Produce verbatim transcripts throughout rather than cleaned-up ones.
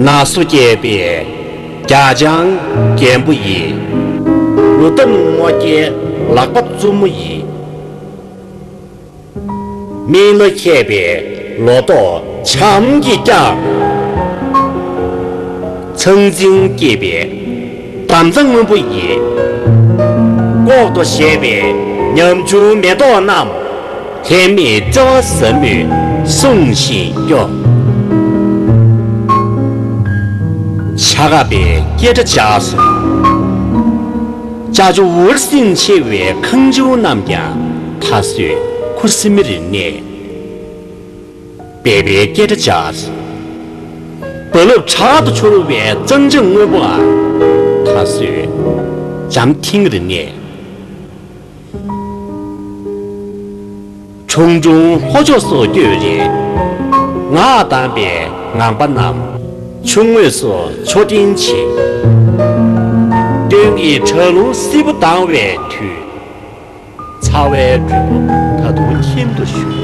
ན་སོ་སྐྱེས་པའི་རྒྱ་ལྕང་རྒན་པོ་ཡིས། ལོ་འདབ་སྔོ་སྐྱའི་ལག་པ་རྩུབ་མོ་ཡིས། མིག་ལ་མཁས་པའི་ལོ་ཏོག་བྱམས་ཀྱིས་བསྐྱངས། ཚང་ཚིང་སྐྱེས་པའི་འདམ་རྩྭ་སྔོན་པོ་ཡིས། ལྐོག་ཏུ་བཞད་པའི་ཉམ་ཆུང་མེ་ཏོག་རྣམས། ལྷད་མེད་བརྩེ་བ་ཟབ་མོས་སྲུང་ཞིང་སྐྱོང་། ཆགས་པའི་སྐད་སྒྲ་འཇགས་སོ། ཅ་ཅོ་འུར་ཟིང་ཆེ་བའི་ཁང་ཆུང་རྣམས་ཀྱང་ད་གཟོད་ཁུ་སིམ་མེར་གནས། སྦལ་པའི་སྐད་སྒྲ་འཇགས་སོ། རྦ་རླབས་དྲག་ཏུ་འཕྱུར་བའི་གཙང་ཆབ་སྔོན་པོའང་ད་གཟོད་འཇམ་ཐིང་ངེར་གནས། ཁྲུང་ཁྲུང་ལྷོ་ཕྱོགས་སུ་བསྐྱོད་རེ། ངག་དྭངས་པའི་ངང་པ་རྣམས། ཆུ་ངོས་སུ་ཆོ་འཕྲེང་བྱེད། སྟོན་གྱི་གྲང་རླུང་བསིལ་པོ་ལྡང་བའི་དུས། ཚ་བའི་སྒྲོན་པོ་ད་དུང་ཁྱིམ་དུ་བཞུགས།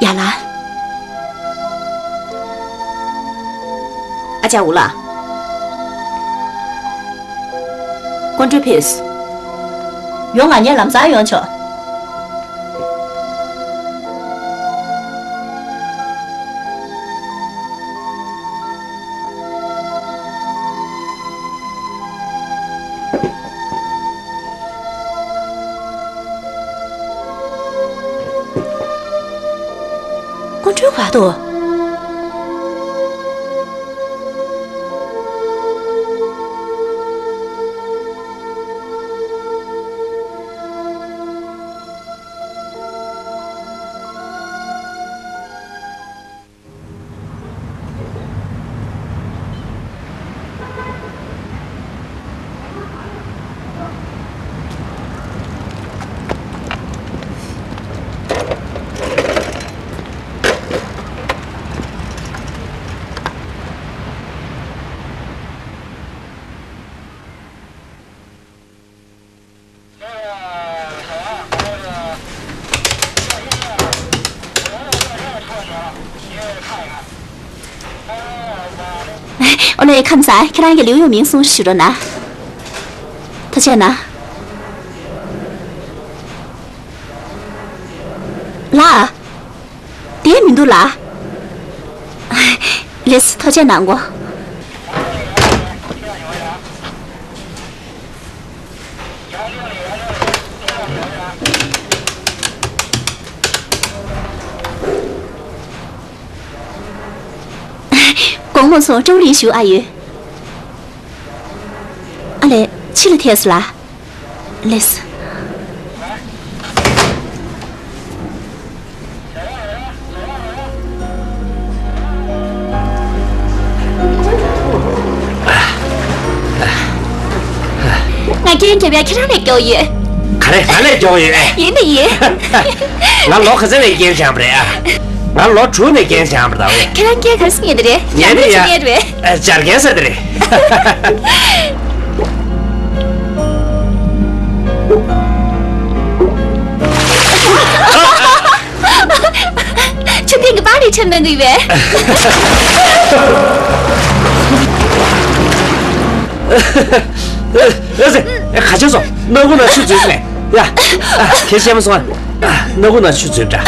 ཡ་ལ། ཨ་ཅག་འུ་ལགས། ཀོང་སྤྲུལ་ཕེབས། ཡོང་། ང་གཉིས་ལམ་སང་ཡོང་ཆོག་ཀོང་སྤྲུལ་ག་འདུག་ཨོ་ལེ། ཁམས་བཟང་། ཁྱེད་རང་གི་ལིའུ་ཡུང་མིང་གསུང་ཞུ་རོགས་གནང་། ཐུགས་རྗེ་གནང་། ལགས། བསྡད་མི་འདུག་ལགས། ལགས་སོ། ཐུགས་རྗེ་གནང་གོ། དགོང་མོ་སོང་། ཀྲོའུ་ལིན་ཞུ་ཨ་ཡོད། ཨ་ལེ། ཕྱི་ལ་ཐལ་སོང་ལགས། ལགས་སོ། ང་རྒྱན་རྒྱབ་ཡ་ཁྱེད་རང་ལས་མགྱོགས་ཡོད། ག་རེ། ང་ལས་མགྱོགས་ཡོད་ཨེ། ཡིན་ནི་ཡིན། ང་ལོ་ག་ཚོད་ནས་རྒྱན་བཞག་པ་རེད་ཨ། ང་ལོ་དྲུག་ནས་རྒྱན་བཞག་པ་རེད་ད། ཁྱེད་རང་རྒྱན་ག་རེ་ཟེར་མཁན་དེ་རེད། ངས་ནི་ཡ། རྒྱན་རེད། ཨ། སྦྱར་རྒྱན་ཟེར་དེ་རེད། མཆོད་རྟེན་གྱི་པར་རེ་འཁྲབ་གནང་གི་ཡོད་པས། ཨ་ཙི། ག་བྱས་སོང་། སྣ་ཁུག་ནང་ཆུ་འཛུལ་སོང་ངས། ཡ། ཨ། ཁྱེད་ཤེས་མ་སོང་ཨ། སྣ་ཁུག་ནང་ཆུ་འཛུལ་འདྲ།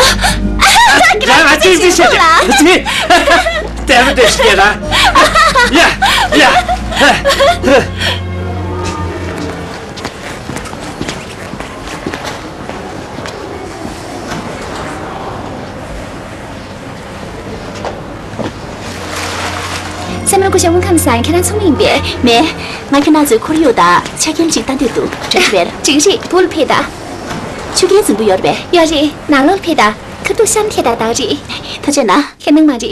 ཡ། ང་ཅིག་ཅིག་བཤད་ཅིག་ཅིག་བལྟས་མ་བལྟས་ཤིག་སྐད་ར། ཡ། ཡ། སྲས་མོ་སྐུ་ཞབས། སྐུ་ཁམས་བཟང་། ཁྱེད་རང་ཚང་མ་ཡིན་པས། མེད། ང་ཁྱེད་རང་ཚོའི་ཁོར་ཡུག་དང་ཆ་རྐྱེན་ཅིག་ལྟ་འདོད་འདུག་འགྲོ་གི་རེད། ཅིག་རེད། བུ་ལ་ཕེབས་དང་། ཆུ་རྐྱལ་རྫིང་བུ་ཡོད་རེད་པས། ཡོད་རེད། ནང་ལོགས་ཕེབས་དང་། ཁ་ཐུག་གཤམ་ཐད་དང་བདག་རེད། ཐུགས་རྗེ་གནང་། ཁྱེད་ནང་མ་རེད།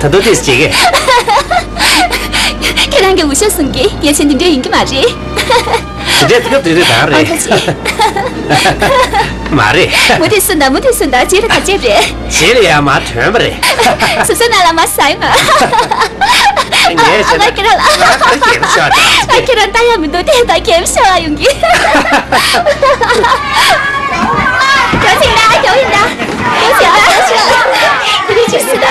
ད་དུང་དེས་བྱེད་ཀྱི། ཁྱེད་རང་གི་འུ་ཤོག་གསུང་གི། ཡ་ཆེན་འདི་འདྲ་ཡིན་གྱི་མ་རེད། དེ་འདྲའི་དུས་སྐབས་དེ་རེད་ད་རེད། ཨོ་ཐུགས་རྗེ། མ་རེད། མུ་མཐུད་གསུངས་དང་། མུ་མཐུད་གསུངས་དང་། རྗེས་ལ་ག་ཅེབ་རེད། རྗེས་ལ་ཡ་མ་ཐོན་པ་རེད། སོ་སོ་ནང་ལ་མ་ཟ་ཡོང་ང་། ངས་བྱས་ན་ང་ཁྱེད་རང་ལ། ང་ཁྱེད་རང་ལྟ་ཡ་མི་འདུག་དེ་ད་གེམ་ཤོ་ཡོང་གི། ཡོད་ཅིག་ལ་ཡོད་ཡིན་ད། ཡོད་ཅིག་ལ་ཡོད་ཅིག་ལ། དེ་རིང་ཅིག་སྲིད་ད།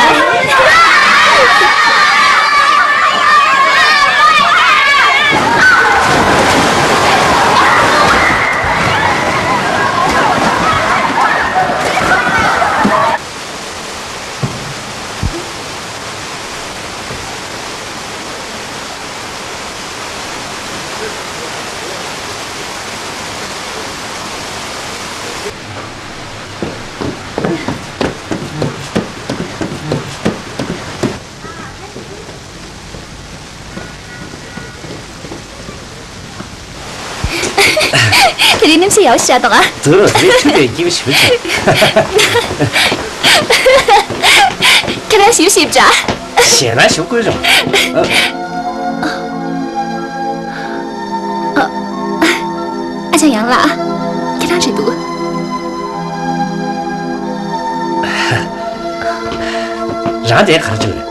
དེ་རིང་གནམ་གཤིས་ཡག་ཤོས་རེད་ད། དུ་རུ་དེ་ཆུ་དེ་སྐྱིད་པོ་ཞིག་བྱུང་། ཁྱེད་རང་ཞིབ་ཞིབ་འདྲ། ཞེད་སྣང་ཞུ་དགོས་རུང་། ཨ། ཨ་ཅག་ཡང་ལགས། ཁྱེད་རང་རེད་འདུག་རང་དེ་ག་རེ་བྱེད་རེད།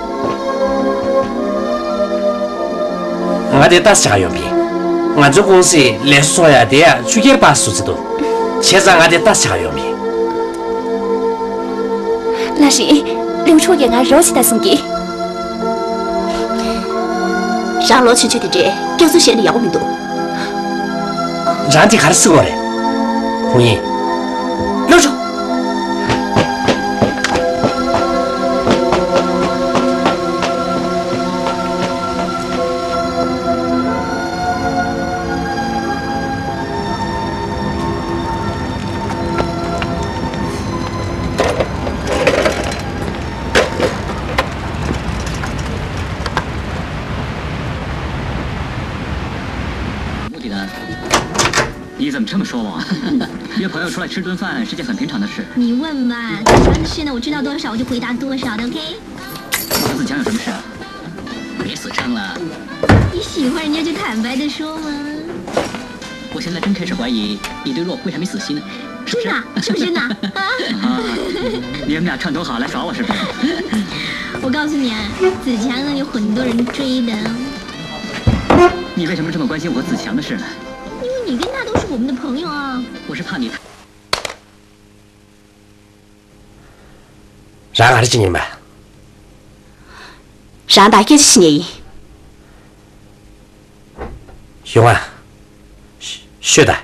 ང་དེ་ལྟ་ས་ཆགས་ཡོང་པས། ང་ཚོའི་ཀུང་སིའི་ལས་བཟོ་ཚོགས་ཡ་དེ་ཡ་ཆུ་རྐྱལ་པ་བཟོ་རྩིས་འདུག་བྱས་ཙང་ང་དེ་ལྟ་ས་ཆགས་ཡོང་པས། ལགས་རེད། ལིའུ་ཁྲུའུ་ཡིས་ང་རོགས་བྱེད་དང་གསུང་གི། རང་ལོ་ཆུང་ཆུང་དེ་འདྲས་སྐྱག་རྫུན་བཤད་ན་ཡག་པོ་མི་འདུག་རང་དེ་ག་རེ་ཟེར་གོ་རེད། ཧུང་ཡིན། ལོ་རོ།你怎么这么说我？约朋友出来吃顿饭是件很平常的事。你问吧，平常的事呢，我知道多少我就回答多少的，OK？我和子强有什么事啊？别死撑了。你喜欢人家就坦白的说嘛。我现在真开始怀疑你对若为啥没死心呢，是不是？真的？是不是真的？啊？啊，你们俩串通好来耍我是不是？我告诉你啊，子强呢有很多人追的。你为什么这么关心我和子强的事呢？因为你跟他都是我们的朋友啊。我是怕你太 རང་ག་རེ་བྱེད་མཁན་ཡིན་པ། རང་དང་སྐད་ཆ་བཤད་མཁན་ཡིན། ཡོང་ང་། ཤོད་དང་།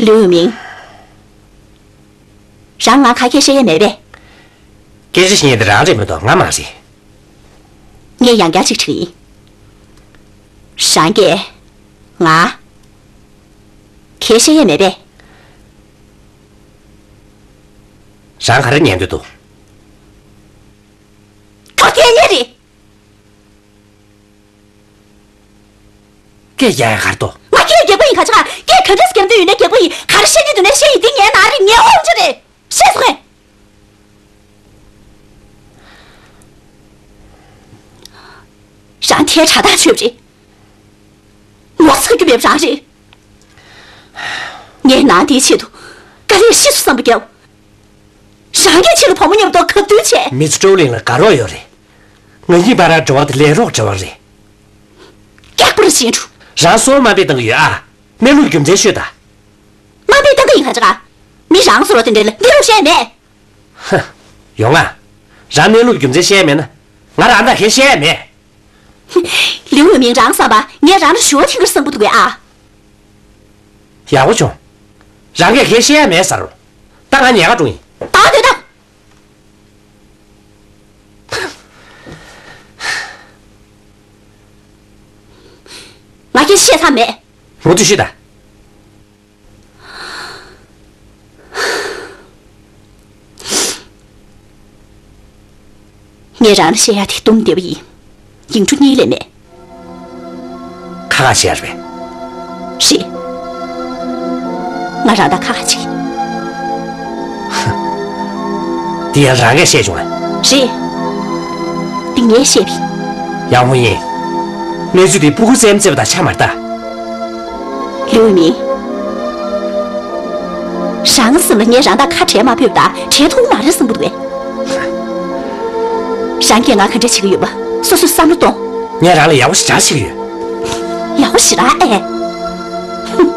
ལིའུ་ཡུས་མིང་། རང་ང་ག་གེ་བཤད་ཡས་མེད་པས། སྐད་ཆ་བཤད་མཁན་དེ་རང་རེད་མ་གཏོགས་ང་མ་རེད། ངས་ཡང་བསྐྱར་ཅིག་དྲི་གི་ཡིན། རང་གིས་ང་ག་གེ་བཤད་ཡས་མེད་པས། རང་ག་རེ་ཉན་འདོད་འདུག་ག་གེ་ཉན་རེད། སྐད་རྒྱག་ཡ་གར་དོ། ང་སྐད་རྒྱག་པ་ཡིན། ག་ཆ་ག་སྐད་ག་འདྲས་རྒྱག་འདོད་ཡོད་ན་རྒྱག་པ་ཡིན། ག་རེ་བཤད་རྒྱུ་འདུག་ན་བཤད་ཡིན། འདི་ངའི་ནང་རེད། ངའི་དབང་ཆ་རེད། ཤེས་སོང་ངས། རང་ཐལ་དྲགས་ཐག་ཆོད་པ་རེད། ངོ་ཚ་རྒྱུ་མེད་པ་རང་རེད། ངས་ནང་འདིའི་ཆེད་དུ་དཀའ་ལས་ཤི་སོང་བསམ་པ་རྒྱབ། རང་གི་ཆེད་དུ་བུ་མོ་མཉམ་དུ་གབ་མདུན་བྱས། མི་ཚོ་ཀྲོའུ་ལིང་ལ་དགའ་རོགས་ཡོད་རེད། ང་གཉིས་བར་འབྲེལ་བ་དེ་ལས་རོགས་འབྲེལ་བ་རེད། སྐྱག་པ་རེད་ཟེར་འགྲོ། རང་སྲོག་དམའ་འབེབས་བཏང་གི་ཡོད་ཨ། གནས་ལུགས་རྒྱུ་མཚན་ཤོད་དང་། དམའ་འབེབས་བཏང་གི་ཡིན་ག་ཅི་ག་མི་རང་སོ་དེ་འདྲ་ལ་གནས་ལུགས་བཤད་མེད། ཧ། ཡོང་ང་། རང་གནས་ལུགས་རྒྱུ་མཚན་བཤད་མེད་ན། ང་རང་དང་གས་བཤད་མེད། ལིའུ་ཡུས་མིང་རང་བསམ་པ་ངས་རང་ལ་ཞུ་བ་ཐེངས་འགར་བསམ་གི་འདུག་གས་ཨ། ཡག་པོ་བྱུང་། རང་གས་གས་བཤད་མེད་ཟེར། ད་ང་ཉལ་ཁ་འགྲོ་ཡིན། ད་སྡོད་དང་། ངས་བཤད་ཚར་མེད། མུ་མཐུད་ཤོད་དང་། ངས་རང་ལ་བཤད་ཡ་དེ་བསྡུམས་བསྡད་པ་ཡིན། ཡིག་འབྲུ་གཉིས་ལས་མེད། ཁ་ཁ་བྱས་རེད་པས། རེད། ང་རང་དང་ཁ་ཁ་བྱེད་ཀྱི། འདི་ཡང་རང་གིས་བཤད་བྱུང་ཨ། རེད། འདི་ངས་བཤད་པ་ཡིན། ཡང་ཧུང་ཡིན། གནས་ཚུལ་འདི་སྤུ་གུ་བཙེམ་བཙེམ་པ་དང་ཆ་མ་རེད་ད། ལིའུ་ཡུས་མིང་། རང་སེམས་ལ་ངས་རང་དང་ཁ་བྲལ་མ་ཕོད་པ་དང་བྲལ་ཐུབ་མ་རེད་བསམ་གྱི་འདུག་གས། རང་གིས་ང་ག་འདྲ་བྱེད་ཀྱི་ཡོད་པ་སོ་སོས་བསམ་བློ་གཏོང་། ངས་རང་ལ་ཡག་པོ་ཞེ་དྲག་བྱེད་ཀྱི་ཡོད། ཡག་པོ་ཞེ་དྲག་ཨེ། ཧུམ།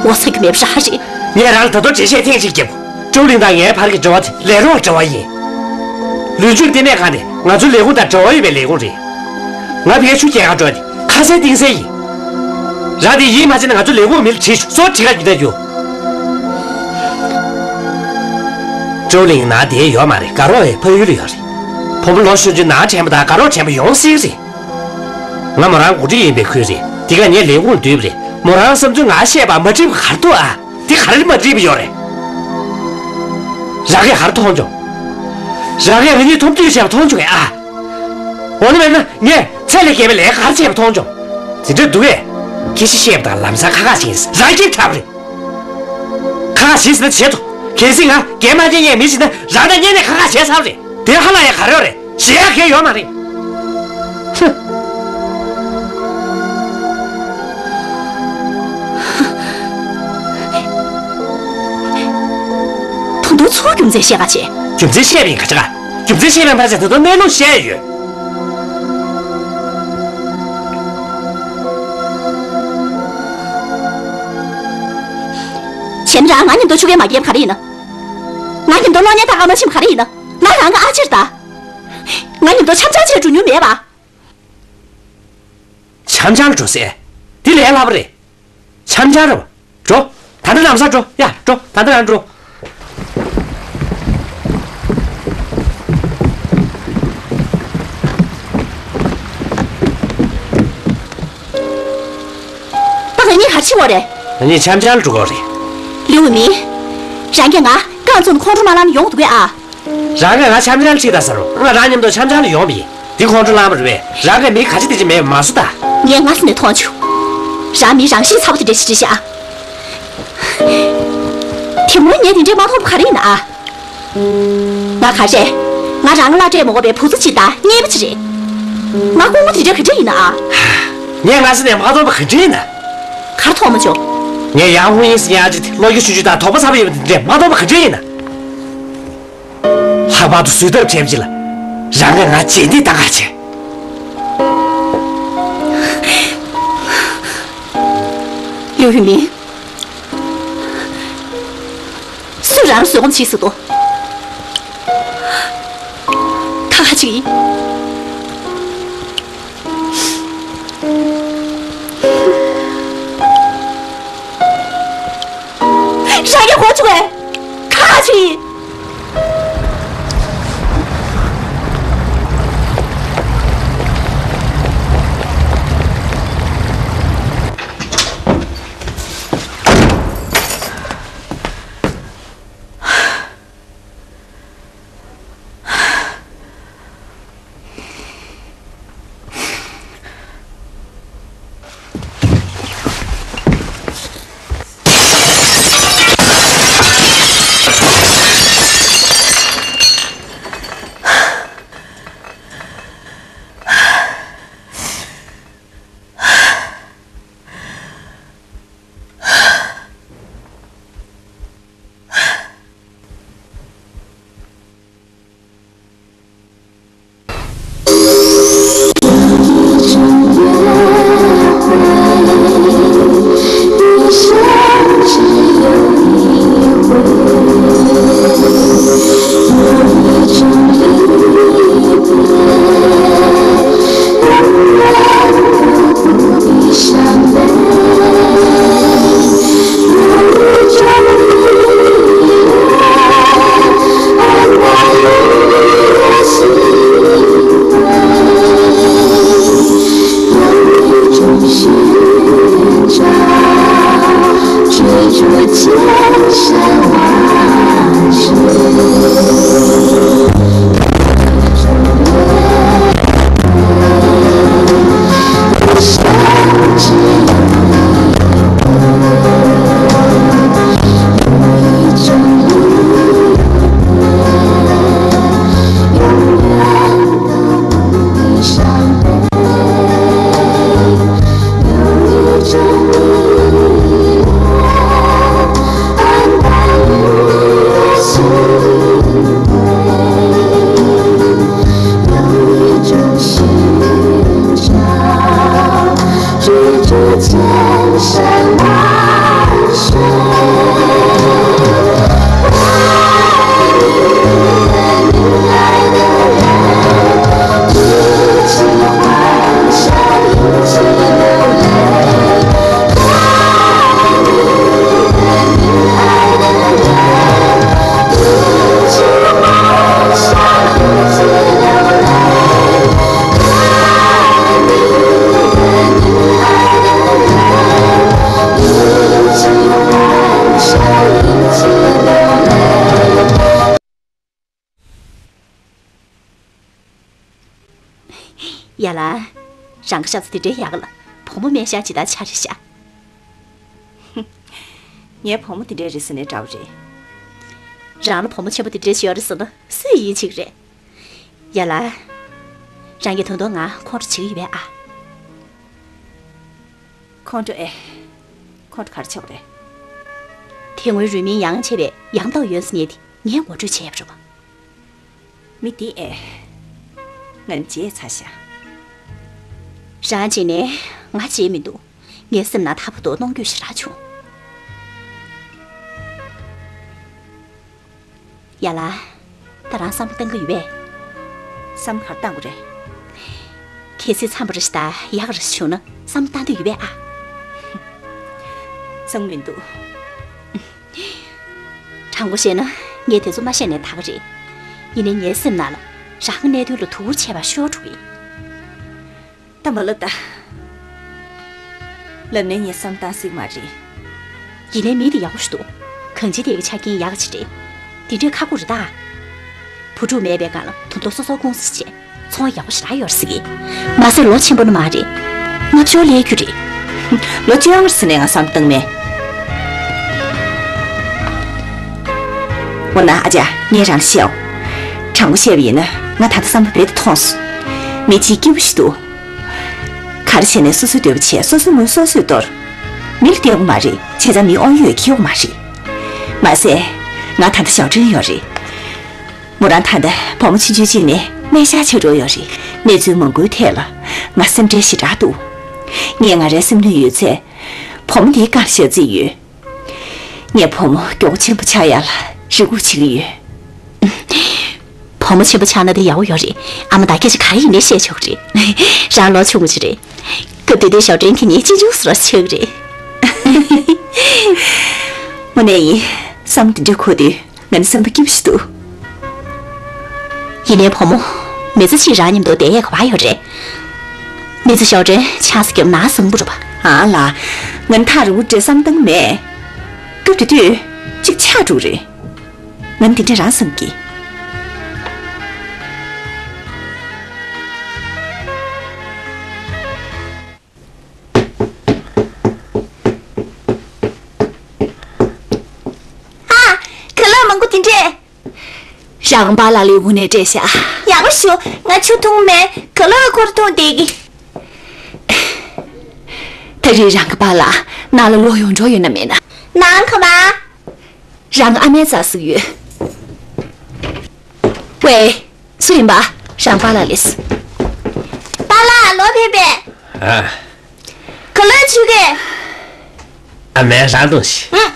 ངོ་ཚ་གི་མེད་པ་རང་རེད། ངས་རང་ལ་ད་དུང་འགྲེལ་བཤད་ཐེངས་གཅིག་བརྒྱབ། ཀྲོའུ་ལིང་དང་ངའི་བར་གྱི་འབྲེལ་བ་དེ་ལས་རོགས་འབྲེལ་བ་ཡིན། ལུས་སྦྱོང་ལྟེ་གནས་ཁང་དེ་ང་ཚོའི་ལས་ཁུངས་དང་འབྲེལ་བ་ཡོད་པའི་ལས་ཁུངས་རེད། ང་ཕ་གིར་ཆུ་རྐྱལ་གར་འགྲོ་ཡ་དེ་ཁ་གསལ་གཏིང་གསལ་ཡིན། རང་དེ་ཡིད་མ་ཆེས་ན་ང་ཚོའི་ལས་ཁུངས་མི་ལ་དྲིས་ཤོག་སོ་དྲི་ག་རྒྱུ་ད་རྒྱུ། ཀྲོའུ་ལིང་ནང་བསྡད་ཡོད་མ་རེད། དགའ་རོགས་ཡི་ཕ་ཡུལ་ལ་ཡོད་རེད། བུ་མོ་ལོ་གཞོན་ཆུང་ནང་དྲན་པ་དང་དགའ་རོགས་དྲན་པ་ཡོང་སྲིད་རེད། ང་མོ་རང་འགོ་ཁྲིད་ཡིན་པའི་ཁུལ་རེད། དེ་ག་ངས་ལས་ཁུངས་བསྡུས་པ་རེད། མོ་རང་བསམ་ཚུལ་ང་བཤད་པ་མ་འགྲིག་པ་ག་རེ་འདུག་ཨ། དེ་ག་རེ་མ་འགྲིག་པ་ཡོད་རེད། རང་གིས་ག་རེ་མཐོང་བྱུང་། རང་གིས་ང་གཉིས་ཐུག་འཕྲད་བྱས་པ་མཐོང་བྱུང་གས་ཨ། འོ་ན་མེད་ན་ངས་ཚད་ལས་བརྒལ་བའི་ལས་ཀ་ག་རེ་བྱས་པ་མཐོང་བྱུང་། དེ་འདྲ་འདུག་གས། སྐད་ཆ་བཤད་པ་དང་ལམ་སང་ཁ་ཁ་བྱེད་ཡིན། རང་སྐྱིད་ཐབས་རེད། ཁ་ཁ་བྱེད་ཟེར་ན་བྱེད་དོ། གལ་སྲིད་ང་རྒན་མ་རྒན་ཡས་མི་བྱེད་ན་རང་དང་གཉེན་ནས་ཁ་ཁ་བྱས་ཚར་རེད། དེ་ཧ་ལ་ཡ་ག་རེ་ཡོད་རེད། བྱེད་ཡག་གང་ཡང་ཡོད་མ་རེད། ཧུ། ད་དུང་ཚུར་རྒྱུ་མཚན་བཤད་ག་བྱེད། རྒྱུ་མཚན་བཤད་པ་ཡིན་ག་ཅི་ག་རྒྱུ་མཚན་བཤད་པའི་ཕར་ཚད་ད་དུང་གནས་ལུགས་བཤད་ཡོད། བྱས་ན་རང་ང་མཉམ་དུ་ཆུ་རྐྱལ་མ་རྒྱབ་ག་རེ་ཡིན་ན། ང་མཉམ་དུ་གློག་བརྙན་ལྟ་ག་མ་ཕྱིན་ག་རེ་ཡིན་ན། ང་རང་གི་ཨ་ཅེར་ད། ང་མཉམ་དུ་འཆམ་འཆམ་བྱས་འགྲོ་མྱོང་མེད་པ། འཆམ་འཆམ་ལ་འགྲོ་ཟེར། འདི་ལས་སླ་པོ་རེད། འཆམ་འཆམ་རེད་པ། འགྲོ། ད་ལྟ་ལམ་སང་འགྲོ། ཡ་འགྲོ། ད་ལྟ་རང་འགྲོ། ད་ང་གཉིས་ག་རེ་བྱེད་དགོས་རེད། ང་གཉིས་འཆམ་འཆམ་ལ་འགྲོ་དགོས་རེད། ལིའུ་མིང་། རང་གིས་ང་རྐང་བཙུགས་ནས་ཁོང་ཁྲོ་མ་ལངས་ན་ཡོང་འདུག་གས་ཨ། རང་གིས་ང་འཆམ་འཆམ་ལ་ཁྲིད་དང་ཟེར་རོ། ང་རང་མཉམ་དུ་འཆམ་འཆམ་ལ་ཡོང་བ་ཡིན། འདི་ཁོང་ཁྲོ་ལངས་པ་རེད་པས། རང་གིས་མི་ག་ཅི་དེ་ཅི་མེད་པ་མ་བཟོ་ད། ངས་སྔ་ས་ནས་མཐོང་བྱུང་། རང་མི་རང་གཤིས་ཚ་པོ་དེ་འདྲ་ཞིག་རེད་ཤག་དེ་སྔོན་ངས་དེ་འདྲས་མ་མཐོང་བ་ག་རེ་ཡིན་ན་ཨ། ང་ག་རེ། ང་རང་གླ་སྤྲད་མ་དགོས་པའི་བུ་ཚ་ཅིག་དང་གཉེན་པ་ཅིག་རེད། ང་ལྐུགས་པ་དེ་འདྲ་ག་འདྲ་ཡིན་ན་ཨ། ངས་སྔ་ས་ནས་མ་མཐོང་བ་ག་འདྲ་ཡིན་ན། ག་རེ་མཐོང་མ་བྱུང་། ངས་ཡང་ཧུང་ཡིན་ཟེར་མཁན་ཅིག་དེ་བློ་སྐྱེད་ཆུང་ཆུང་དང་དོགས་པ་ཚ་པོ་ཡོད་པ་དེ་འདྲས་མ་མཐོང་བ་ག་འདྲ་ཡིན་ན། ལྷག་པར་དུ་ཟུར་ལྟར་བྱས་པ་ཅིག་ལ། རང་གིས་ང་རྗེས་འདེད་བཏང་ག་བྱས། ལིའུ་ཡུས་མིང་། སུས་རང་ལ་བཟོད་སྒོམ་བྱེད་ཟེར་དོ། ཁ་ཁ་ཅིག་ཡིན། རང་གིས་གོ་བྱུང་བས། ཁ་ཁ་ཅིག་ཡིན། ཡ་ལ། རང་གི་ཤ་ཚ་དེ་འདྲའི་ཡག་ལ། བུ་མོ་སྨན་ཤ་ཇི་ལྟར་ཆགས་རེད་ཤག་ངའི་བུ་མོ་དེ་འདྲའི་རེད་ཟེར་ནས་འདྲ་བོ་རེད། རང་ལ་བུ་མོ་ཆེན་པོ་དེ་འདྲའི་ཞིག་ཡོད་རེད་ཟེར་ན་སུས་ཡིད་ཆེས་ཀྱི་རེད། ཡ་ལ། རང་གིས་དོན་དུ་ང་ཁོང་ཁྲོ་བྱེད་ཀྱི་ཡོད་པས་ཨ། ཁོང་ཁྲོ་ཨེ། ཁོང་ཁྲོ་ག་རེ་ཆགས་པ་རེད། དེ་སྔོན་རུས་མིང་ཡང་ཆེ་བའི་ཡང་ཏོག་ཡོན་སི་ཉེ་དེ་ངས་ངོ་སྤྲོད་བྱས་པ་རེད་པ། མི་འདི་ཨེ། ང་རང་བརྗེད་ཚར་ཤག་རང་བརྗེད་ནས་ང་བརྗེད་མི་འདུག་ངའི་སེམས་ནང་ད་བར་དུ་གནོང་འགྱོད་ཞེ་དྲག་བྱུང་། ཡ་ལ། ད་རང་བསམ་བློ་གཏང་གི་ཡོད་པས། བསམ་བློ་ག་རེ་གཏང་དགོས་རེད། གལ་སྲིད་འཚམས་པ་རེ་ཞིག་དང་ཡག་ག་རེ་ཞིག་བྱུང་ན་བསམ་བློ་གཏང་འདོད་ཡོད་པས་ཨ། བསམ་གྱི་མི་འདུག་དྲང་པོ་བཤད་ན་ངས་དེ་ཚོ་མ་བཤད་ནའི་ད་ག་རེད། ཡིན་ནའི་ངའི་སེམས་ནང་ལ་རང་གི་གནད་དོན་ལ་དོ་ཁུར་བྱས་པ་ཤོར་འགྲོ་གི་ཡིན། ད་མ་ལབ་ད། ལབ་ནའི་ངས་བསམ་བློ་གཏང་སྲིད་མ་རེད། ཡིན་ནའི་མི་དེ་ཡག་པོ་ཞིག་འདུག་གང་ཅིའི་དེ་གི་ཆ་རྐྱེན་ཡག་ག་ཅིག་རེད། དེ་འདྲའི་ཁག་པོ་རེད་ད། བུ་ཕྲུག་མེད་པའི་སྒང་ལ་ད་དུང་སོ་སོའི་ཀུང་སི་བྱས། ཚོང་ཡག་པོ་ཞེ་དྲག་ཡོད་རེད་ཟེར་གི། མ་ཟད་ལོ་ཆེན་པོ་ནི་མ་རེད། ལྔ་བཅུ་སླེབས་རྒྱུ་རེད། ལོ་བཅོ་ལྔ་རེད་ཟེར་ནའི་ང་བསམ་བློ་བཏང་མེད། འོ་ན་ཨ་ཅག་ངས་རང་ལ་བཤད་འོ། དྲང་པོ་བཤད་པ་ཡིན་ན་ང་ད་ལྟ་བསམ་བློ་རྦད་དེ་ཐོངས་སོང་། མི་གཅིག་སྐྱིད་པོ་ཞིག་འདུག་ག་རེ་བྱས་ནའི་སོ་སོའི་འདོད་པ་བྱས། སོ་སོའི་ངོ་སོ་སོས་འདོར། མི་ལ་བསྟེན་དགོས་མ་རེད། བྱས་ཙང་མིའི་དབང་ཡོད་འཁྱེར་དགོས་མ་རེད། མ་ཟད། ང་ད་ལྟ་ཞའོ་ཀྲེན་ཡོད་རེད། མོ་རང་ད་ལྟ་བུ་མོ་ཆུང་ཆུང་གཅིག་ནས་སྨན་ཤར་ཆགས་འགྲོ་ཡོད་རེད། གནས་ཚུལ་མང་པོའི་ཐད་ལ་ང་སེམས་ཁྲལ་ཞེ་དྲག་འདུག་ངས་ང་རའི་སེམས་ནུས་ཡོད་ཚད་བུ་མོ་འདིའི་སྒང་ལ་བཞག་རྩིས་ཡོད། ངས་བུ་མོ་མགྱོགས་པོ་ཆེན་པོ་ཆགས་ཡག་ལ་རེ་སྒུག་བྱེད་ཀྱི་ཡོད། བུ་མོ་ཆེན་པོ་ཆགས་ན་དེ་ཡག་པོ་ཡོད་རེད། ཨ་མ་དང་སྐད་ཆ་ག་རེ་ཡིན་ནའི་བཤད་ཆོག་གི་རེད། རང་ལོ་ཆུང་ངུ་ཅིག་རེད། སྐབས་དེ་དུས་ཞའོ་ཀྲེན་ཁྱེད་ཉིད་གཅེས་ཆུང་ཟེར་བ་ཆགས་ཀྱི་རེད། དངོས་གནས་ཡིན། བསམ་བློ་འདི་འདྲ་འཁོར་དུས་ང་ནི་སེམས་པ་སྐྱིད་པོ་ཞིག་འདུག་ཡིན་ནའི་བུ་མོ། མི་ཚེ་གཅིག་རང་མཉམ་དུ་བསྡད་ཡས་ག་པར་ཡོད་རེད། མི་ཚེ་ཞའོ་ཀྲེན་ཆང་ས་རྒྱབ་ན་བཟང་པོ་རེད་པ། ཨ་ལ། ང་ནི་ཐག་རིང་པོ་འདྲ་བསམ་བཏང་མེད། སྐབས་དེ་དུས་གཅིག་ཆགས་འགྲོ་གི་རེད། ང་ནི་དེ་འདྲ་རང་བསམ་གི། ཨ། ག་ལེར་མང་པོ་དེ་འདྲས། རང་པཱ་ལགས་ལ་དངོས་གནས་སྤྲད་ཤག་ཡག་པོ་ཞུ། ང་ཆུ་འཐུང་མེད། ག་ལེར་ཁོ་ར་འཐུང་བསྡད་ཀྱི། ད་རེས་རང་གི་པཱ་ལགས་ནང་ལ་ལོག་ཡོང་འགྲོ་ཡོད་ན་མེད་ན། ནང་ག་མ། རང་ཨ་མའི་རྩར་ཟེར་གྱི་ཡོད། ཝེ། སུ་ཡིན་པ། རང་པཱ་ལགས་རེད། པཱ་ལགས་ལོག་ཕེབས་པས། ཨ། ག་ལེར་བྱེད་ཀྱི། ཨ་མས་རང་འཐུང་ཤིག་ཨང་།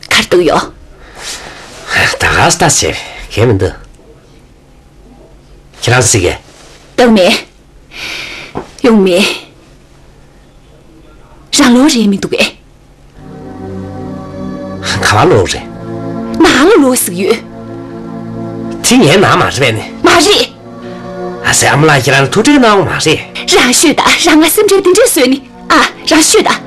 གར་འདུག་ཡོ། ད་ག་ས་ད་ཟེར་གལ་མི་འདུག་ཁྱེད་རང་ཚོ་ཟིག་གས། བཏང་མེད། ཡོང་མེད། རང་ལོག་རེད་མི་འདུག་གས། ག་པར་ལོག་རེད། ནང་ལ་ལོག་ཟེར་གྱི་ཡོད། དེ་ངའི་ནང་མ་རེད་པས་ནི། མ་རེད། ཨ་ཙི། ཨ་མ་ལགས། ཁྱེད་རང་ལ་ཐུགས་ཁྲལ་གནང་དགོས་མ་རེད། རང་ཤོད་དང་། རང་ང་སེམས་ཁྲལ་དེ་འདྲས་བཟོས་ནི། ཨ། རང་ཤོད་དང་།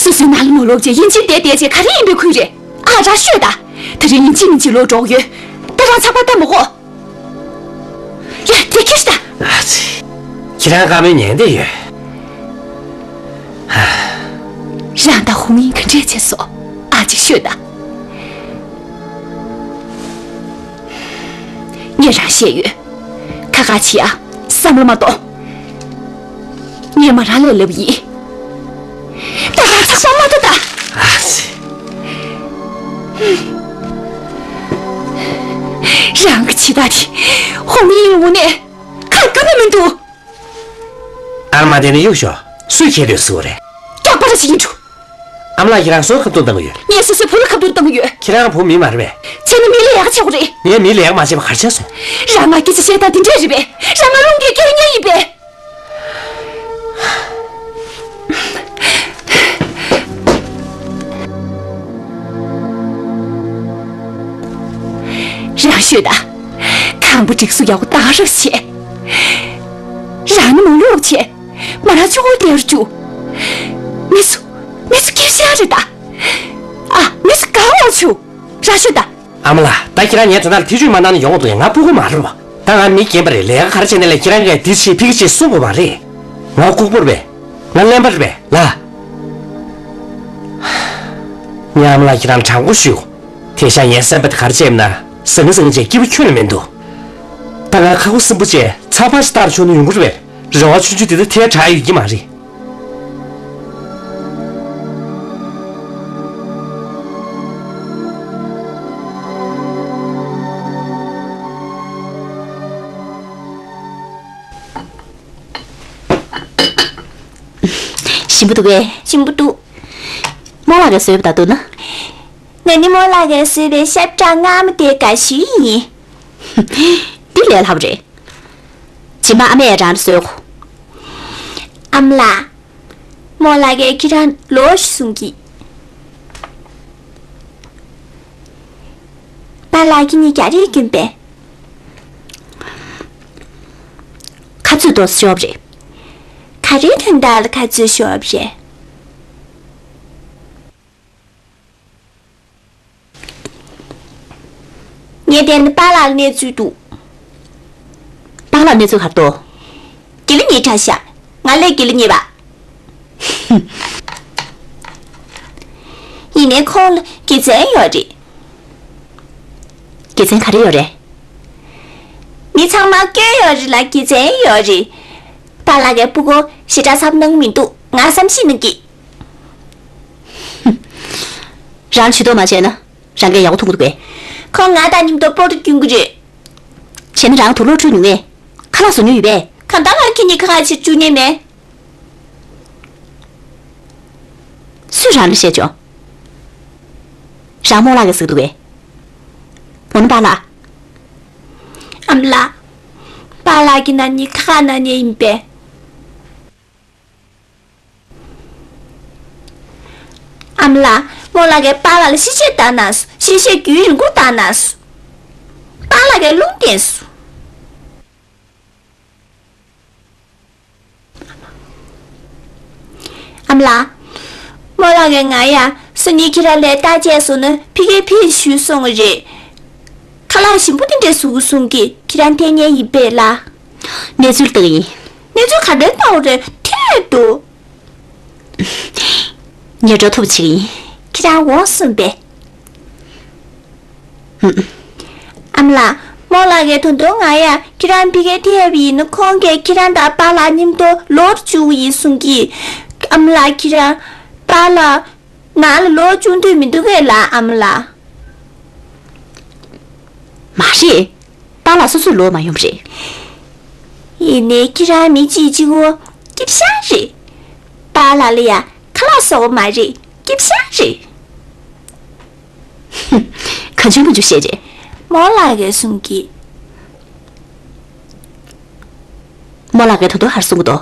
སོ་སོའི་ནང་ལ་མ་ལོག་བྱས་ཡིན་གཅིག་བསྡད་བསྡད་བྱས་ག་རེ་ཡིན་པའི་ཁུལ་རེད། ཨ། རང་ཤོད་དང་། དེ་རིང་ཡིན་གཅིག་མིན་གཅིག་ལོག་འགྲོ་གི་ཡོད། ད་རང་ཚགས་པར་བལྟ་མི་དགོས། ཡ། དེ་ཁྱེར་ཤོག་དང་། ཨ་ཙི། ཁྱེད་རང་བཀའ་མོལ་ཉན་བསྡད་ཡོད། རང་དང་ཧུང་ཡིན་ག་འདྲས་བྱས་སོང་། ཨ། ཅིག་ཤོད་དང་། ངས་རང་བཤད་ཡོད། ཁ་ཁ་བྱེད་ཨ། བསམ་བློ་མ་གཏོང་། ངས་མོ་རང་ལ་ལབ་ཡིན། ད་རང་ཚགས་པར་མ་ལྟ་དང་། ཨ་ཙི། རང་གི་བྱེད་སྟངས་དེ་ཧུང་ཡིན་ངོ་ནས་ཁ་སྐྱོ་ནི་མི་འདུག་ཨ་མ། དེ་ནས་གཡུག་ཞོག་སུས་ཁྱེད་དུས་སུ་རེད། སྐྱག་པ་ར་ཞིག་ཡིན་འགྲོ། ཨ་མ་ལགས། ཁྱེད་རང་སུའི་ཁ་ཐུག་བཏང་གི་ཡོད། ངས་སོ་སོའི་བུ་ལ་ཁ་ཐུག་བཏང་གི་ཡོད། ཁྱེད་རང་བུ་མི་མ་རེད་པས། བྱས་ན་མི་ལ་ཡག་བྱེད་དགོས་རེད། ངས་མི་ལ་ཡག་མ་བྱས་པ་ག་རེ་བྱས་སོང་། རང་ང་སྐད་ཆ་བཤད་སྟངས་དེ་འདྲས་རེད་པས། རང་ང་རླུང་གིས་སྐྱེལ་མཁན་ཡིན་པས། རང་ཤོད་དང་། དང་པོ་སྒྲིག་སྲོལ་ཡག་པོ་བཏང་རོགས་བྱས། རང་ནི་མ་ལོག་བྱས། མོ་རང་གཅིག་པོ་བསྡད་རུ་བཅུག་མི་ཚོ། མི་ཚོ་སྐྱིད་ཤག་རེད་ད། ཨ། མི་ཚོ་དགའ་བ་བྱུང་། རང་ཤོད་དང་། ཨ་མ་ལགས། ད་ཁྱེད་རང་ངའི་དོན་དག་ལ་ཐེ་བྱུས་མ་གནང་ན་ཡོང་འདུག་ང་ཕྲུ་གུ་མ་རེད་པ། ད་ང་མི་རྒན་པ་རེད། ལས་ཀ་ག་རེ་བྱས་ནའི་ལས། ཁྱེད་རང་གིས་འདི་བྱེད་ཕ་གི་བྱེད་གསུང་དགོས་མ་རེད། ང་ལྐུགས་པ་རེད་པས། ང་གླེན་པ་རེད་པས་ལགས། ངས་ཨ་མ་ལགས་ཁྱེད་རང་དྲང་པོ་ཞུ། དེང་སང་ངའི་སེམས་པ་དེ་ག་རེ་བྱས་ན་ཟང་ངེ་ཟིང་ངེ་བྱས། སྐྱིད་པོ་ཁྱོན་ནས་མི་འདུག་ད་ང་ཁ་ཁུ་སིམ་པོ་བྱས་ཚགས་པར་ཞིག་ལྟ་རུ་ཆུག་ན་ཡོང་གི་རེད་པས། རེ་བ་ཆུང་ཆུང་དེ་ད་ཐལ་དྲགས་ཡོད་ཀྱི་མ་རེད། ཞིམ་པོ་འདུག་གས། ཞིམ་པོ་འདུག་རྨོ་ལགས་ཀྱིས་བཟོས་པ་ད་འདུག་ན། ང་ནི་རྨོ་ལགས་ཀྱིས་བཟོས་པའི་ཤ་བཀྲ་མངར་མོ་དེ་དགའ་ཤོས་ཡིན། འདི་ལས་སླ་པོ་རེད། རྗེས་མ་ཨ་མས་རང་ལ་བཟོས་གོ། ཨ་མ་ལགས། རྨོ་ལགས་ཀྱིས་ཁྱེད་རང་ལོག་ཤོག་གསུང་གི། པཱ་ལགས་ཁྱེད་གཉིས་རྒྱག་རེས་གྱོན་པས། ཁ་རྩོད་ཏོག་ཙམ་ཤོར་བ་རེད། ག་རེའི་དོན་དག་ལ་ཁ་རྩོད་ཤོར་བ་རེད། ངས་བལྟས་ན་པཱ་ལགས་ལ་གནས་ཚུལ་འདུག་པཱ་ལགས་གནས་ཚུལ་ག་རེ་འདུག་དགེ་ལེགས་གཉིས་ཁྲག་ཤ། ང་ལས་དགེ་ལེགས་གཉིས་པ། ཡིན་ནའི་ཁོང་ལ་དགེ་མཚན་ཡོད་རེད། དགེ་མཚན་ག་རེ་ཡོད་རེད། མི་ཚང་མ་སྐྱོན་ཡོད་རེད་ལ་དགེ་མཚན་ཡོད་རེད། པཱ་ལགས་ཀྱིས་ཕྲུ་གུ་ཞེ་དྲག་འཚབ་གནང་མི་འདུག་ང་བསམ་ཤེས་གནང་གི། རང་ཇུས་གཏོགས་མ་བྱས་ན་རང་གིས་ཡག་པོ་མཐོང་གི་འདུག་གས། ཁོང་ང་དང་མཉམ་དུ་སྤོ་ལོ་རྒྱུག་གི་རེད། བྱས་ན་རང་དུག་ལོག་འཁྲུད་མྱོང་ངས། ཁ་ལག་བཟོ་མྱོང་ཡོད་པས། གང་ལྟར་ང་ཁྱེད་གཉིས་ཁ་ཁ་བྱེད་བཅུག་མྱོང་མེད། སུས་རང་ལ་བཤད་བྱུང་། རང་རྨོ་ལགས་ཀྱིས་ཟེར་གི་འདུག་གས། འོ་ན་པཱ་ལགས། ཨ་མ་ལགས། པཱ་ལགས་ཀྱིས་ང་གཉིས་ཁ་ཁ་གནང་མྱོང་ཡིན་པས། ཨ་མ་ལགས། རྨོ་ལགས་ཀྱིས་པཱ་ལགས་ལ་གཤེ་གཤེ་བཏང་གནང་སོང་། གཤེ་གཤེ་རྒྱུན་རིང་པོ་བཏང་གནང་སོང་། པཱ་ལགས་ཀྱིས་རླུང་བསྟན་སོང་། ཨ་མ་ལགས། རྨོ་ལགས་ཀྱིས་ང་ཡ། སང་ཉིན་ཁྱེད་རང་ལས་ཀ་བྱས་སོང་ན་ཕ་གིར་ཕེབས་ཤོག་གསུང་གི་རེད། ཁ་ལག་ཞིམ་པོ་དེ་འདྲ་བཟོ་གི་གསུང་གི། ཁྱེད་རང་འཐེན་མཁན་ཡིན་པས་ལགས། གནས་ཚུལ་ལྟ་གི་ཡིན། གནས་ཚུལ་ག་འདྲ་ལྟ་བ་རེད། ཐད་དུ། ངས་འགྲོ་ཐུབ་བྱེད་ཀྱི་ཡིན། ཁྱེད་རང་འོང་གསུངས་པས། ཨ་མ་ལགས། རྨོ་ལགས་ཀྱིས་ད་དུང་ང་ཡ་ཁྱེད་རང་ཕ་གིར་ཐད་པ་ཡིན་ན་ཁོང་གིས་ཁྱེད་རང་དང་པཱ་ལགས་མཉམ་དུ་ལོག་འགྲོ་བཅུག་གི་ཡིན་གསུང་གི། ཨ་མ་ལགས། ཁྱེད་རང་པཱ་ལགས་ནང་ལ་ལོག་འགྲོ་འདོད་མི་འདུག་གས་ལགས། ཨ་མ་ལགས། མ་རེད། པཱ་ལགས་སོ་སོས་ལོག་མ་ཡོང་བ་རེད། ཡིན་ནའི་ཁྱེད་རང་མི་གཅིག་གཅིག་པོ་སྐྱིད་ཤག་རེད། པཱ་ལགས་ལ་ཡ་ཁ་ལག་བཟོ་གི་མ་རེད། སྐྱིད་ཤག་རེད། གང་བྱུང་མང་བྱུང་བཤད་རེད། རྨོ་ལགས་ཀྱིས་གསུང་གི། རྨོ་ལགས་ཀྱིས་ད་དུང་ག་རེ་གསུང་གི་འདུག་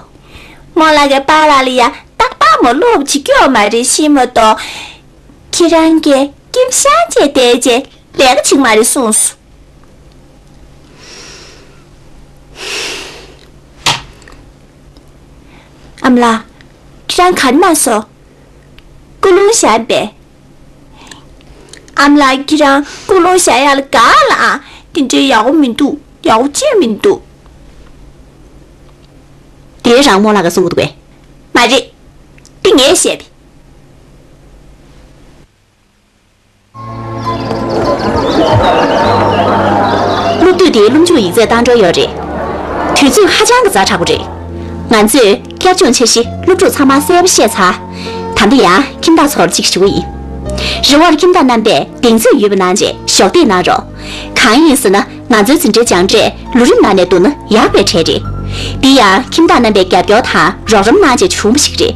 རྨོ་ལགས་ཀྱིས་པཱ་ལགས་ལ་ཡ་ཏག་ཏག་མོ་ལོག་བྱེད་ཀྱི་ཡོད་མ་རེད་ཤེས་མ་གཏོགས། ཁྱེད་རང་གིས་ ཀིམ་ཤང་བཅས་བསྡད་རྗེས་ལས་ཀ་བྱེད་ཀྱི་མ་རེད་གསུངས་སོང་། ཨ་མ་ལགས། ཁྱེད་རང་ག་རེ་གནང་སོང་། སྐུ་རླུང་བཞག་པས། ཨ་མ་ལགས་ཁྱེད་རང་སྐུ་རླུང་བཞག་ཡག་ལ་དགའ་ལ་ཨ། དེ་འདྲའི་ཡག་པོ་མི་འདུག་ཡག་པོ་ཅི་ཡང་མི་འདུག་དེ་རང་རྨོ་ལགས་ཀྱིས་གསུང་གི་འདུག་གས། མ་རེད། དེ་ངས་བཤད་པས། སློབ་དུས་དེའི་སློབ་འཇུག་ཡིག་ཚད་བཏང་འགྲོ་ཡོད་རེད། དུས་ཚོད་ཧ་ཅང་གི་ཛ་དྲག་པོ་རེད། ང་ཚོས་བསྐྱར་སྦྱོང་འཆར་གཞི་སློབ་ཕྲུག་ཚང་མར་གསལ་པོ་བཤད་ཚར། ད་ལྟ་ཡང་ཁྱིམ་བདག་ཚོར་གཅིག་ཞུ་གི་ཡིན། རེ་བར་ཁྱིམ་བདག་རྣམ་པས་གདེང་ཚོད་ཡོད་པ་གནང་རྗེས་གཞོགས་འདེགས་གནང་རོགས། གང་ཡིན་ཟེར་ན་ང་ཚོའི་འཛིན་གྲྭའི་སྦྱངས་འབྲས་ལོ་རིམ་ནང་ནས་བསྡུར་ན་ཡག་པའི་གྲས་རེད། འདི་ཡང་ཁྱིམ་བདག་རྣམ་པས་རྒྱབ་སྐྱོར་དང་རོགས་རམ་གནང་རྗེས་བྱུང་བ་ཞིག་རེད།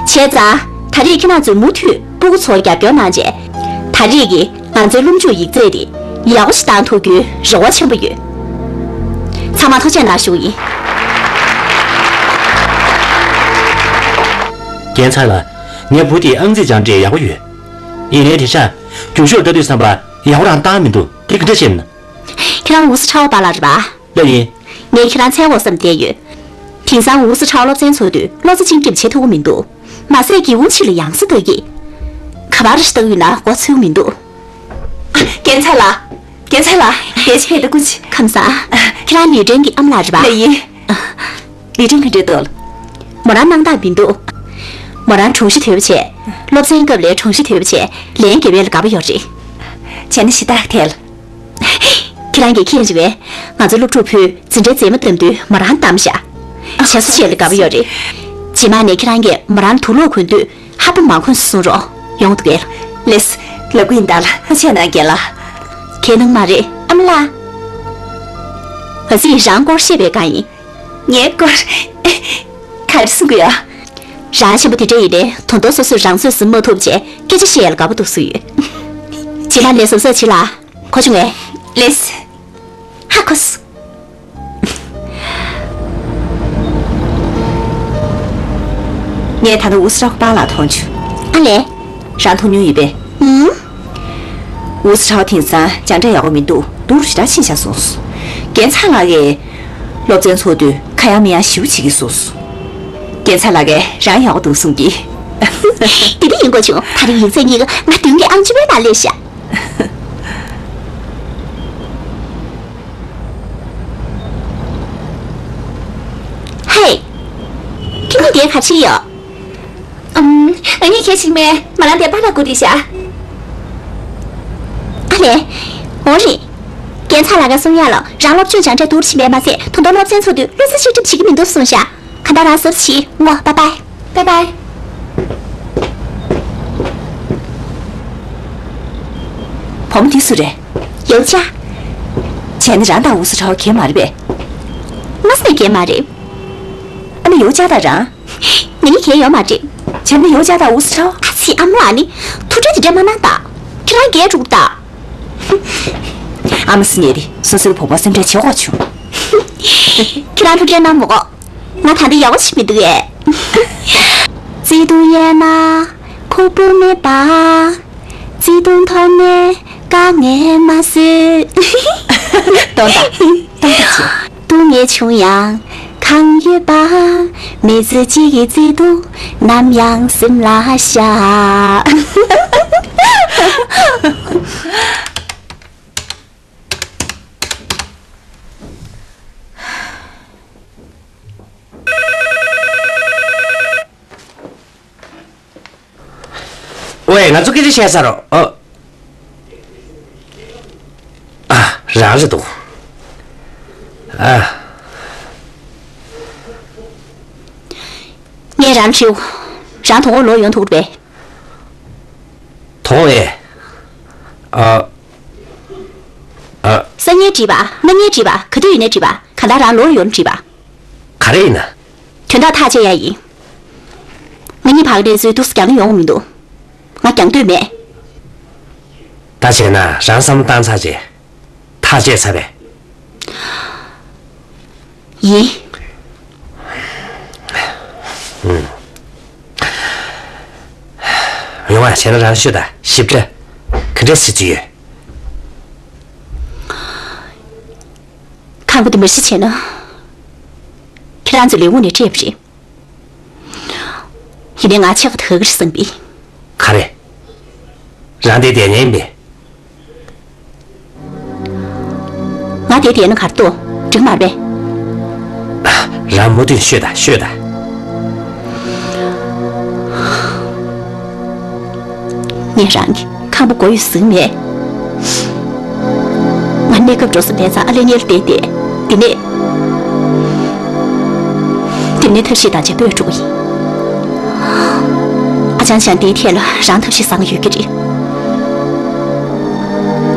བྱས་ཙང་ད་རེས་ཁྱེད་རང་ཚོས་མུ་མཐུད་སྤུ་གུ་ཚོར་རྒྱབ་སྐྱོར་གནང་རྗེས། ད་རེས་ཀྱི་ང་ཚོའི་སློབ་འཇུག་ཡིག་ཚད་དེ་ཡག་པོ་ཞིག་བཏང་ཐུབ་རྒྱུའི་རེ་བ་ཆེན་པོ་ཡོད། ཚང་མ་ཐུགས་རྗེ་གནང་ཞུ་གི་ཡིན། རྒན་ཚང་ལགས། ངའི་བུ་དེའི་ཨང་རྩིས་སྦྱངས་འབྲས་ཡག་པོ་ཡོད། ཡིན་ནའི་དེང་སང་རྒྱུགས་ཤོག་ལྟ་དུས་ཙམ་པ་ཡག་པོ་རང་བཏང་མི་འདུག་དེ་ག་འདྲ་བྱས་ན། ཁྱེད་རང་ཝུའུ་སི་ཁྲའོ་པཱ་ལགས་རེད་པ། ལགས་ཡིན། ངས་ཁྱེད་རང་འཚོལ་དགོས་བསམ་བསྡད་ཡོད། དེང་སང་ཝུའུ་སི་ཁྲའོ་སློབ་ཚན་ཚོགས་དུས་བློ་རྩེ་གཅིག་སྒྲིམ་བྱེད་ཐུབ་ཀྱི་མི་འདུག་མ་ཟད་སྒེའུ་ཁུང་ཕྱི་ལ་ཡང་སེ་ལྟ་གི། ག་པར་ཞིག་ལྟ་གི་ཡོད་ན་མགོ་ཚོས་མི་འདུག་རྒན་ཚང་ལགས། རྒན་ཚང་ལགས། བདེ་ཆེ་ད་ཀུན་ཆེ། ཁམས་བཟང་། ཁྱེད་རང་ལི་ཀྲན་གྱི་ཨ་མ་ལགས་རེད་པ། ལགས་ཡིན། ལི་ཀྲན་ག་འདྲས་འདུག་མོ་རང་སྣང་དག་མི་འདུག་མོ་རང་གྲོང་གཞི་དོད་པ་བྱས། སློབ་ཚན་སྐབས་ལ་གྲོང་གཞི་དོད་པ་བྱས་ལན་རྒྱབ་ཡས་ལ་དགའ་པོ་ཡོད་རེད། བྱས་ན་ཞེ་དྲག་ཐལ། ཁྱེད་རང་གིས་མཁྱེན་རེད་པས། ང་ཚོ་སློབ་ཕྲུག་བུས་འཛིན་གྲྭའི་རྩེད་མོ་བཏང་དུས་མོ་རང་བདམས་བཞག་བྱས་སོ་བྱས་ལ་དགའ་པོ་ཡོད་རེད། རྗེས་མ་ནས་ཁྱེད་རང་གིས་མོ་རང་ལ་དུག་སློག་གོན་དུས་ཧ་པ་མ་གོན་སོང་རོགས། ཡོང་འདུག་གས། ལགས་སོ། ལབ་ཀྱི་ཡིན་ད་ལགས། ཐུགས་རྗེ་གནང་རྒན་ལགས། གའི་གནང་མ་རེད། ཨ་མ་ལགས། གལ་སྲིད་རང་སྐོར་བཤད་པའི་སྒང་ཡིན། ངའི་སྐོར། ག་རེ་གསུང་གི་ཡོད། རང་ཆེན་པོ་དེ་འདྲ་ཡིན་ནའི་ད་དུང་སོ་སོས་རང་ཚོད་ཟིན་མ་ཐུབ་བྱས་སྐད་ཆ་བཤད་ཡ་ལ་དགའ་པོ་འདུག་གསུངས་ཡོད། རྗེས་མ་ལས་གཟབ་གཟབ་བྱེད་ལ། གོ་བྱུང་ངས། ལགས་སོ། ཧ་གོ་སོང་། ངས་ད་ལྟ་ཝུའུ་སི་ཁྲའོ་པཱ་ལགས་མཐོང་བྱུང་། ཨ་ལས། རང་མཐོང་མྱོང་ཡོད་པས། ཧུམ། ཝུའུ་སི་ཁྲའོ་དེང་སང་སྦྱངས་འབྲས་ཡག་པོ་མི་འདུག་སྡུག་རུ་ཞེ་དྲག་ཕྱིན་བཞག་སོང་། རྒན་ཚང་ལགས་ཀྱིས་སློབ་ཚན་ཚོགས་དུས་ཁ་ཡང་མིག་ཡང་ཞེ་པོ་བྱེད་ཀྱི་སོང་། རྒན་ཚང་ལགས་ཀྱིས་རང་ཡག་པོ་འདུག་གསུང་གི། དེ་འདྲ་ཡིན་དགོས་བྱུང་། ད་རེས་ཡིག་ཚད་གཉིས་ཀ་ང་བདུན་གྱི་ཨང་བཅུ་པའི་ནང་སླེབས་ཤག་ཧེ། ཁྱེད་གཉིས་འདིར་ག་རེ་བྱེད་ཀྱི་ཡོད། ཨམ། ང་གཉིས་གང་ཡང་བྱེད་ཀྱི་མེད། མོ་རང་དེར་པཱ་ལགས་སྒུག་བསྡད་ཤག་ཨ་ལས། འོ་རེད། རྒན་ཚང་ལགས་ཀྱིས་གསུང་ཡག་ལ་རང་སློབ་སྦྱོང་སྦྱངས་འབྲས་སྡུག་རུ་ཕྱིན་པས་མ་ཚད་ད་དུང་སློབ་ཚན་ཚོགས་དུས་བློ་རྩེ་གཅིག་སྒྲིམ་བྱེད་ཀྱི་མི་འདུག་གསུངས་ཤག་གང་ལྟར་རང་གཟབ་གཟབ་བྱེད། ངོ་། པཱའི་པཱའི། པཱའི་པཱའི། བུ་མོ་འདི་སུ་རེད། ཡོ་ཅཱ། བྱས་ན་རང་དང་ཝུའུ་སི་ཁྲའོ་གྱེས་མ་རེད་པས། མ་སེ་གྱེས་མ་རེད། ཨ་ནི་ཡོ་ཅཱ་དང་རང་། ང་གཉིས་གྱེས་ཡོད་མ་རེད། བྱས་ན་ཡོ་ཅཱ་དང་ཝུའུ་སི་ཁྲའོ། ཨ་ཙི། ཨ་མ་ལགས་ནི་ཐུགས་ཁྲལ་དེ་འདྲ་མ་གནང་དང་། ཁྱེད་རང་གྱེས་འགྲོ་གི་རེད་ད། ཨ་མ་སི་ཉེ་རི་སོ་སོའི་བུ་མོ་སེམས་ཁྲལ་བྱེད་དགོས་བྱུང་། ཁྱེད་རང་ཐུགས་ཁྲལ་གནང་མི་དགོས། ང་ད་ལྟ་ཡག་པོ་ཞིག་མི་འདུག་ཨེ། བརྩེ་དུང་ཡལ་ན་ཁོག་པ་མེད་པ། བརྩེ་དུང་ཐོག་ནས་དཀའ་ངལ་མ་བཟོད། གཏོང་དང་། གཏོང་དང་བྱེད། སྡུག་བསྔལ་བྱུང་ཡང་གང་ཡོད་པ། མི་ཚེ་གཅིག་གི་བརྩེ་དུང་ནམ་ཡང་སེམས་ལ་ཤར། ཝེ། ང་ཚོ་སྐད་ཆ་བཤད་ཚར་རོ། ཨ། ཨ། རང་རེད་འདུག་ཨ། ངས་རང་དྲིས། རང་དོ་དགོང་ལོག་ཡོང་ཐུབ་པས། དོ་དགོང་ཨེ། ཨ། ཨ། སང་ཉིན་དྲིས་པ། གནངས་ཉིན་དྲིས་པ། ག་དུས་ཡིན་ནའི་དྲིས་པ། གང་ལྟར་རང་ལོག་ཡོང་དྲིས་པ། ག་རེ་ཡིན་ན། དོན་དག་ཐག་བཅད་ཡ་ཡིན། ང་གཉིས་བར་གྱི་གནས་ཚུལ་འདུག་སེ་རྒྱང་ཡོང་མི་འདུག་ང་རྒྱང་སྡོད་མེད། ད་བྱས་ན་རང་བསམ་བློ་བཏང་ཚར་རྗེས་ཐག་བཅད་ཚར་བས། ཡིན། ཨུམ། ཡོང་བ་བྱས་ན་རང་ཤོད་ད། ཞིབ་ཕྲ། ག་འདྲས་བྱེད་རྩིས་ཡོད། ཁང་པ་འདི་མ་གཞི་བྱས་ན། ཁྱེད་རང་ཚོའི་ལས་ཁུངས་ནས་སྤྲད་པ་རེད། ཡིན་ནའི་ང་ཕྱེད་ཀ་ད་ག་རེ་བསམ་པས། ག་རེ། རང་འདིར་བསྡད་ཉན་ཡིན་པས། ང་འདིར་བསྡད་ན་ག་རེ་འདུག་འགྲིག་མ་རེད་པས། རང་མུ་མཐུད་ཤོད་དང་ཤོད་དང་། ངས་རང་གི་ཁང་པ་དགོས་ཡོད་ཟེར་གྱི་མེད། ང་གནས་སྐབས་འགྲོ་ས་མེད་ཙང་ཨ་ལེ་ཉལ་བསྡད་དེ། འདི་ནས། འདི་ནས་ཐབས་ཤེས་དང་བྱས་པོས་འགྲོ་གི་ཡིན། ཨ་ཅང་ཅང་འདིའི་ཐད་ལ་རང་ཐབས་ཤེས་བཟང་ཡོད་ཀྱི་རེད།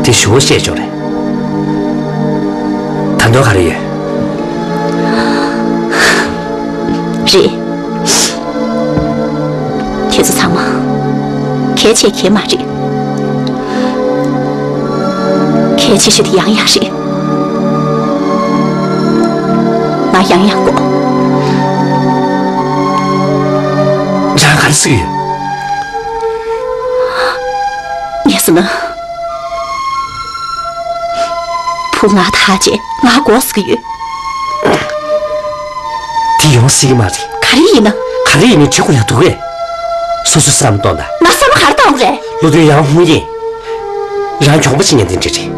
དེ་ཞུ་བོ་བཤད་ཆོག་རེད། ད་དུང་ག་རེ་ཡོད། རེད། ཁྱེད་ཚོ་ཚང་མ་གལ་ཆེ་གལ་མ་རེད། གལ་ཆེ་ཤོས་དེ་ཡང་ཡང་རེད། ང་ཡང་ཡང་དགོས། རང་ག་རེ་ཟེར་གྱི་ཡོད། ངས་ཟེར་ན། བུ་ང་ཐག་བཅད་ང་དགོས་ཟེར་གྱི་ཡོད། དེ་ཡོང་སྲིད་ཀྱི་མ་རེད། ག་རེ་ཡིན་ན། ག་རེ་ཡིན་མིན་དྲི་དགོས་ཡ་འདུག་གས། སོ་སོས་བསམ་གཏོང་དང་། ང་བསམ་བློ་ག་རེ་གཏོང་དགོས་རེད། བློ་མཐུན་ཡང་ཧུང་ཡིན། རང་གྱོང་པོ་བྱེད་མཁན་དེ་འདྲ་རེད།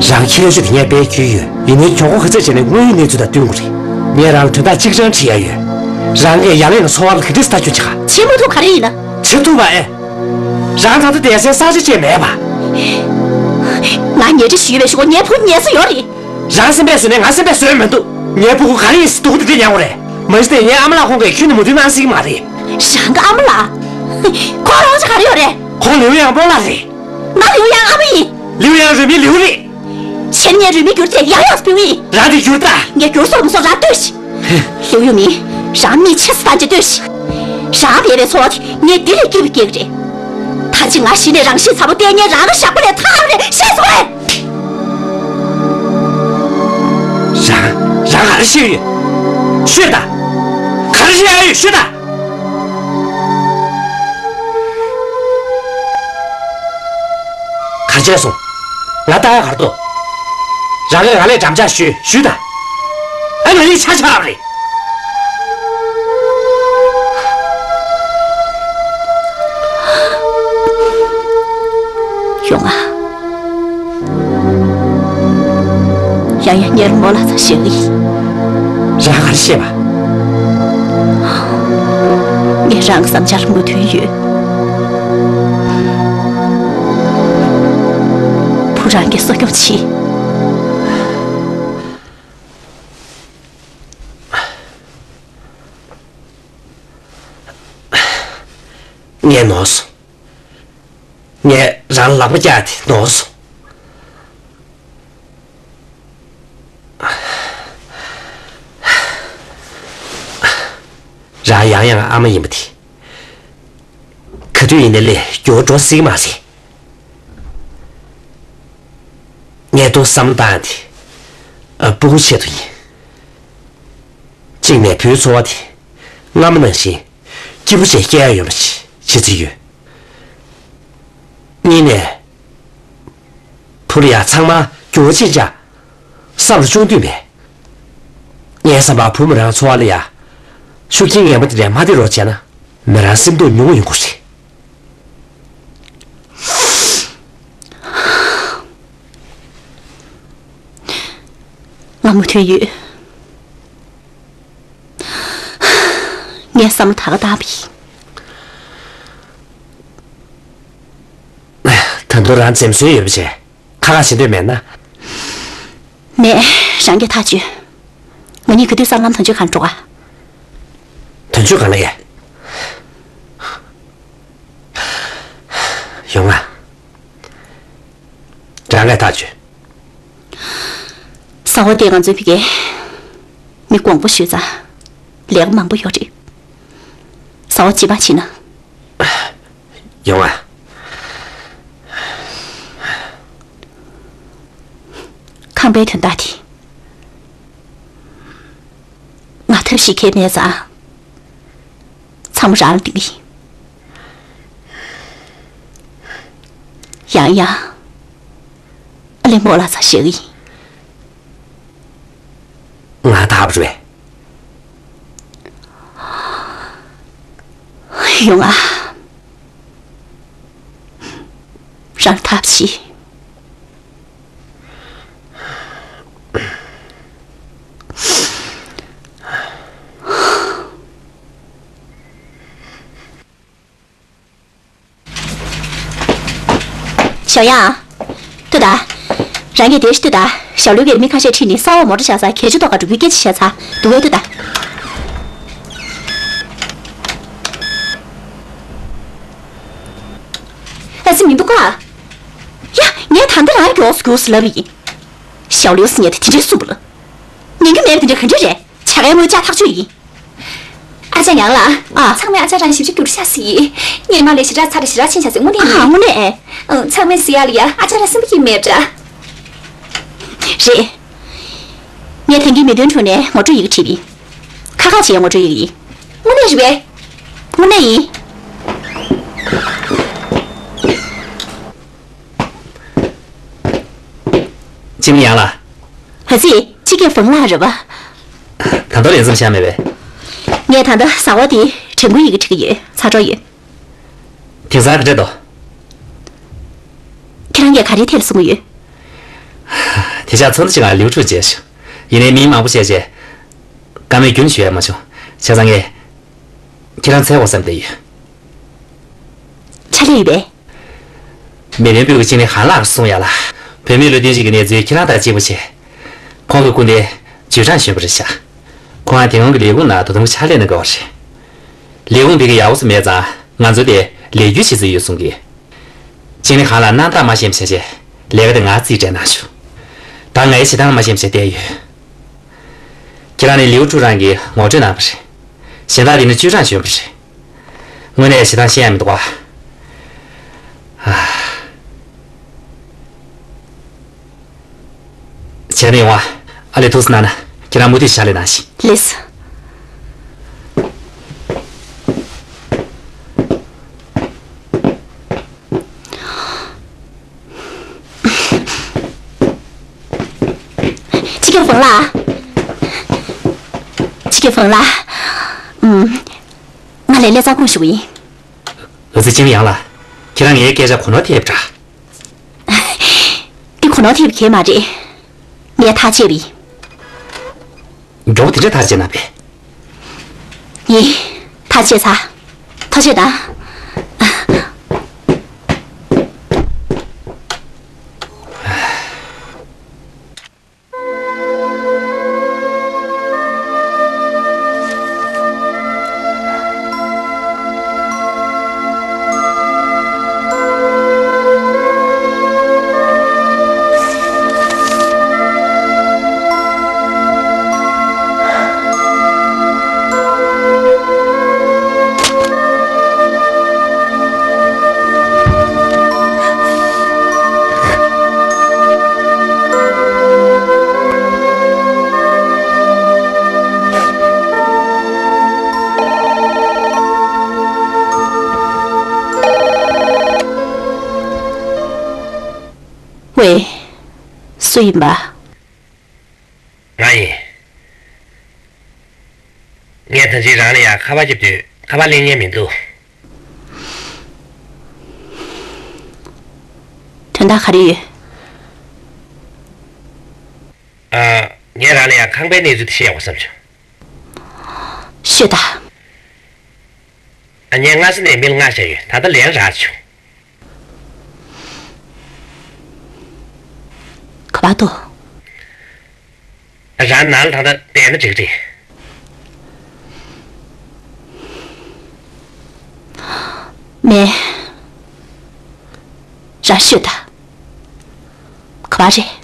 རང་ཁྱད་ཆོས་དེ་ངས་དཔེ་ཁྱོད་ཡོད། ཡིན་ནའི་གྱོང་པོ་ག་ཚོད་བྱས་ནས་དངོས་ཡོད་གནས་ཚུལ་དང་བསྟུན་དགོས་རེད། ངས་རང་ལ་དོན་དག་གཅིག་རང་དྲི་ཡ་ཡོད། རང་ངས་ཡ་ལན་ལ་འཚོ་བ་ལ་ག་འདྲས་ལྟ་སྐྱོང་བྱེད་ག་བྱེད་མ་ཐུབ་ག་རེ་ཡིན་ན། བྱེད་ཐུབ་པ་ཨེ། རང་ད་ལྟ་བསྡད་སའི་ས་ཆ་བཅས་མེད་པ། ང་ཉལ་ཁྲི་ཞུས་པའི་ཞུ་གོ་ངའི་བུ་ཉལ་ས་ཡོད་རེད། རང་སེམས་པས་བཟོད་ནས་ང་སེམས་པས་བཟོད་མི་འདུག་ངའི་ཕྲུ་གུ་ག་རེ་ཡིན་སྡུག་དེ་འདྲ་མྱངས་པ་རེད། མ་གཞི་དེ་ངའི་ཨ་མ་ལགས་ཁོང་གིས་ཁྱོན་ནས་མོས་མཐུན་གནང་སྲིད་ཀྱི་མ་རེད། རང་གི་ཨ་མ་ལགས། ཁོང་ལུའུ་ཡང་སྤོ་ལགས་རེད། ང་ལིའུ་ཡང་ཨ་མ་ཡིན། ལིའུ་ཡང་རུས་མིང་ལིའུ་རེད། ཕྱིར་ངས་རུས་མིང་བསྒྱུར་ཚེ་ཡང་ཡང་སྤེལ་ཡིན། རང་དེ་བསྒྱུར་ད། ངས་བསྒྱུར་སོང་མ་སོང་རང་ལྟོས་ཤིག་ལིའུ་ཡུང་ནི། རང་མི་ཆེ་ས་ཐམས་ཅད་ལྟོས་ཤིག་རང་བས་པའི་འཚོ་བ་དེ་ངས་འདི་ལས་སྐྱིད་པ་སྐྱེལ་གི་རེད། ད་ཅི་ང་གཞི་ནས་རང་ཤི་ཚ་པོ་བལྟས་ངས་རང་གི་ཞག་པོ་ལས་ཐར་རེད་ཤེས་སོང་ངས། རང་རང་ག་རེ་ཤེས་ཡོད། ཤོད་ད། ག་རེ་ཤེས་ཡ་ཡོད་ཤོད་ད། གར་བྱས་སོང་། ང་ལྟ་ཡ་གར་འདུག་རང་གིས་ང་ལས་འགྲམ་ལྕག་གཞུས་གཞུས་དང་། ཨ་ང་གཉིས་ཆ་ཆ་རེད། ཡོང་ང་། ཡང་ཡང་ཉེ་རུ་མོ་ལ་ཚ་ཞེ་གི་ཡིན། རང་ག་རེ་བཤད་པ། ངས་རང་གི་བསམ་འཆར་མོས་མཐུན་ཡོད། བུ་རང་གིས་གསོ་སྐྱོང་བྱེད། ངས་ནོར་སོང་། ངས་རང་ལ་ལག་པ་བཀྱགས་ཏེ་ནོར་སོང་། རང་ཡང་ཡང་ཨ་མ་ཡིན་པ་དེ། ག་དུས་ཡིན་ནའི་ལས་འགྱུར་བ་འགྲོ་སྲིད་ཀྱི་མ་རེད། ངས་ཏོག་བསམ་བློ་བཏང་སྟེ། ཨ། སྤུ་གུ་ཆེད་དུ་ཡིན། གཅིག་ནས་བུའི་འཚོ་བ་དེ་སྔ་མ་ནང་བཞིན་སྐྱིད་པོ་བྱས་སྐྱེལ་ཡ་ཡོད་པ་ཞིག་བྱེད་རྩིས་ཡོད། གཉིས་ནས། བུ་ལ་ཡ་ཚང་མ་འགྱུར་བ་ཕྱིན་ཆད་བསམ་བློ་གཅུང་དུས་མེད། ངའི་བསམ་པར་བུ་མོ་རང་འཚོ་བ་ལ་ཡ། ཤུགས་རྐྱེན་ངན་པ་དེ་འདྲ་མ་ཐེབས་རོགས་བྱས་ན། མོ་རང་སེམས་སྡུག་ཉུང་ཡོང་གི་རེད། ང་མོས་མཐུན་ཡོད། ངས་བསམ་བློ་ད་ག་བཏང་བ་ཡིན། ད་དུང་རང་འཛེམ་ཟོན་ཡོད་པ་བྱས། ཁ་ཁ་བྱེད་འདོད་མེད་ན། མེད། རང་གིས་ཐག་གཅོད། ང་གཉིས་ག་དུས་སྲང་ལམ་དོན་གཅོད་ཁང་འགྲོ་ག་དོན་གཅོད་ཁང་ལ་ཡ། ཡོང་ང་། རང་གིས་ཐག་གཅོད། ས་འོག་དེ་ང་ཚོའི་ཕ་གིར་མི་དགོངས་པ་ཞུས་ཙང་ལས་ཀ་མང་པོ་ཡོད་རེད། ས་འོག་བྱེད་པ་བྱེད་ན། ཡོང་ང་། ཁང་པའི་དོན་དག་དེ་ང་ཐབས་ཤེས་ཁེལ་མེད་ཙང་། ཚང་མ་རང་ལ་འདི་གི་ཡིན། ཡང་ཡང་ཨ་ལེ་མོ་ལ་ཚ་ཞེ་གི་ཡིན། ང་ད་བར་བས། ཡོང་ཨ། རང་ཐབས་ཤིག་ཞའོ་ཡང་། ལྟོས་དང་། རང་གིས་དེར་ལྟོས་དང་། ཞའོ་ལུའུ་གིས་མི་ཁ་ཤས་ཁྲིད་ནས་ས་འོག་མོ་ཊ་བཞག་སར་གྱད་ཆུ་ཐོག་ཁར་འགྲོ་རྒྱུའི་སྐད་ཆ་བཤད་ཚར་འདུག་གས། ལྟོས་དང་། ཨ་ཙི་མི་འདུག་ག། ཡ། ངས་ད་ལྟ་རང་མགྱོགས་སུ་མགྱོགས་སུ་ལབ་ཡིན། ཞའོ་ལུའུ་ཟེར་མཁན་དེ་དེ་འདྲའི་སུ་པ་ལ། ཉན་རྒྱུ་མེད་པ་དེ་འདྲ་ག་འདྲ་རེད། བྱ་དགའི་དངུལ་བཅག་ཐག་ཆོད་ཡིན། ཨ་ཅག་ཡང་ལགས། ཨ། ཚང་མས་ཨ་ཅག་རང་ཞིབ་ཆ་བསྒྱུར་ཤག་ཟེར། ངས་མ་ལས་ཞེ་དྲག་ཚ་དྲག་ཞེ་དྲག་ཕྱིན་ཤག་ཟེར། དངོས་གནས་ཨ། ཡིན། དངོས་གནས་ཨེ། ཨང་། ཚང་མས་ཟེར་ཡག་ལ་ཡ་ཨ་ཅག་རང་སེམས་པ་སྐྱིད་མེད་པ་འདྲ། རེད། ངས་ཐེངས་འདིའི་མི་དོན་ཁྲོད་ནས་ངོ་སྤྲོད་ཡི་གེ་བྲིས་པ་ཡིན། ཁག་ཁག་བྱས་ངོ་སྤྲོད་ཡི་གེ་ཡིན། དངོས་གནས་རེད་པས། དངོས་གནས་ཡིན། ཅིན་ཡང་ལགས། ཨ་ཙི། ཅི་ཀེ་ཧྥང་ལགས་རེད་པ། ད་དུང་ལན་འཛོམས་བཞག་མེད་པས། ངས་ད་ལྟ་ཟླ་བ་འདིའི་དྲན་སྐུལ་ཡི་གེ་བྲི་གི་ཡོད། ཚར་འགྲོ་ཡོད། དེང་སང་ག་འདྲ་འདུག། ཁྱེད་རང་གིས་ག་རེའི་ཐད་ལ་གསུང་གི་ཡོད། དེ་ཞག་ཚོགས་འདུ་ཞིག་ལ་ལིའུ་ཀྲུའུ་མཇལ་བྱུང་། ཡིན་ནའི་མི་མང་པོ་བཤད་བྱས། བཀའ་མོལ་རྒྱུན་ཞུ་ཡ་མ་བྱུང་། བྱས་ཙང་ངས། ཁྱེད་རང་འཚོལ་དགོས་བསམ་བསྡད་ཡོད། ཕྱག་ལས་ཡོད་པས། མི་དོན་པུའུ་གི་ཅིན་ལི་ཧན་ལགས་གསུང་ཡ་ལ། བོད་མིའི་ལས་དོན་ཅིག་གི་གནས་ཚུལ་ཁྱེད་རང་དང་གཅིག་པ་བྱས། ཁོང་གི་སྐུ་མདུན་ཇུས་ཀྲང་གཞོན་པ་རེད་ཤག། ཁོང་ང་དེ་སྔོན་གྱི་ལས་ཁུངས་ནང་ད་དུང་ཕྱག་ལས་གནང་དགོས་པ་རེད། ལས་ཁུངས་ཕ་གི་ཡག་པོ་ཞིག་མེད་ཙང་ང་ཚོ་དེ་ལས་བསྒྱུར་བྱེད་རྩིས་ཡོད་གསུང་གི། ཅིན་ལི་ཧན་ལགས་རྣམ་དག་མ་ཤེས་པ་བྱས་བྱས་ལས་ཀ་དེ་ང་རྩིས་སྤྲད་གནང་བྱུང་། ད་ངའི་བྱེད་སྟངས་མ་ཤེས་པ་བྱས་བསྡད་ཡོད། ཁྱེད་རང་ནི་ལིའུ་ཀྲུའུ་རང་གིས་ངོ་སྤྲོད་གནང་བ་རེད། གཞན་དག་དེ་ནི་ཅུས་ཀྲང་གཞོན་པ་རེད། དངོས་གནས་བྱེད་སྟངས་ཤེས་ཡ་མི་འདུག་བ། ཨ། བྱས་ན་ཡོང་བ། ཨ་ལས་ཐུགས་སུ་གནང་ན་ཁྱེད་རང་མུ་མཐུད་ཕྱག་ལས་གནང་ཞིག། ལགས་སོ། ཅི་ཀེ་ཧྥང་ལགས། ཅི་ཀེ་ཧྥང་ལགས། ཨུམ། ང་ལས་ལས་རྩ་དགོངས་ཞུ་གི་ཡིན། ཨ་ཙི་ཅིན་ཡང་ལགས། ཁྱེད་རང་ངའི་སྐད་ཆ་གོ་ནོར་ཐེབས་འདྲ། འདི་གོ་ནོར་ཐེབས་ཀྱི་མ་རེད། ངས་ཐག་བཅད་པ་ཡིན། མགྱོགས་པོ་དེ་འདྲ་ཐག་བཅད་ན་བས། ཡིན། ཐག་བཅད་ཚར། ཐག་བཅད་དང་། ཝེ། སུ་ཡིན་པ། ང་ཡིན། ངས་ད་ཅི་རང་ལ་ཡང་ཁ་པར་བརྒྱབ་དུས་ཁ་པར་ལེན་མཁན་མི་འདུག། དོན་དག་ག་རེ་ཡོད། ཨ། ངས་རང་ལ་ཡང་ཁང་པའི་གནས་ཚུལ་དེ་བཤད་དགོས་བསམ་བྱུང་། ཤོད་དང་། ཨ། ངས་སྔ་ས་ནས་མི་ལ་མངགས་བཞག་ཡོད། ད་ལྟ་ལན་རག་བྱུང་། ག་པར་འདུག། རང་ནང་ལ་ད་ལྟ་བསྡད་ན་འགྲིག་རེད། མེད། རང་ཤོད་དང་། ག་པར་རེད།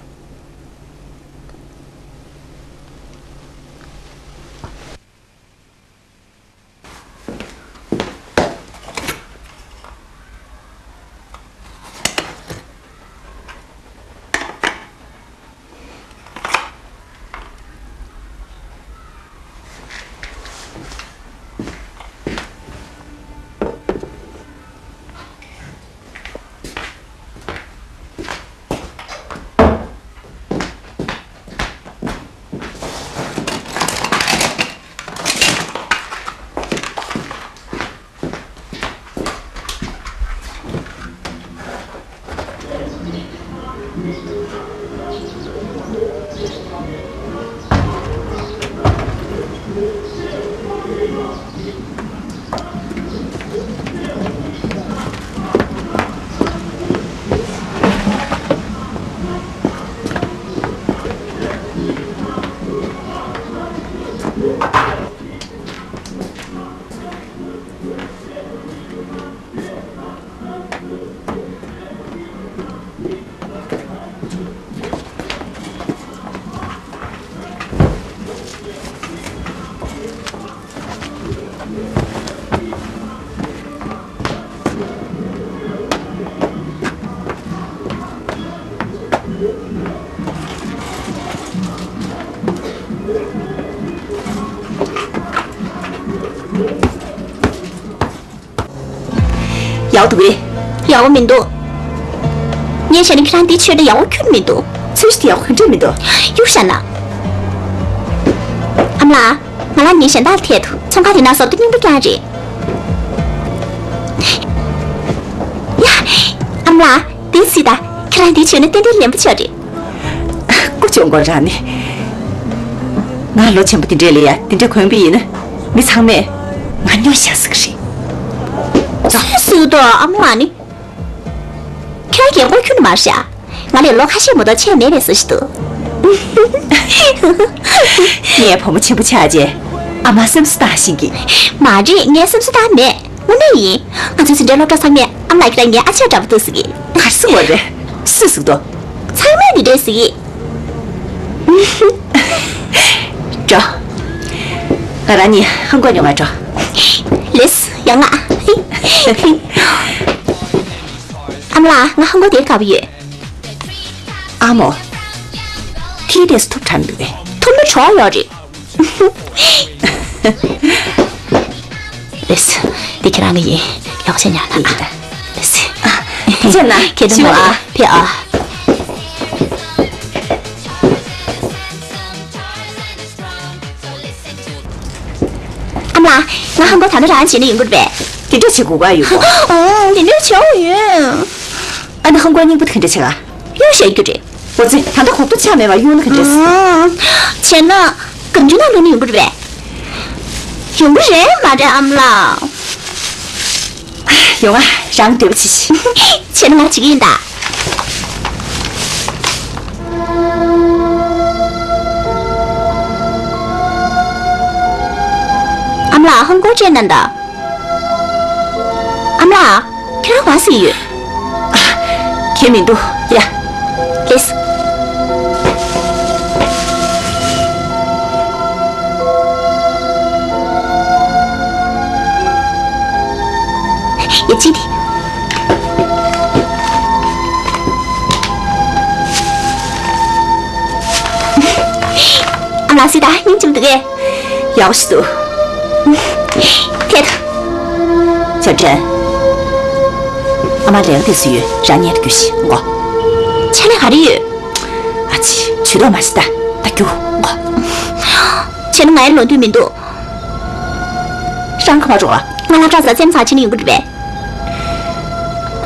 ཡག་འདུག་གས། ཡག་པོ་མི་འདུག་ངས་བྱས་ན་ཁྱེད་རང་འདི་མཆོད་ན་ཡག་པོ་ཁྱོན་མི་འདུག་ཚོས་ཤིག་ཡག་པོ་ག་འདྲས་མི་འདུག་གཡུག་བཞག་ན། ཨ་མ་ལགས། ང་ལ་ངའི་གཞན་དག་ལ་འཐད་དོ། ཚོང་ཁང་དེ་ནང་བཟོ་ལྟ་རྙིང་པ་རྐྱང་རེད། ཡ། ཨ་མ་ལགས། འདི་གཟིགས་དང་། ཁྱེད་རང་འདི་མཆོད་ན་ཏན་ཏན་ལེན་པོ་ཆགས་རེད། སྐུ་གཅོང་མགོ་རང་ནི། ང་ལོ་ཆེན་པོ་འདི་འདྲས་ལ་ཡ་འདི་འདྲས་གོན་པ་ཡིན་ན། མི་ཚང་མས་ང་སྨྱོ་ཤ་ཟ་གི་རེད། ཚོད་སུ་དོ་ཨ་མ་ལགས་ནི། ཁྱེད་རྒན་གོག་ཁྱོན་ནས་མ་རེད་ཤག་ང་ལས་ལོ་ཁ་ཤས་མ་གཏོགས་ཆེ་མེད་པའི་བཟོ་ཞིག་འདུག་ངས་བུ་མོ་ཆེན་པོ་ཆགས་རྗེས་ཨ་མ་སེམས་གསོ་བཏང་ཤེས་ཀྱི། མ་རེད། ངས་སེམས་གསོ་བཏང་མེད། དངོས་གནས་ཡིན། ང་ཚོའི་འཛིན་གྲྭའི་སློབ་གྲོགས་ཚང་མས་ཨ་མ་ལགས་ཁྱེད་རང་ངའི་ཨ་ཅག་འདྲ་པོ་འདུག་ཟེར་གི། ག་རེ་ཟེར་བ་རེད། སུས་ཟེར་འདུག་ཚང་མས་འདི་འདྲས་ཟེར་གི། འགྲོ། ང་རང་གཉིས་ཧང་གོ་ཉོ་ག་འགྲོ། ལེས། ཡང་ང་། ཨ་མ་ལགས། ང་ཧང་གོ་དེར་དགའ་པོ་ཡོད། ཨ་མོ། ཁྱེད་འདྲས་སུ་ཐུབ་དྲགས་མི་འདུག་གས། ཐུབ་ན་གྲོགས་ཡོད་རེད། ལེས། འདི་ཁྱེད་རང་གི་ཡིན། ཡག་པོ་བྱས་ཉར་ན། ལེས། ཕྱིན་ན་ཁྱེད་ཚོ་ཕྱིན་པ་ཨ། ཕེབས་ཨ། ཨ་མ་ལགས། ང་ཧང་གོ་ད་ནི་རང་བྱས་ན་ཡོང་གི་རེད་པས། དེ་འདྲ་བྱེད་དགོས་ག་ཡོད་གོ། ཨང་། དེ་འདྲ་བྱེད་འོ་ཡོད། ཨ་ནི་ཧང་གོ་རྙིང་པ་དེ་ག་འདྲ་བྱེད་ག་གཡུག་བཞག་རྒྱུ་རེད། འོ་ཙི། ད་ལྟ་གོག་ཏོ་ཆགས་མེད་པར་གཡུག་ན་ག་འདྲས། ཨང་། བྱས་ན་སྒམ་ཆུང་ནང་བླུགས་ན་ཡོང་གི་རེད་པས། ཡོང་གི་རེད་མ་རེད་ཨ་མ་ལགས། ཡོང་ང་། རང་འདོད་པ་བྱེད་ཤིག་བྱས་ན་ང་བྱེད་ཀྱི་ཡིན་ད། ཨ་མ་ལགས། ཧང་གོ་སྤྲད་གནང་དང་། ཨ་མ་ལགས། ཁྱེད་རང་ག་ཟེར་གྱི་ཡོད། ཨ། གང་ཡང་མི་འདུག་ཡ། ལེས། ཡ། ཅི་སྟེ། ཨ་མ་ལགས། སི་ཏཱ་སྙིང་རྗེ་མོ་འདུག་གས། ཡག་པོ་ཞིག་འདུག་ཐད། ཞབས་དྲུང་། ཨ་མ་ལས་ཀ་དེ་ཚོ་ཡོད། རང་ཉལ་དུ་རྒྱུགས་ཤིག་མགོ། ཆ་ལས་ག་རེ་ཡོད། ཨ་ཙི། ཇུས་གཏོགས་མ་བྱེད་ད། ད་རྒྱུགས་མགོ། བྱས་ན་ང་ཡང་ལོག་འདོད་མི་འདུག་རང་ག་པར་འགྲོ་ག་ང་སློབ་གྲྭ་ཟ་རྩེད་མོ་རྩེ་ནི་ཡོང་གི་རེད་པས།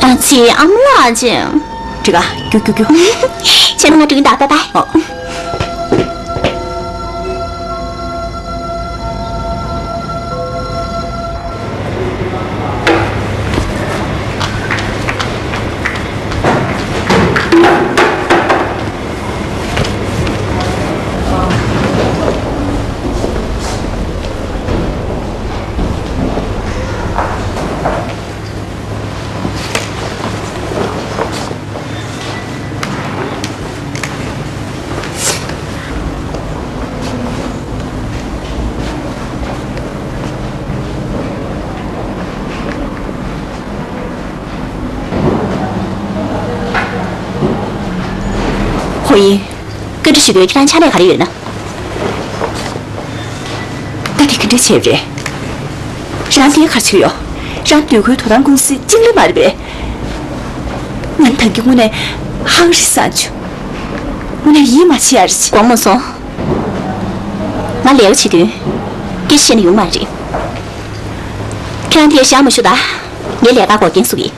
ཨ་ཙི། ཨ་མ་ལགས་ཨ་ཅེ། འགྲིག་ག་རྒྱུགས་རྒྱུགས་རྒྱུགས། བྱས་ན་ང་འགྲོ་གི་ཡིན་ད། བཱའི་བཱའི། ཨོ། ཧོ་ཡིན། བཀའ་འདྲི་ཞུ་དགོས། ཁྱེད་རང་ཕྱག་ལས་ག་རེ་ཡོད་ན། ད་དེ་ག་འདྲ་བྱས་རེད། རང་དེ་ག་རེ་བྱེད་ཡོད། རང་སྡོད་ཁུལ་དོ་དམ་ཀུང་སིའི་ཅིང་ལི་མ་རེད་པས། ང་ད་གིན་དངོས་གནས་ཧང་རི་སང་བྱུང་། དངོས་གནས་ཡིད་མ་ཆེས་ཡ་རེད། དགོངས་མ་ཚོམ། ང་ལས་ཀ་བྱེད་དུས་སྐད་ཆ་བཤད་ན་ཡོང་མ་རེད། ཁྱེད་རང་དེ་བཞག་མ་བཞུགས་ད། ངའི་ལས་ཀ་འགོག་རྐྱེན་བཟོ་གི།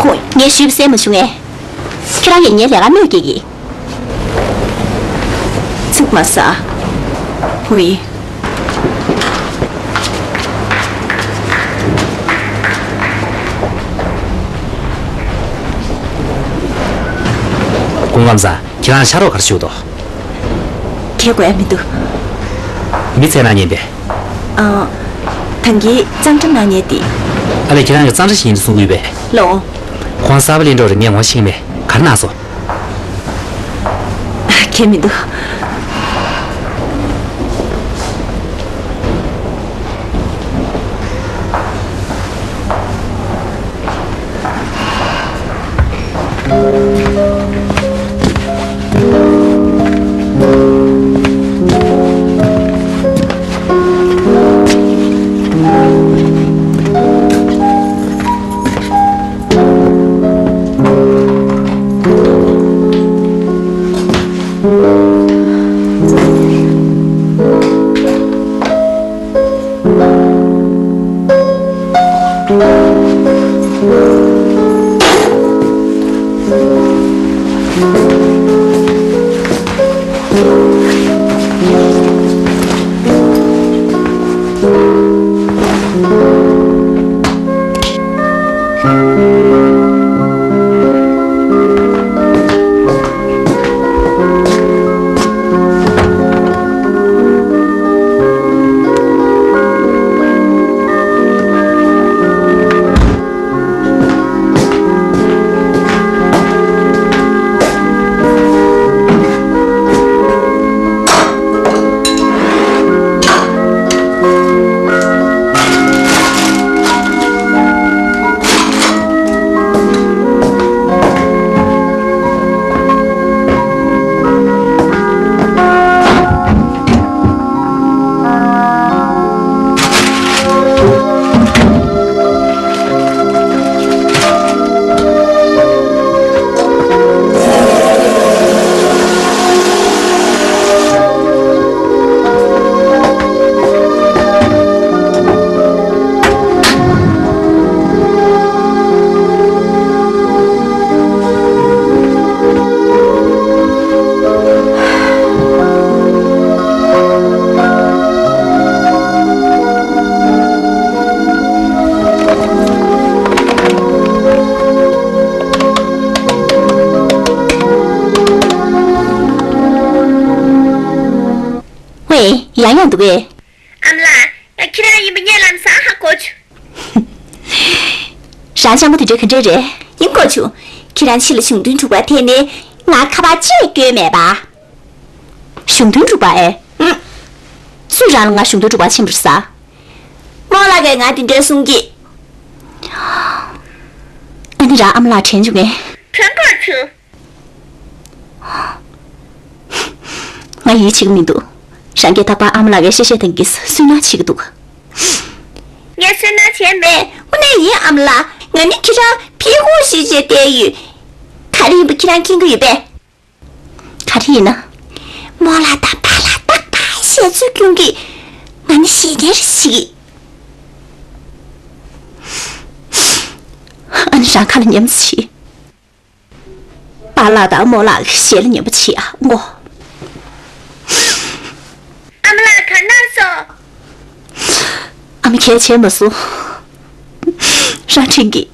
ཧོ། ངས་ཞུས་པ་གསན་མ་བྱུང་ངས། ཁྱེད་རང་གིས་ངའི་ལས་ཀར་གནོད་སྐྱེལ་གི། ཚིག་མ་ཟ། ཧུའི། སྐུ་ངོ་ལགས། ཁྱེད་རང་ཕྱག་རོགས་ག་རེ་ཞུ་གི་འདུག་གལ་དགོས་ཡ་མི་འདུག་མི་ཚད་ན་ཉན་པས། ཨ། ད་གིན་གཙང་སྦྲ་གནང་མཁན་དེ། ཨ་ལས། ཁྱེད་རང་གིས་གཙང་སྦྲ་ཞིག་ཡིན་དུ་གསུང་གི་ཡོད་པས། ལགས་འོང་། ཁོང་གསར་པ་སླེབས་འགྲོ་རེད། ངས་ངོ་ཤེས་ཀྱི་མེད། ག་རེ་གནང་སོང་། ཨ། གང་ཡང་མི་འདུག་ཡང་འདུག་གས། ཨ་མ་ལགས། ང་ཁྱེད་རང་ཡིན་པ་ངས་ལམ་སང་ཧ་གོ་བྱུང་། རང་སྤྱང་པོ་དེ་འདྲ་ག་འདྲ་རེད། ཡིན་གོ་བྱུང་། ཁྱེད་རང་ཕྱི་ལ་གཞུང་དོན་གྲུབ་པ་དེད་ནས་ང་ཁ་པར་ཅིག་བསྐྱོན་མེད་པ། གཞུང་དོན་གྲུབ་པ་ཨེ། ཨུམ། སུས་རང་ལ་ང་གཞུང་དོན་གྲུབ་པ་ཕྱིན་པར་ཟ། རྨོ་ལགས་ཀྱིས་ང་དེ་འདྲ་གསུང་གི། ཨ་ནི་རང་ཨ་མ་ལགས་དྲན་བྱུང་ངས། དྲན་གོ་བྱུང་། ང་ཡིད་ཆེས་ཀྱི་མི་འདུག། རང་གིས་རྟག་པར་ཨ་མ་ལགས་ཀྱི་ཤེས་བྱ་དང་གི་སུན་སྣང་བྱེད་ཀྱི་འདུག། ངས་སུན་སྣང་བྱས་མེད། དངོས་གནས་ཡིན་ཨ་མ་ལགས། ང་ནི་ཁྱེད་རང་ཕི་ཧུ་ཞིག་བྱས་བསྡད་ཡོད། ག་རེ་ཡིན་པ་ཁྱེད་རང་མཁྱེན་གྱི་ཡོད་པས། ག་རེ་ཡིན་ན། རྨོ་ལགས་དང་པཱ་ལགས་རྟག་པར་ཞལ་འཚོ་སྐྱོན་གྱི། ང་ནི་ཞེད་སྣང་ཞིག། ཨ་ནི་རང་ཁ་ལ་ཉན་པོ་བྱེད། པཱ་ལགས་དང་རྨོ་ལགས་ཞལ་ལ་ཉན་པོ་བྱེད་ཨ་ངོ་། ཨ་མ་ལགས་ག་ན་སོང་། ཨ་མ་གལ་ཆེན་མ་སོང་། རང་དྲན་གི།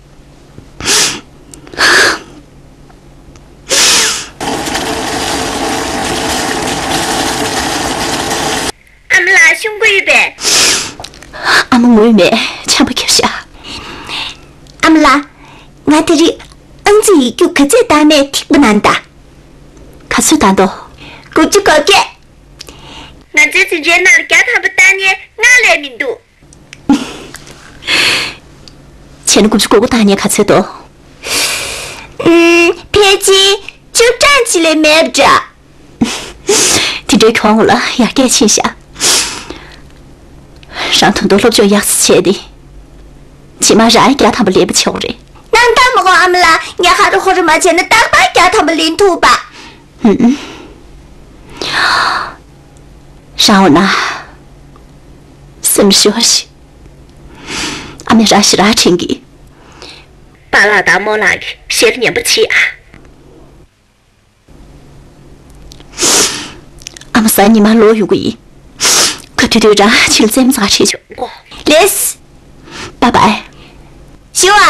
ཨ་མ་ལགས་ཤོང་གི་ཡོད་པས། ཨ་མ་ངུས་མེད། ཆམ་པ་བརྒྱབ་ཤག། ཨ་མ་ལགས། ང་དེ་རིང་ཨང་རྩིས་ཡིག་རྒྱུགས་ག་ཚོད་བཏང་མེད་ཐིག་པ་ནང་ད། ག་ཚོད་བཏང་འདུག། དགུ་བཅུ་གོ་བརྒྱད། ང་ཚོའི་འཛིན་གྲྭའི་ནང་ལ་བརྒྱ་ཐམ་པ་བཏང་མཁན་ལྔ་ལས་མི་འདུག། བྱས་ན་དགུ་བཅུ་གོ་དགུ་བཏང་མཁན་ག་ཚོད་འདུག། ཨུམ། ཕལ་ཆེར་བཅུ་གྲངས་ཅིག་ལས་མེད་པ་འདྲ། དེ་འདྲའི་གྱོང་ལ་ཡར་རྒྱས་ཕྱིན་ཤག། རང་ད་དུང་སློབ་སྦྱོང་ཡག་ཙམ་བྱས་ཏེ། རྗེས་མ་རང་བརྒྱ་ཐམ་པ་ལེན་པ་བྱེད་དགོས་རེད། གནང་དང་མ་གོ་ཨ་མ་ལགས། ངས་ཧ་རུ་ཧོ་རུ་མ་བྱས་ན་རྟག་པར་བརྒྱ་ཐམ་པ་ལེན་ཐུབ་པ། ཧུམ། རང་འོ་ན། སེམས་ཤོར་ཞིག། ཨ་མས་རང་ཞེ་དྲག་དྲན་གི། པཱ་ལགས་དང་རྨོ་ལགས་ཀྱི་ཞལ་ཉན་པོ་བྱེད་ཨ། ཨ་མ་གཟའ་ཉི་མ་ལོག་ཡོང་གི་ཡིན། ཁོས་དུས་དུས་རང་ཕྱི་ལ་རྩེད་མོ་རྩེ་ག་ཁྲིད་ཆོག་གོ། ལེས། པཱ་པཱ། ཞུ་བ།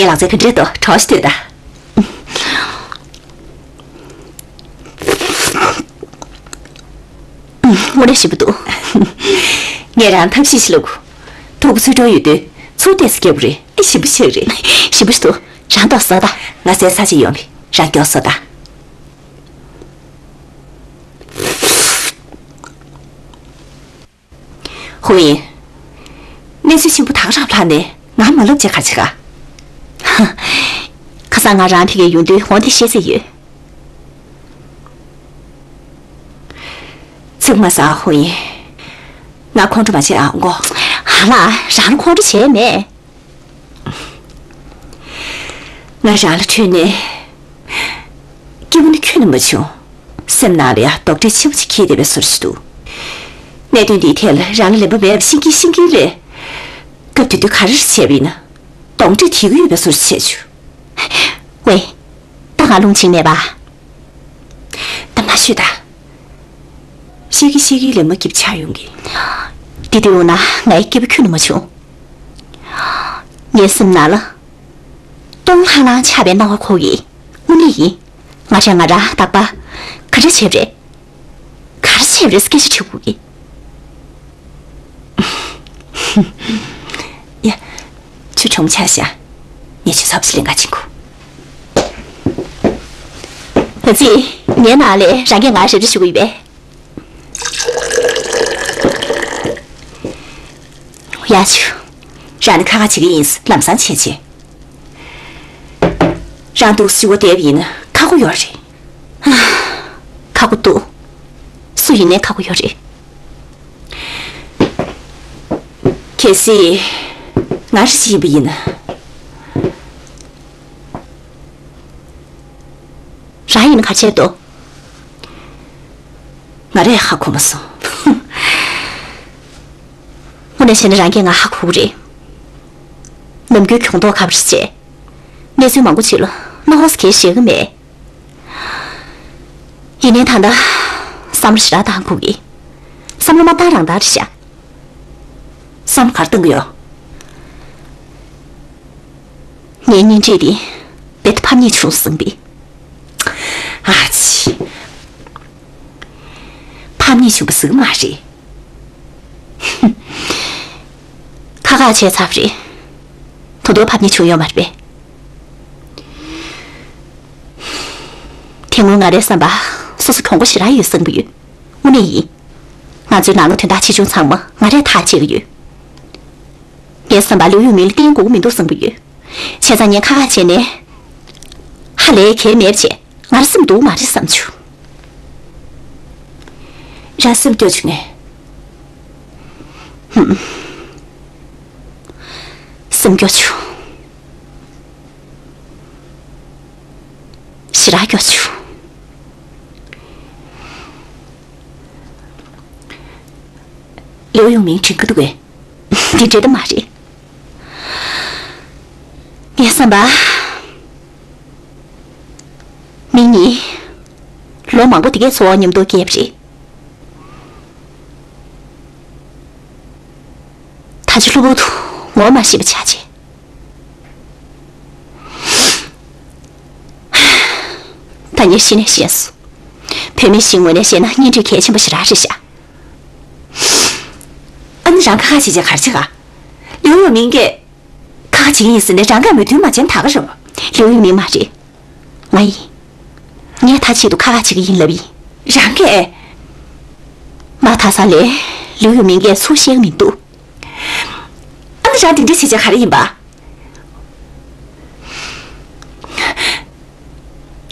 ངའི་ལག་རྩལ་ག་འདྲས་འདུག། གྲོགས་ཤིག་ལྟོས་དང་། དངོས་གནས་ཞིམ་པོ་འདུག། ངས་རང་ཐབས་ཤེས་ཤིག་ལབ་དགོས། ཐུག་པ་ཚོས་འགྲོ་ཡོད་དུས་ཚུར་ཏོག་ཙམ་བརྒྱབ་དགོས་རེད། ཨེ། ཞིམ་པོ་ཞིག་རེད། ཞིམ་པོ་ཞིག་འདུག། རང་ཏོག་ཙམ་ཟ་དང་། ང་ཟས་ཟ་བྱས་ཡོང་བས། རང་མགྱོགས་ཟ་དང་། ཧུང་ཡིན། གནས་ཚུལ་ཆེན་པོ་ད་ག་རང་ལྷག་ནས་ང་མ་ལབ་བྱས་ག་རེ་བྱེད་ག། ཧ། ཁ་སང་ང་རང་ཕ་གིར་ཡོང་དུས་འོ་དེ་བཤད་ཚར་ཡོད། ཚིག་མ་ཟ། ཧུང་ཡིན། ང་ཁོང་ཁྲོ་མ་བྱེད་ཨ་མགོ། ཨ་ལགས། རང་ལ་ཁོང་ཁྲོ་བྱས་མེད། ང་རང་ལ་ཁྲོས་ནས། སྐྱིད་པོ་ནི་ཁྱོན་ནས་མ་བྱུང་། སེམས་ནང་ལ་ཡང་རྡོག་ཁྲེས་ཆེན་པོ་ཅིག་འཁྱིལ་བསྡད་པའི་བཟོ་འདྲ་ཞིག་འདུག། གནད་དོན་འདིའི་ཐད་ལ་རང་ལ་ལན་པ་མེད་པ་ཤེས་ཀྱིན་ཤེས་ཀྱིན་ལས། སྐབས་དེ་དུས་ག་རེ་བྱས་པ་ཡིན་ན། གདོན་འདྲེ་དེ་གི་ཡོད་པའི་བཟོ་འདྲ་བྱས་བྱུང་། ཝེ། ད་ང་རླུང་འཕྱིང་མེད་པ། ད་མ་ཤོད་ད། ཤེས་ཀྱིན་ཤེས་ཀྱིན་ལས་མ་སྐྱིད་ཆགས་ཡོང་གི། དེ་དུས་ཡོང་ན་ངའི་སྐྱིད་པོ་ཁྱོན་ནས་མ་བྱུང་། ངའི་སེམས་ནང་ལ། སྟོང་ལྷང་ལྷང་ཆགས་པའི་སྣང་བ་འཁོར་གི། དངོས་གནས་ཡིན། ང་རང་ང་རང་རྟག་པར་ག་རེ་བྱས་པ་རེད། ག་རེ་བྱས་པ་རེད་སྐད་ཆ་དྲི་དགོས་ཀྱི། ཡ། ཁྱོད་གྲོངས་ཆགས་ཤག་ངས་ཁྱོད་ཚབ་ཞིག་ལེན་ག་ཕྱིན་གོ། ཨ་ཙི། ངའི་ནང་ལས་རང་གིས་ང་རེ་རེ་ཞུ་གི་ཡོད་པས། ཡ་ཆུ། རང་ནི་ཁ་ཁ་བྱེད་ཀྱི་ཡིན། ལམ་སང་བྱེད་བྱེད། རང་འདུག་ཞུ་བ་བསྡད་པ་ཡིན་ན་ཁག་པོ་ཡོད་རེད། ཁག་པོ་འདུག་སུ་ཡིན་ནའི་ཁག་པོ་ཡོད་རེད། གལ་སྲིད་ང་རེ་ཞིག་ཡིན་པ་ཡིན་ན། རང་ཡིན་ན་ག་བྱེད་དོ། ང་རས་ཧ་གོ་མ་སོང་། དངོས་གནས་བྱས་ན་རང་གིས་ང་ཧ་གོ་གི་རེད། ནམ་རྒྱུན་གྱོང་མདོག་ཁ་པོ་བྱས། གནས་ཚུལ་མང་པོ་ཅིག་ལ་སྣང་བ་གས་བཞག་གི་མེད། ཡིན་ནའི་ད་ལྟ་བསམ་བློ་ཞེ་དྲག་བཏང་དགོས་ཀྱི། བསམ་བློ་མ་བཏང་རང་བཏང་རེད་ཤག་བསམ་བློ་ག་རེ་བཏང་གི་ཡོད། ངའི་གཉེན་སྒྲིག་དེ་རྦད་དེ་ཕམ་ཉེས་བྱུང་སོང་པས། ཨ་ཙི། ཕམ་ཉེས་བྱུང་པ་ཟེར་གི་མ་རེད། ཁ་ཁ་བྱས་ཚར་བ་རེད། ད་དུང་ཕམ་ཉེས་བྱུང་ཡོད་མ་རེད་པས། དེ་སྔོན་ང་རའི་བསམ་པར་སོ་སོ་གྱོང་པོ་ཞེ་དྲག་ཡོད་བསམ་གྱི་ཡོད། དངོས་གནས་ཡིན། ང་ཚོའི་ནང་ལ་དོན་དག་ཆེ་ཆུང་ཚང་མ་ང་རས་ཐག་བཅད་ཀྱི་ཡོད། ངའི་བསམ་པར་ལིའུ་ཡུང་མིང་ལ་བརྟེན་དགོས་ཀྱི་མི་འདུག་བསམ་གྱི་ཡོད། བྱས་ཙང་ངས་ཁ་ཁ་བྱས་ནས། ཧ་ལས་གལ་མེད་པ་བྱས། ང་རང་སེམས་སྡུག་མ་རེད་བསམ་བྱུང་། རང་སེམས་སྐྱོ་བྱུང་ངས། ཧུམ། སེམས་སྐྱོ་བྱུང་། ཞེ་དྲག་སྐྱོ་བྱུང་། ལིའུ་ཡུང་མིང་དྲན་གྱི་འདུག་གས། འདི་འདྲ་ད་མ་རེད། ངས་བསམ་པ། མི་གཉིས། ལོ་མང་པོ་དེ་གའི་འཚོ་བ་མཉམ་དུ་བསྐྱལ་བ་རེད། ད་ཆ་ལྷུག་པོ་དུ་ངོ་མ་ཤེས་པ་ཆགས་བྱས། ད་ངས་གཞི་ནས་ཤེས་སོང་། བུད་མེད་ཞིག་ངོས་ནས་བཤད་ན་གཉེན་སྒྲིག་གལ་ཆེན་པོ་ཞེ་དྲག་རེད་ཤག་ཨ་ནི་རང་ཁ་ཁ་བྱེད་བྱས་ག་རེ་བྱེད་ག་ལིའུ་ཡུང་མིང་གིས་ཁ་ཁ་བྱེད་ཀྱི་ཡིན་ཟེར་ནས་རང་གིས་མོས་མཐུན་མ་བྱས་ན་ད་ག་རེད། ལིའུ་ཡུང་མིང་མ་རེད། ང་ཡིན། ངས་ད་ཆེད་དུ་ཁ་ཁ་བྱེད་ཀྱི་ཡིན་ལབ་ཡིན། རང་གིས། མ་ད་ས་ལས། ལིའུ་ཡུང་མིང་གིས་ཚུར་བཤད་ཀྱི་མི་འདུག་ཨ་ནི་རང་དེ་འདྲ་བྱེད་བྱས་ག་རེ་ཡིན་པ།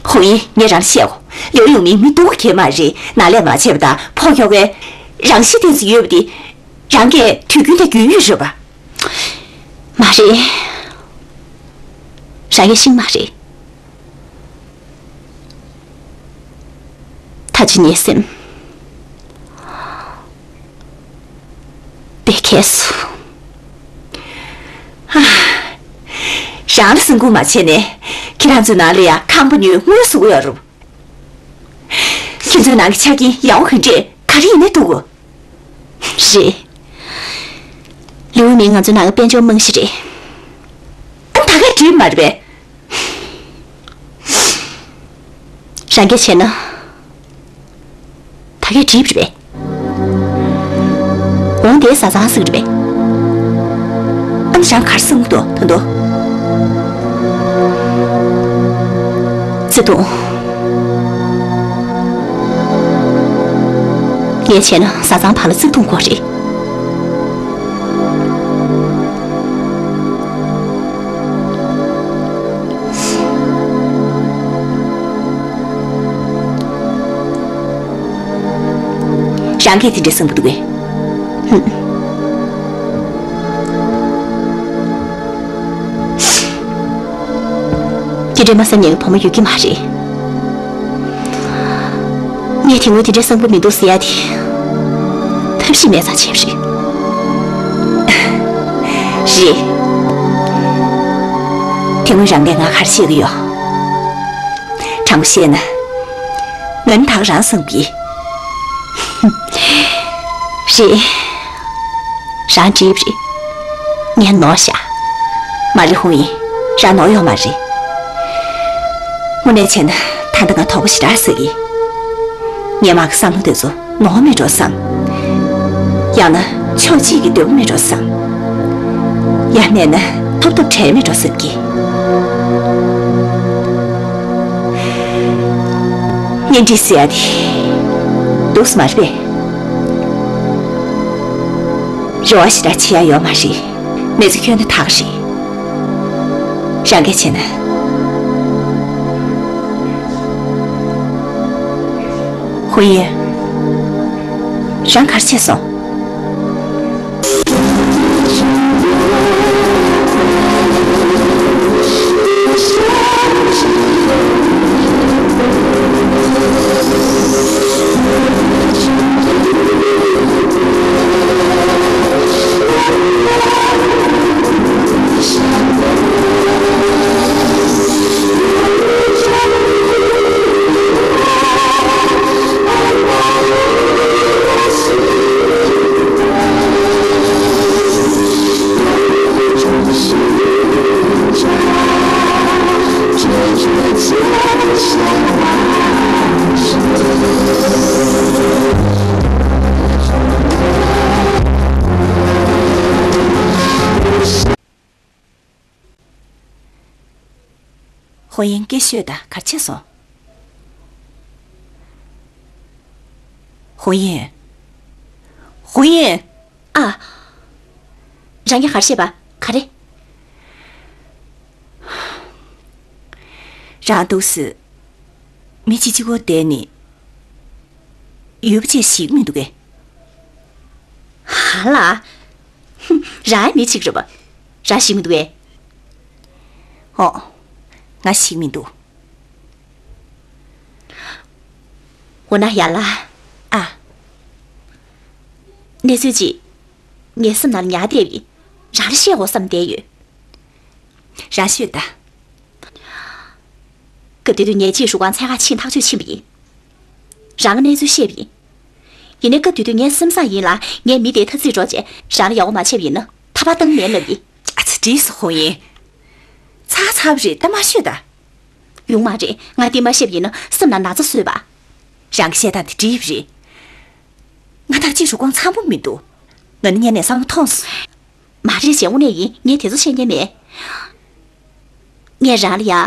ཧུང་ཡི། ངས་རང་བཤད་གོ། ལིའུ་ཡུང་མིང་མི་སྡུག་ག་གས་མ་རེད། ནང་ལས་མ་བྱས་པ་དང་ཕོ་ཁྱོ་གའི་རང་གཤིས་ལྡན་ཞིག་ཡོད་པ་དེ། རང་གིས་དུས་རྒྱུན་དང་རྒྱུས་ཡོད་རེད་པ། མ་རེད། རང་གིས་ཤེས་མ་རེད། ད་ཅི་ངའི་སེམས་དཔེ་ཁྱད་སོང་། རང་ལ་སེམས་ཁུར་མ་བྱས་ནས། ཁྱེད་རང་ཚོའི་ནང་ལ་ཡ་ཁང་པ་ཉོས་དངུལ་བཟོ་གི་ཡོད་རུང་། ཁྱེད་ཚོའི་ནང་གི་ཆ་རྐྱེན་ཡག་པོ་ག་འདྲས་ག་རེ་ཡིན་ནའི་འདུག་གོ། རེད། ལིའུ་མིང་ང་ཚོའི་ནང་གི་དཔལ་འབྱོར་རྨང་གཞི་རེད། ཨ་ད་གས་འགྲིག་མ་རེད་པས། རང་གིས་བྱས་ན། ད་གས་འགྲིག་རེད་པས། འོང་དེ་བཟའ་ཚང་ཟིག་རེད་པས། ཨ་ནི་རང་ག་རེ་བསམ་གྱི་འདུག་ད་དུང་། བརྩེ་དུང་། ངས་བྱས་ན་བཟའ་ཚང་བར་ལ་བརྩེ་དུང་དགོས་རེད། རང་གིས་དེ་འདྲ་བསམ་གྱི་འདུག་གས། ཧུམ། དེ་འདྲ་མ་བསམ་མཁན་གྱི་བུ་མོ་ཡོད་ཀྱི་མ་རེད། ངས་དེ་སྔོན་དེ་འདྲ་བསམ་གྱི་མི་འདུག་ཟེར་ཡ་དེ། ཐབས་ ཅི་མེད་ཙང་བྱས་པ་རེད། རེད། དེ་སྔོན་རང་གིས་ང་ག་རེ་བཤད་ཀྱི་ཡོད། དྲང་པོ་བཤད་ན། ང་ནི་ད་ག་རང་བསམ་གྱི། རེད། རང་འགྲིག་པ་རེད། ངས་ནོར་བཞག། མ་རེད། ཧུང་ཡིན། རང་ནོར་ཡོད་མ་རེད། དངོས་གནས་བྱས་ན་ད་ལྟ་ང་དོགས་པ་ཞེ་དྲག་ཟ་གི། ངས་མ་གི་བསམ་བློ་དེ་ཚོ་ནོར་མེད་འགྲོ་བསམ། ཡང་ན་ཕྱོགས་གཅིག་གི་འདོད་པ་མེད་འགྲོ་བསམ། ཡང་མེད་ན་ཐོབ་ཐབས་བྲལ་མེད་འགྲོ་བསམ་གི། གཉེན་སྒྲིག་ཟེར་ཡ་དེ་འདུག་སེ་མ་རེད་པས། རེ་བ་ཞེ་དྲག་བྱེད་ཡ་ཡོད་མ་རེད། གནས་ཚུལ་ཁྱོན་ནས་ཐག་རེད། རང་གིས་བྱས་ན། ཧུ་ཡིན། རང་ག་རེ་བྱས་སོང་། ཧོ་ཡིན་སྐད་ཤོད་དང་། ག་རེ་བྱས་སོང་། ཧོ་ཡིན། ཧོ་ཡིན། ཨ། རང་གིས་ག་རེ་བཤད་པ། ག་རེ། རང་འདུག་སེ་མི་གཅིག་གཅིག་པོ་བསྡད་ནས་ཡོད་པ་བྱས་ཤེས་ཀྱི་མི་འདུག་གས། ཧ་ལ། ཧུམ། རང་མི་གཅིག་རེད་པ། རང་ཤེས་ཀྱི་མི་འདུག་གས། ཨོ། ང་ཤེས་ཀྱི་མི་འདུག་འོ་ན་ཡ་ལ། ཨ། གནས་ཚུལ་ཅིག་ངའི་སེམས་ནང་ཉར་བསྡད་ཡིན། རང་ལ་བཤད་དགོས་བསམ་བསྡད་ཡོད། རང་ཤོད་དང་། སྐབས་དེ་དུས་ངས་ཅིག་ཧྲུའུ་ཀོང་འཚོལ་ག་ཕྱིན་ཐག་གཅོད་ཕྱིན་པ་ཡིན། རང་ལ་གནས་ཚུལ་བཤད་པ་ཡིན། ཡིན་ནའི་སྐབས་དེ་དུས་ངའི་སེམས་བཟང་ཡིན་ལ། ངས་མི་དེའི་འཐབ་རྩོད་འགྲོ་བྱས་རང་ལ་ཡག་པོ་མ་བྱས་པ་ཡིན་ན། ཐར་པ་བཏང་མེད་ལབ་ཡིན། ཨ་ཙི། འགྲིག་སོང་། ཧོ་ཡིན། ཚར་ཚར་བ་རེད། ད་མ་ཤོད་དང་། ཡོང་མ་རེད། ང་འདི་མ་བཤད་པ་ཡིན་ན་སེམས་ལ་ན་ཚ་བཟོས་པ། རང་གི་བཤད་སྟངས་དེ་འགྲིག་པ་རེད། ང་ད་ཅིག་ཧྲུའུ་ཀོང་འཚམ་པོ་མི་འདུག་ང་ནི་སྔོན་ནས་བསམ་བློ་ཐོངས་སོང་། མ་རེད་ཅེས། དངོས་གནས་ཡིན། ངས་དེ་ཚོ་བཤད་མཁན་མེད། ངས་རང་ལ་ཡ།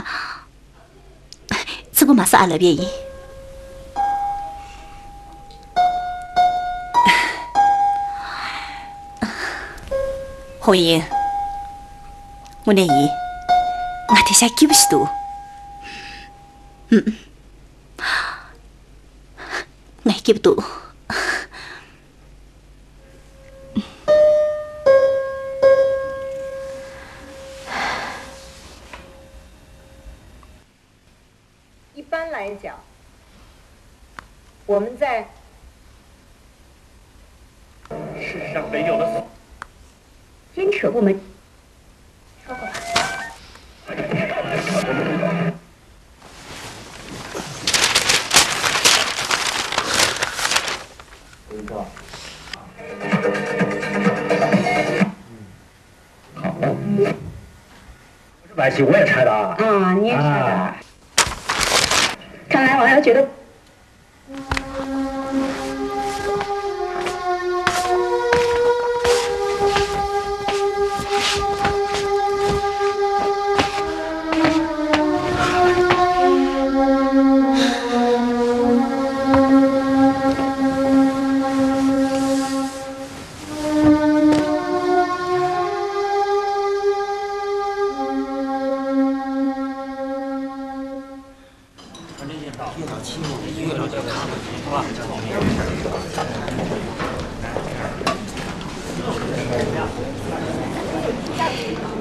ཚིག་པ་མ་ཟ་ཨ་ལབ་ཡས་ཡིན། ཧོ་ཡིན། དངོས་གནས་ཡིན། ང་དེང་སང་སྐྱིད་པོ་ཞིག་འདུག་ཧུམ། ང་སྐྱིད་པོ་འདུག一般来讲，我们在市场没有了。坚持我们好，不是白棋，我也拆的啊。啊，你也拆的。啊。看来我还要觉得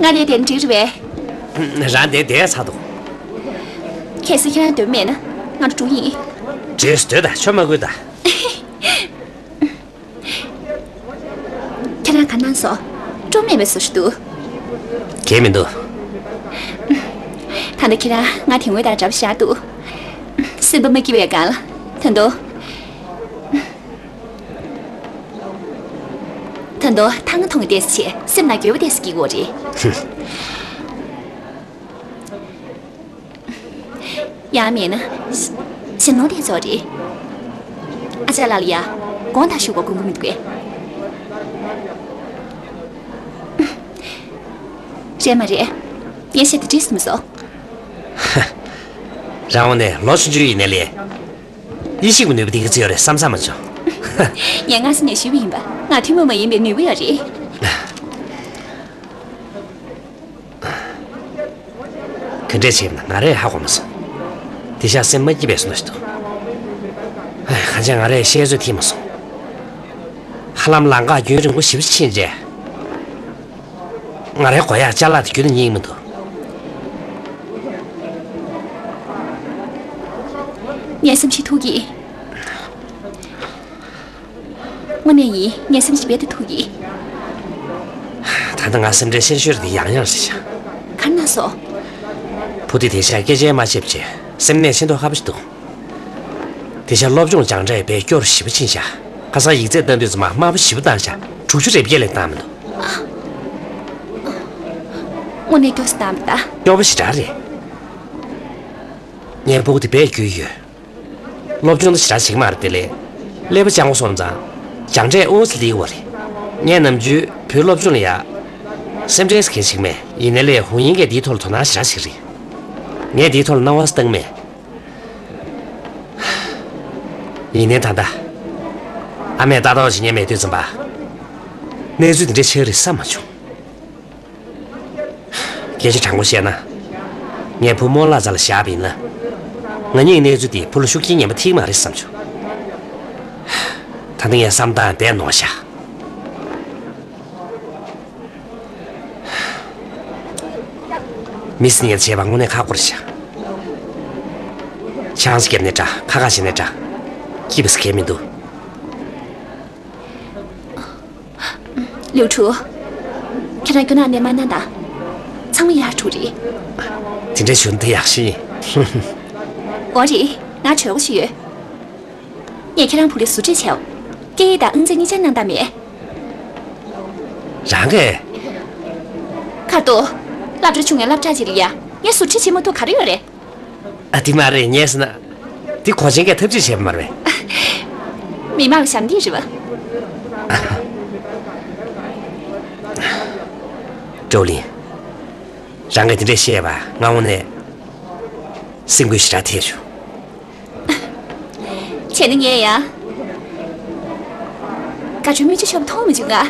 ང་ནས་དེར་འགྲིག་རེད་པས། རང་དེར་བསྡད་ཚར་འདུག་གལ་སྲིད་ཁྱེད་རང་འདོད་མེད་ན་ང་འགྲོ་ཡིན། འདྲེས་སྡོད་དང་། ཆོ་མ་དགོས་དང་། ང་ག་གནང་སོང་། སྤྲོ་མེད་པའི་བཟོ་ཞིག་འདུག་གལ་མི་འདུག་ད་ལྟ་ཁྱེད་རང་ང་དེ་སྔོན་དང་འདྲ་པོ་ཞིག་འདུག་སེམས་པ་མ་སྐྱིད་པའི་སྒང་ལ། ད་དུང་། ད་དུང་ཐང་ཐོང་ཏེ་བྱས་སེམས་ལ་འགྱོད་པ་ཏོག་ཙམ་སྐྱེ་གི་ཡོད་རེད། ཡང་མིན་ན། ཞེད་སྣང་ཏོག་ཙམ་རེད། ཨ་ཅག་ལགས་ལ་ཡ། དགོངས་དག་ཞུ་དགོས་དགོངས་ཀྱི་མི་འདུག་གས། རེད་མ་རེད། ངས་བཤད་དེ་འགྲིག་སོང་མ་སོང་། རང་དབང་ནས་ལོ་ཆུང་ཆུང་ཡིན་ནའི་ལས། ཡེ་ཤེས་ཀྱི་ནུས་པ་འདི་ག་ཚོད་ཡོད་རེད་བསམ་བསམ་མ་བྱུང་། ངས་སྔ་ས་ནས་ཞུས་པ་ཡིན་པ། ང་ཐུན་མོང་མ་ཡིན་པའི་ནུས་པ་ཡོད་རེད། ག་འདྲས་བྱས་ན་ང་རས་ཧ་གོ་མ་སོང་། དེ་ཤག་སེམས་མ་སྐྱིད་པའི་བཟོ་འདྲ་ཞིག་འདུག་ཧ་ཅང་ང་རས་བཤད་ཚོད་ཐིག་མ་སོང་། ཧ་ལམ་ལམ་ཁ་རྒྱུན་རིང་པོ་ཞེ་པོ་ཕྱིན་རྗེས། ང་རའི་མགོ་ཡག་ཅ་ལག་དེ་རྒྱུན་དུ་རྙེད་མི་འདུག་ངའི་སེམས་ཤིག་ཐུག་གི། དངོས་གནས་ཡིན། ངའི་སེམས་ཤིག་རྦད་དེ་ཐུག་གི། ད་ལྟ་ང་སེམས་ཁྲལ་ཆེ་ཤོས་དེ་ཡང་ཡང་རེད་ཤག་ག་རེ་གནང་སོང་། བུ་དེ་དེ་ཤག་སྐད་ཆ་མ་བཤད་བྱས་སེམས་ནད་ཆེ་མདོག་ཁ་པོ་ཞིག་འདུག་དེ་ཤག་སློབ་སྦྱོང་སྦྱངས་འབྲས་དཔེ་སྐྱོ་རུ་ཞེ་པོ་ཕྱིན་ཤག་ཁ་སང་ཡིག་ཚད་བལྟ་དུས་ཙམ་པ་དམའ་པོ་ཞེ་པོ་བཏང་ཤག་དྲུག་ཅུ་རེ་བརྒྱད་ལས་བཏང་མི་འདུག་དངོས་གནས་སྐྱོ་ས་བཏང་མི་འདུག་སྐྱོ་པོ་ཞེ་དྲག་རེད། ངའི་སྤུ་གུ་དེ་དཔེ་རྒྱུས་ཡོད། སློབ་སྦྱོང་དེ་ཞེ་དྲག་བྱེད་ཀྱི་མ་རེད་དེ་ལས། ཀླད་པ་སྤྱང་པོ་སོང་ཙང་། སྦྱངས་འབྲས་ཨོ་ཙི་ལི་བ་རེད། ངས་ནམ་རྒྱུན་བུའི་སློབ་སྦྱོང་ལ་ཡ། སེམས་ཁྲལ་ཟེར་མཁན་ཞིག་མེད། ཡིན་ནའི་ལས་ཧུང་ཡིན་གྱི་འདིའི་ཐོག་ལ་དོ་སྣང་ཞེ་དྲག་བྱེད་ཀྱི་རེད། ངས་འདིའི་ཐོག་ལ་སྣང་བ་བཏང་མེད། ཡིན་ནའི་ད་ལྟ། ཨ་མས་ལྟ་རྟོག་བྱེད་མཁན་མེད་དུས་ཙམ་པ། གནས་ཚུལ་འདི་འདྲ་ཆགས་ཀྱི་རེད་བསམ་མ་བྱུང་། སྐད་ཆ་དྲང་པོ་བཤད་ན། ངས་བུ་རྨོ་ལགས་རྩ་ལ་བཞག་པ་ཡིན་ན། ང་གཉིས་གནས་ཚུལ་འདིས་བུ་ལ་ཤུགས་རྐྱེན་ངན་པ་ཐེབས་མ་རེད་བསམ་བྱུང་། ད་ནི་ངས་བསམ་སྟངས་བདེ་ནོར་བཞག་མི་ཟེར་མཁན་བྱས་པ་དངོས་གནས་ཁག་པོ་རེད་བཞག་ཆང་ས་བརྒྱབ་ནའི་འདྲ། ཁ་ཁ་བྱས་ནའི་འདྲ། སྐྱིད་པ་ཟེར་མཁན་མི་འདུག་ལིའུ་ཁྲུའུ། ཁྱེད་རང་སྐྱོ་སྣང་ནས་མ་གནང་དང་། ཚང་མ་ཡག་འགྲོ་རེད། དེ་འདྲ་བྱུང་ན་ད་ཡག་ཤོས་ཡིན། འོ་རེད། ང་གྲོད་ཁོག་ཤི་ཡོད། ངས་ཁྱེད་རང་བུ་ལ་ཟུར་ཁྲིད་བྱས། སྐད་ཡིག་དང་དབང་རྩིས་གཉིས་ཆར་གནང་དང་མེད། རང་གིས། ཁ་ཏོ། སློབ་གྲྭ་ཆུང་ངའི་སློབ་གྲྭ་ཅིག་ལ་ཡ། ངས་ཟུར་ཁྲིད་བྱེད་མ་ཐུབ་ག་རེ་ཡོད་རེད། ཨ། དེ་མ་རེད། ངས་ཟེར་ན། དེ་གོང་ཆེན་གྱིས་ཐབས་ཇུས་བྱས་པ་མ་རེད། མི་མང་ལ་ཞབས་འདེགས་རེད་པ། ཀྲོའུ་ལིན། རང་གིས་དེ་འདྲས་བཤད་པ་ང་དངོས་གནས་སེམས་འགུལ་ཞེ་དྲག་ཐེབས་བྱུང་། བྱས་ན་ངས་ཡང་། དགའ་སྤྲོའི་མིག་ཆུ་ཤོར་བ་མཐོང་མ་བྱུང་ང་།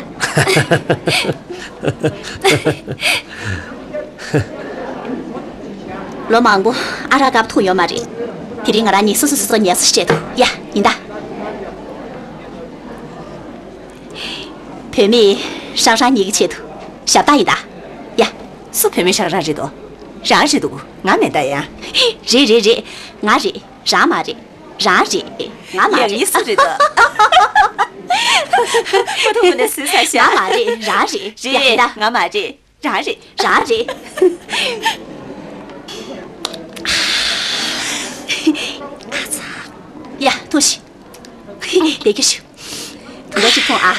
ལོ་མང་པོ་ཨ་རག་བཀབ་འཐུང་ཡོད་མ་རེད། དེ་རིང་ང་རང་ཉལ་ས་སོ་སོ་སོ་ཉལ་ས་བྱས་འདུག་ཡ། ཡིན་ད། བུད་མེད་ཧྲང་ཧྲང་གཉིས་ཀྱི་ཆེད་དུ་ཞབས་ཏག་ཡིན་ད། ཡ། སུ་བུད་མེད་ཧྲང་ཧྲང་རེད་དོ། རང་རེད་འདུག་ང་མིན་ད་ཡ། རེད་རེད་རེད། ང་རེད། རང་མ་རེད། རང་རེད། ང་མ་ཡང་རེད། ཡིན་སུ་རེད་དོ། ཁོ་ཐུག་པ་ནས་ཟིན་ས་ཤ། ང་མ་རེད། རང་རེད། ཡ། རེད། ཡིན་ད། ང་མ་རེད། རང་རེད། རང་རེད། ཨ་ཚ། ཡ། ཐུགས་ཤིག་ལས་ཀྱི་ཤུ། དུང་ཀ་གཅིག་འཐུང་ཨ།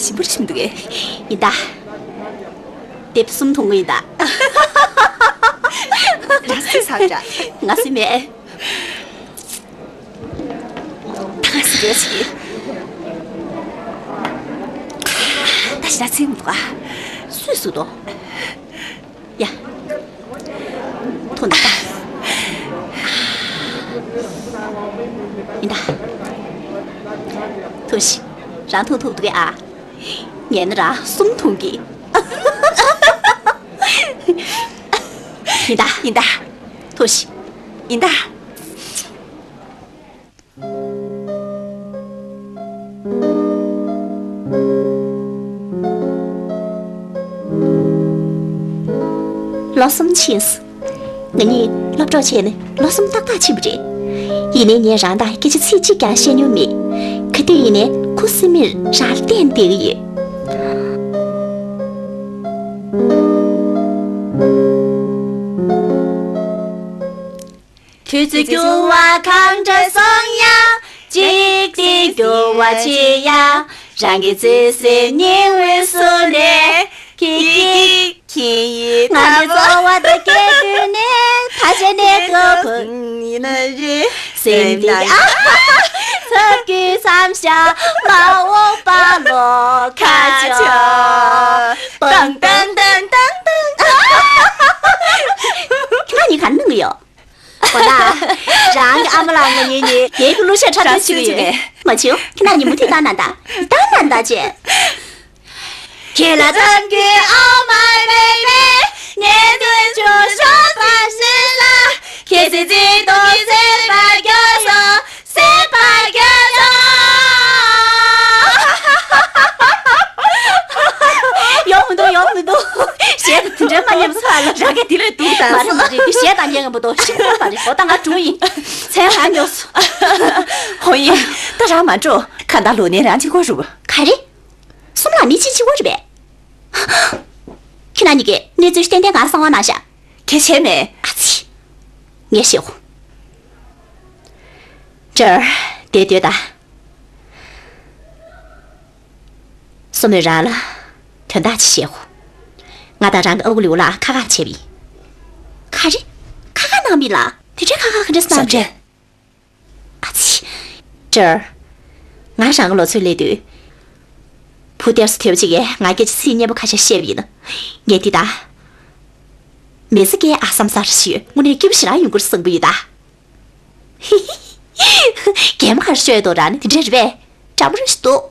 ཞིམ་པོ་རེ་ཞིམ་འདུག་གས། ཡིན་ད། དེབ་གསུམ་འཐུང་གི་ཡིན་ད། ར་སི་ས་ར། ང་སི་མེད། ད་ང་སི་རེ་ཞིག་ད་ཞི་ད་ཚིག་མི་འདུག་ཨ། སུས་སུ་དོ། ཡ། ཐུང་ད། ཡིན་ད། ཐུང་ཤི། རང་ཐུང་ཐུང་འདུག་གས་ཨ། ངས་ནི་རང་གསུམ་ཐུང་གི། ཡིན་ད། ཡིན་ད། ཐུང་ཤི། ཡིན་ད། ལོ་གསུམ་ཕྱིན་སོང་། ང་གཉིས་སློབ་གྲོགས་བྱས་ནས་ལོ་གསུམ་ཏག་ཏག་ཕྱིན་པ་རེད། ཡིན་ནའི་ངས་རང་དང་སྐད་ཆ་ཚིག་གཅིག་ཀྱང་བཤད་མྱོང་མེད། དེ་ཡིན་ནས་ཁུ་སིམ་མེར་རང་བསྟན་བསྡད་ཀྱི་ཡོད། དུས་ཚོད་འགྱུར་བ་གང་འདྲ་སོང་ཡང་། འཇིག་རྟེན་འགྱུར་བ་ཆེ་ཡང་། རང་གི་བརྩེ་སེམས་ཉི་འོད་བཟོ་ནས། ཁྱེད་ཀྱིས་ཁྱེད་ཡི་ང་ཚོའི་འཚོ་བ་དང་སྐྱེ་དུས་ནས། ཐ་ཆད་ནས་དགའ་པོ་ཡིན་ན་རེ། སེམས་འདི་ཨ་ཚ་གི་མཚམས་བཞག་མ་འོངས་པ་ལོ་ཁ་ཆོ། ཏང་ཏང་ཏང་ཏང་ཏང་། ཁྱེད་རང་གཉིས་ག་རེ་གནང་གི་ཡོད། འོ་ན། རང་གི་ཨ་མ་ལགས་ང་གཉིས་གཉིས་རྒྱལ་གྱི་གླུ་གཞས་འཁྲབ་སྟོན་བྱེད་ཀྱི་ཡོད། མ་བྱེད། ཁྱེད་རྣམ་གཉིས་མུ་མཐུད་བཏང་གནང་དང་། བཏང་གནང་དང་བྱས། ཁྱེད་ལ་གཏམ་རྒྱུད་ཨ་མ་རེ་རེ། ངས་དུས་ཆུང་ཤོག་ཙམ་ཞིག་ལ། ཁྱེད་ཚེ་གཅིག་ཏུ་སེམས་པ་སྐྱོ་སོང་། སེམས་པ་སྐྱོ་སོང་། ཡོང་མི་འདུག་ཡོང་མི་འདུག་གཞས་དང་དེ་འདྲ་མ་ཉན་པ་ཚོ་ཨ་ལ། རང་གིས་དེ་ལས་སྡུག་དང་། མ་རེད་མ་རེད། འདི་གཞས་དང་ཉན་གི་མི་འདུག་གཞས་ཁོ་མ་རེད། འོ་ད་ང་འགྲོ་ཡིན། མཚན་ལ་ཉོག་སོང་། ཧོ་ཡིན། ད་རང་མ་འགྲོ། གང་ལྟར་ལོ་ནས་རང་གཅིག་པོ་རེད་པ། ག་རེ། གསུམ་ལ་མི་གཅིག་གཅིག་པོ་རེད་པས། ཁྱེད་རྣམ་གཉིས་ཀྱིས་གནས་ཚུལ་ཏན་ཏན་ག་རེ་གསང་བ་གནང་ཤག་གལ་ཆེ་མེད། ཨ་ཙི། ངས་ཤེས་གོ། ཇར། དེ་ལྟོས་དང་། སོ་མོས་རང་ལ་དོན་དག་ཅིག་བཤད་གོ། ང་དང་རང་གི་ཨ་ཁུ་ལིའུ་ལགས་ཁ་ཁ་བྱས་པ་ཡིན། ག་རེ། ཁ་ཁ་གནང་མི་ལ། དེ་འདྲའི་ཁ་ཁ་ག་འདྲ་གནང་རེད། ཨ་ཙི། ཇར། ང་རང་གི་ལོ་ཚོད་སླེབས་དུས། བུ་གཏེར་སུ་ཐོན་པ་ཅིག་གིས་ང་སྐད་ཆ་ཚིག་སྙན་པོ་ཁ་ཤས་བཤད་པ་ཡིན། ངས་འདི་ལྟ། མི་ཚེ་སྐྱེལ་ཨ་བསམ་ས་རེ་ཞིག་དངོས་གནས་སྐྱིད་པོ་ཞེ་དྲག་ཡོང་གི་རེད་བསམ་གི་ཡོད་ད། གད་མོ་ག་རེ་ཤོར་ཡོད་དོ། རང་ནི་དེ་འདྲ་རེད་པས། འདྲ་པོ་རེ་ཞིག་འདུག་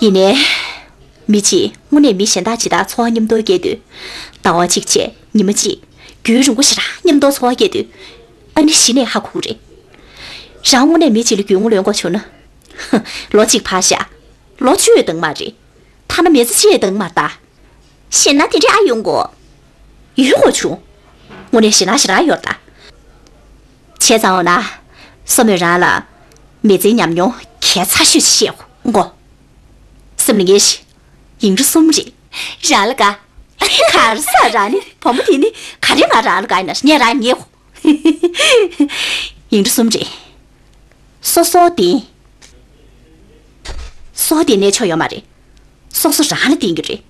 ཡིན་ནའི། མི་གཅིག་དངོས་གནས་མི་གཞན་དག་ཅིག་དང་འཚོ་བ་མཉམ་དུ་སྐྱེལ་དུས། ཟླ་བ་གཅིག་བྱས་ཉི་མ་གཅིག་རྒྱུན་རིང་པོ་ཞེ་དྲག་མཉམ་དུ་འཚོ་བ་སྐྱེལ་དུས། ཨ་ནི་གཞི་ནས་ཧ་གོ་གི་རེད། རང་དངོས་གནས་མི་གཅིག་ལ་རྒྱུས་མངའ་ལོན་དགོས་བྱུང་ན། ལོ་གཅིག་ཕར་བཞག་ལོ་བཅུ་ཡང་འདང་མ་རེད། ཐ་ན་མི་ཚེ་གཅིག་ཡང་འདང་མ་རེད་ད། ཞེད་སྣང་དེ་འདྲ་ཨ་ཡོང་གོ། ཡོད་དགོས་བྱུང་། དངོས་གནས་ཞེད་སྣང་ཞེ་དྲག་ཡོད་རེད་ད། བྱས་ཙང་འོ་ན། སོ་མོས་རང་ལ། མི་ཚེའི་ཉམས་མྱོང་གལ་ཆེ་ཤོས་ཤིག་བཤད་གོ། སེམས་ལ་ངེས་ཤིག་ཡིག་འབྲུ་གསུམ་རེད། རང་ལ་དགའ། ག་རེ་ཟེར། རང་ནི་བུ་མོ་དེ་ནི་ག་རེ་ང་རང་ལ་དགའ་ཡིན་ན་ངས་རང་ཉེས་གོ། ཡིག་འབྲུ་གསུམ་རེད། སོ་སོ་དེ། སོ་དེ་གནས་ཆོག་ཡོད་མ་རེད། སོ་སོ་རང་ལ་བརྟེན་གྱི་རེད།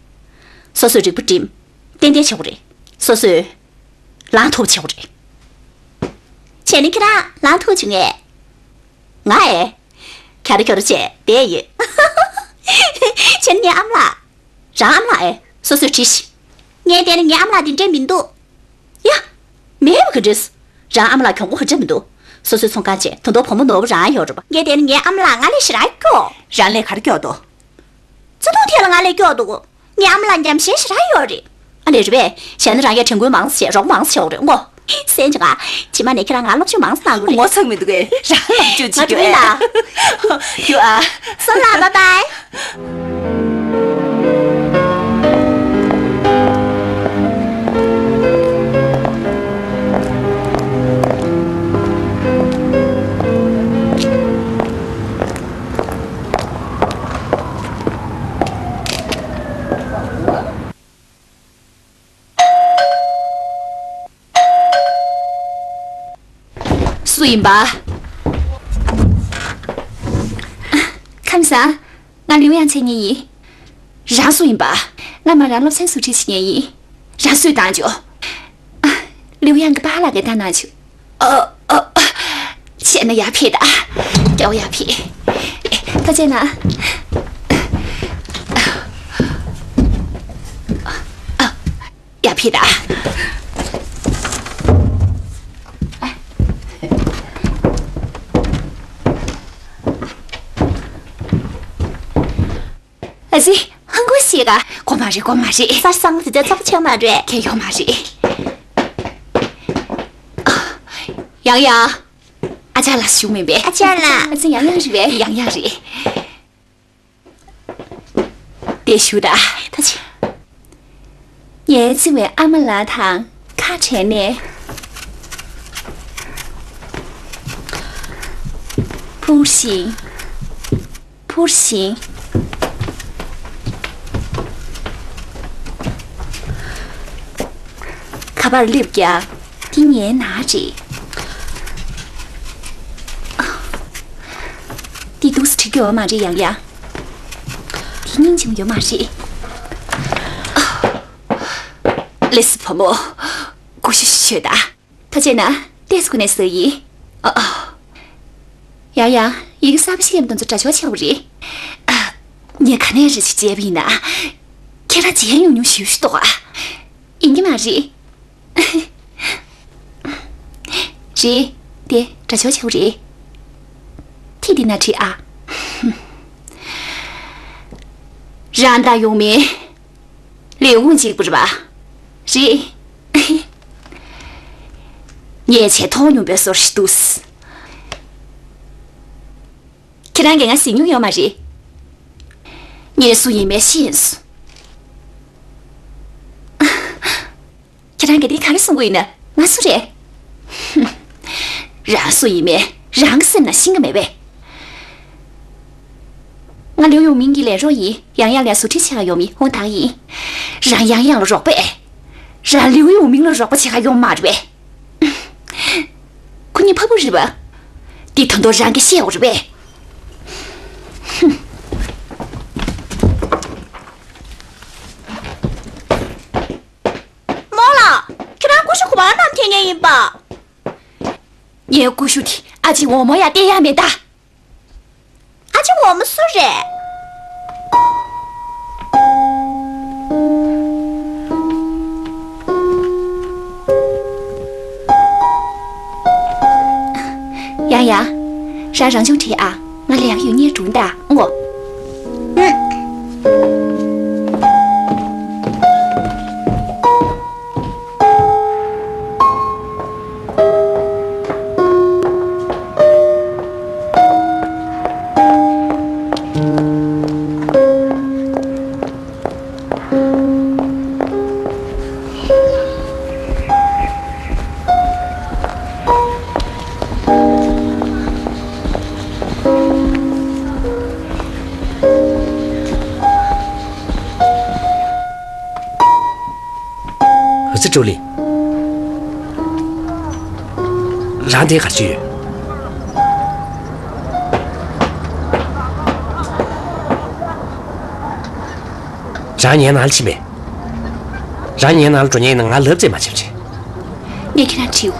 སོ་སོས་རིག་པ་བསྒྲིམས། ཏན་ཏན་བྱེད་དགོས་རེད། སོ་སོས་ལངས་ཐུབ་བྱེད་དགོས་རེད། བྱས་ན་ཁྱེད་རང་ལངས་ཐུབ་བྱུང་ངས། ང་ཨེ། ཁྱ་རོ་ཁྱོ་རོ་བྱས་བསྡད་ཡོད། བྱས་ན་ངའི་ཨ་མ་ལགས། རང་ཨ་མ་ལགས་ཨེ། སོ་སོས་དྲིས་ཤིག་ངས་བལྟས་ན་ངའི་ཨ་མ་ལགས་འདི་འདྲས་མི་འདུག་ཡ། མེད་པ་ག་འདྲས། རང་ཨ་མ་ལགས་གྱོང་པོ་ག་འདྲས་མི་འདུག་སོ་སོའི་ཚོང་ཁང་བྱས་ད་དུང་བུ་མོ་ནོར་བུ་རང་ཡོད་རེད་པ། ངས་བལྟས་ན་ངའི་ཨ་མ་ལགས་ང་ལས་ཞེ་དྲག་སྐྱོ། རང་ལས་ག་རེ་སྐྱོ་འདུག་བརྩེ་དུང་ཐད་ལ་ང་ལས་སྐྱོ་འདུག་ངའི་ཨ་མ་ལགས་ཉམས་ཞན་ཞེ་དྲག་ཡོད་རེད། ཨ་ལས་རེད་པས། བྱས་ན་རང་གིས་དྲན་སྐུལ་མང་ཙམ་བྱས་རོགས་པ་མང་ཙམ་བྱེད་དགོས་རེད་ངོ་། སེམས་ཅན་ང་། རྗེས་མ་ནས་ཁྱེད་རང་ང་སློབ་སྦྱོང་མང་ཙམ་གནང་དགོས་རེད། ངོ་ཚ་མི་འདུག་གས། རང་སློབ་སྦྱོང་བྱེད་རྒྱུ་ཨེ། ང་འགྲོ་ཡིན་ད། རྒྱུ་ཨ། སོང་ལ་བཱའི་བཱའི། སུ་ཡིན་པ། ཁམས་བཟང་། ང་ལིའུ་ཡང་མཚན་ཉིད་ཡིན། རང་སུ་ཡིན་པ། ང་མ་རང་སློབ་ཚན་ཟུར་ཁྲིད་བྱེད་མཁན་ཡིན། རང་སུས་བཏང་བྱོས། ཨ། ལིའུ་ཡང་གི་པཱ་ལགས་ཀྱིས་བཏང་གནང་བྱུང་། ཨ། ཨ། ཨ། བྱས་ན་ཡར་ཕེབས་དང་། སྐྱེ་བོ་ཡར་ཕེབས། ཨེ། ད་བྱས་ན། ཨ། ཡར་ཕེབས་དང་། ཨ་ཙི། ཧང་གོ་ཞིག་ག་དགོས་མ་རེད། དགོས་མ་རེད། ས་སང་དེ་འདྲ་ཚ་པོ་ཆགས་མ་རེད། གལ་ཡོད་མ་རེད། ཡང་ཡང་། ཨ་ཅག་ལགས་ཞུ་མིན་པས། ཨ་ཅག་ལགས། ཨ་ཙི། ཡང་ཡང་རེད་པས། ཡང་ཡང་རེད། དེ་ཞུ་ད། ད་ཅི། ངའི་བརྩེ་བའི་ཨ་མ་ལགས་དང་ཁ་བྲལ་ནས། འཕུར་ཞིང་། འཕུར་ཞིང་། ག་པར་སླེབས་ཀྱང་། འདི་ངའི་ནང་རེད། འདི་འདུག་སེ་འགྲིག་གི་ཡོད་མ་རེད། ཡང་ཡང་། འདི་སྙིང་རྗེ་མོ་ཡོད་མ་རེད། ལགས་སོ་བུ་མོ། ཀུ་ཤུ་ཞིག་མཆོད་དང་། ཐུགས་རྗེ་གནང་། ཏོག་ཙམ་སྒུག་ནས་ཟ་ཡིན། ཨ་ཨ། ཡང་ཡང་། ཡི་གེ་གསར་པ་ཞིག་ལེན་དུས་ཚོད་འདྲ་ཆགས་ཆགས་པ་རེད། ཨ། ངས་ག་ནས་རེ་ཞིག་བྱས་པ་ཡིན་ན། ཁྱེད་རང་བརྗེད་ཉུང་ཉུང་ཞེ་པོ་ཞིག་འདུག་ཨ། ཡིན་གྱི་མ་རེད། རེད་དེ། འདྲ་ཆགས་ཆགས་པ་རེད། ཐིག་འདི་ན་བྲིས་ཨ། རང་དང་ཡུང་མིན། ལས་ཁུངས་གཅིག་པུ་རེད་པ། རེད། ངས་བྱས་མཐོང་མྱོང་པའི་བཟོ་འདྲ་ཞིག་འདུག། ཁྱེད་རང་གིས་ང་གཟིགས་མྱོང་ཡོད་མ་རེད། ངས་སུ་ཡིན་མིན་ཤེས་སོང་། ཁྱེད་རང་གིས་འདི་ག་རེ་གསུང་གི་ཡོད་ན། ང་སུ་རེད། ཧུམ། རང་སུ་ཡིན་མིན་རང་གི་སེམས་ནང་ཤེས་ཀྱི་མེད་པས། ང་ལིའུ་ཡུང་མིང་གི་ལས་རོགས་ཡིན། ཡང་ཡང་ལ་ཟུར་ཁྲིད་བྱེད་ག་ཡོང་མི་ཧོང་ཐང་ཡིན། རང་ཡང་ཡང་ལ་རོགས་པས། རང་ལིའུ་ཡུང་མིང་ལ་རོགས་པ་བྱེད་ག་ཡོང་མ་རེད་པས། ཁོ་གཉིས་ཕ་བུ་རེད་པ། འདི་དོན་དག་རང་གིས་ཤེས་དགོས་རེད་པས། ཧུམ། རྨོ་ལགས། ཁྱེད་རང་ཀུ་ཤུ་ག་པར་བསྣམས་ཐོན་མཁན་ཡིན་པ། ངའི་ཀུ་ཤུ་དེ་ཨ་ཅེ་འོག་མ་ཡ་སྟེར་ཡ་མེད་ད། ཨ་ཅེ་འོག་མ་སུ་རེད། ཡ་ཡ། རང་རང་སྦྱོང་བྱེད་ཨ། ང་ལས་ཀ་ཡོད་ངས་སྒྲུང་ད་ངོ་། ཨ་ཙི་ཀྲོའུ་ལི། རང་དེ་ག་རེ་བྱེད་ཡོད། རང་ངའི་ནང་ལ་ཕྱིན་པས། རང་ངའི་ནང་ལ་འགྲོ་མཁན་ཡིན་ན་ང་ལབ་རྩེ་མ་བྱེད་པ་བྱེད། ངས་ཁྱེད་རང་དྲིའོ།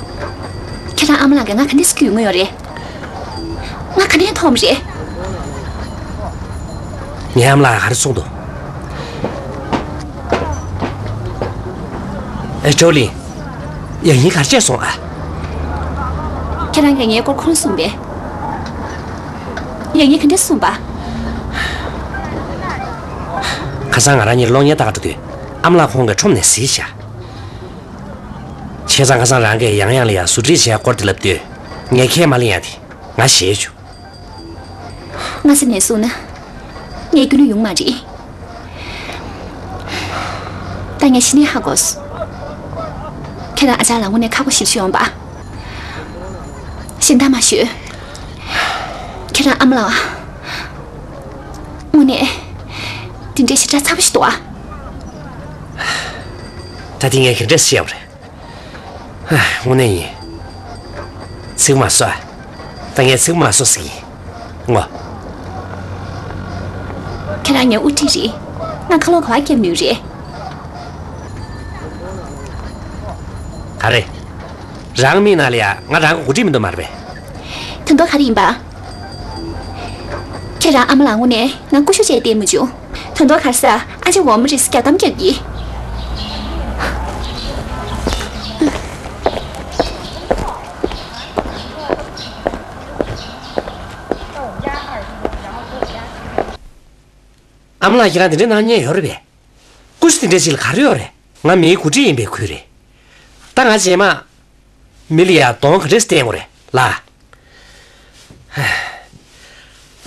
ཁྱེད་རང་ཨ་མ་ལགས་ཀྱིས་ང་ག་འདྲས་སེ་སྐྱོང་གི་ཡོད་རེད། ང་ག་ནས་མཐོང་བ་རེད། ངའི་ཨ་མ་ལགས་ག་རེ་གསུངས་འདུག། ཨེ་ཀྲོའུ་ལི། ཡང་སྙིང་ག་རེ་བྱས་སོང་ཨ། ཁྱེད་རང་གིས་ངའི་སྐོར་ཁོང་གསུངས་པས། ཡང་སྙིང་ག་འདྲས་གསུངས་པ། ཁ་སང་ང་རང་གཉིས་གློག་བརྙན་ལྟ་ག་འགྲོ་དུས་ཨ་མ་ལགས་ཁོང་གིས་ཁྲོམ་ནས་གཟིགས་ཤག། བྱས་ཙང་ཁ་སང་རང་གིས་ཡང་ཡང་ལ་ཡ་ཟུར་ཁྲིད་བྱས་སྐོར་དེ་ལབ་དུས་ངས་ཁས་མ་ལེན་ཡ་དེ་ང་ཞེད་བྱུང་། ང་སེམས་ནས་གསུངས་ན། ངས་སྐྱོན་ནི་ཡོང་མ་རེད། ད་ངས་གཞི་ནས་ཧ་གོ་སོང་། ཁྱེད་རང་ཨ་ཅག་ལ་དངོས་གནས་ཁག་པོ་ཞེ་པོ་ཅིག་ཡོད་པ། གཞན་དག་མ་ཞུ། ཁྱེད་རང་ཨ་མ་ལགས། དངོས་གནས། དེ་འདྲའི་ཞེ་དྲག་ཚ་པོ་ཞིག་འདུག་ཨ། ད་དེ་ངས་ག་འདྲས་བཤད་པ་རེད། ཨ། དངོས་གནས་ཡིན། ཚིག་མ་གསོ་ཨ། ད་ངས་ཚིག་མ་གསོ་ཟེར་གྱི་ཡིན། ངོ་། ཁྱེད་རང་ངའི་དབུ་ཁྲིད་རེད། ང་ཁ་ལོག་ག་པར་བརྒྱབ་ནུས་རེད། ག་རེ། རང་མིག་ནང་ལ་ཡ་ང་རང་གི་འགོ་ཁྲིད་མི་འདུག་མ་རེད་པས། དོན་དག་ག་རེ་ཡིན་པ། ཁྱེད་རང་ཨ་མ་ལགས་དངོས་གནས་ང་ཀུ་ཤུ་བྱས་བསྟན་མི་བྱུང་། དོན་དག་ག་རེ་ཟེར། ཨ་ཅེ་འོག་མ་རེད་ཟེར་རྒྱག་གཏམ་རྒྱག་གི། ཨ་མ་ལགས་ཁྱེད་རང་དེ་འདྲའི་སྣང་བརྙན་ཡོད་རེད་པས། ཀུ་ཤུ་དེ་འདྲ་ཞིག་ལ་ག་རེ་ཡོད་རེད། ང་མིའི་འགོ་ཁྲིད་ཡིན་པའི་ཁུལ་རེད། ད་ང་རྗེས་མ། མི་ལ་ཡ་གདོང་ག་འདྲས་བསྟན་དགོས་རེད་ལ།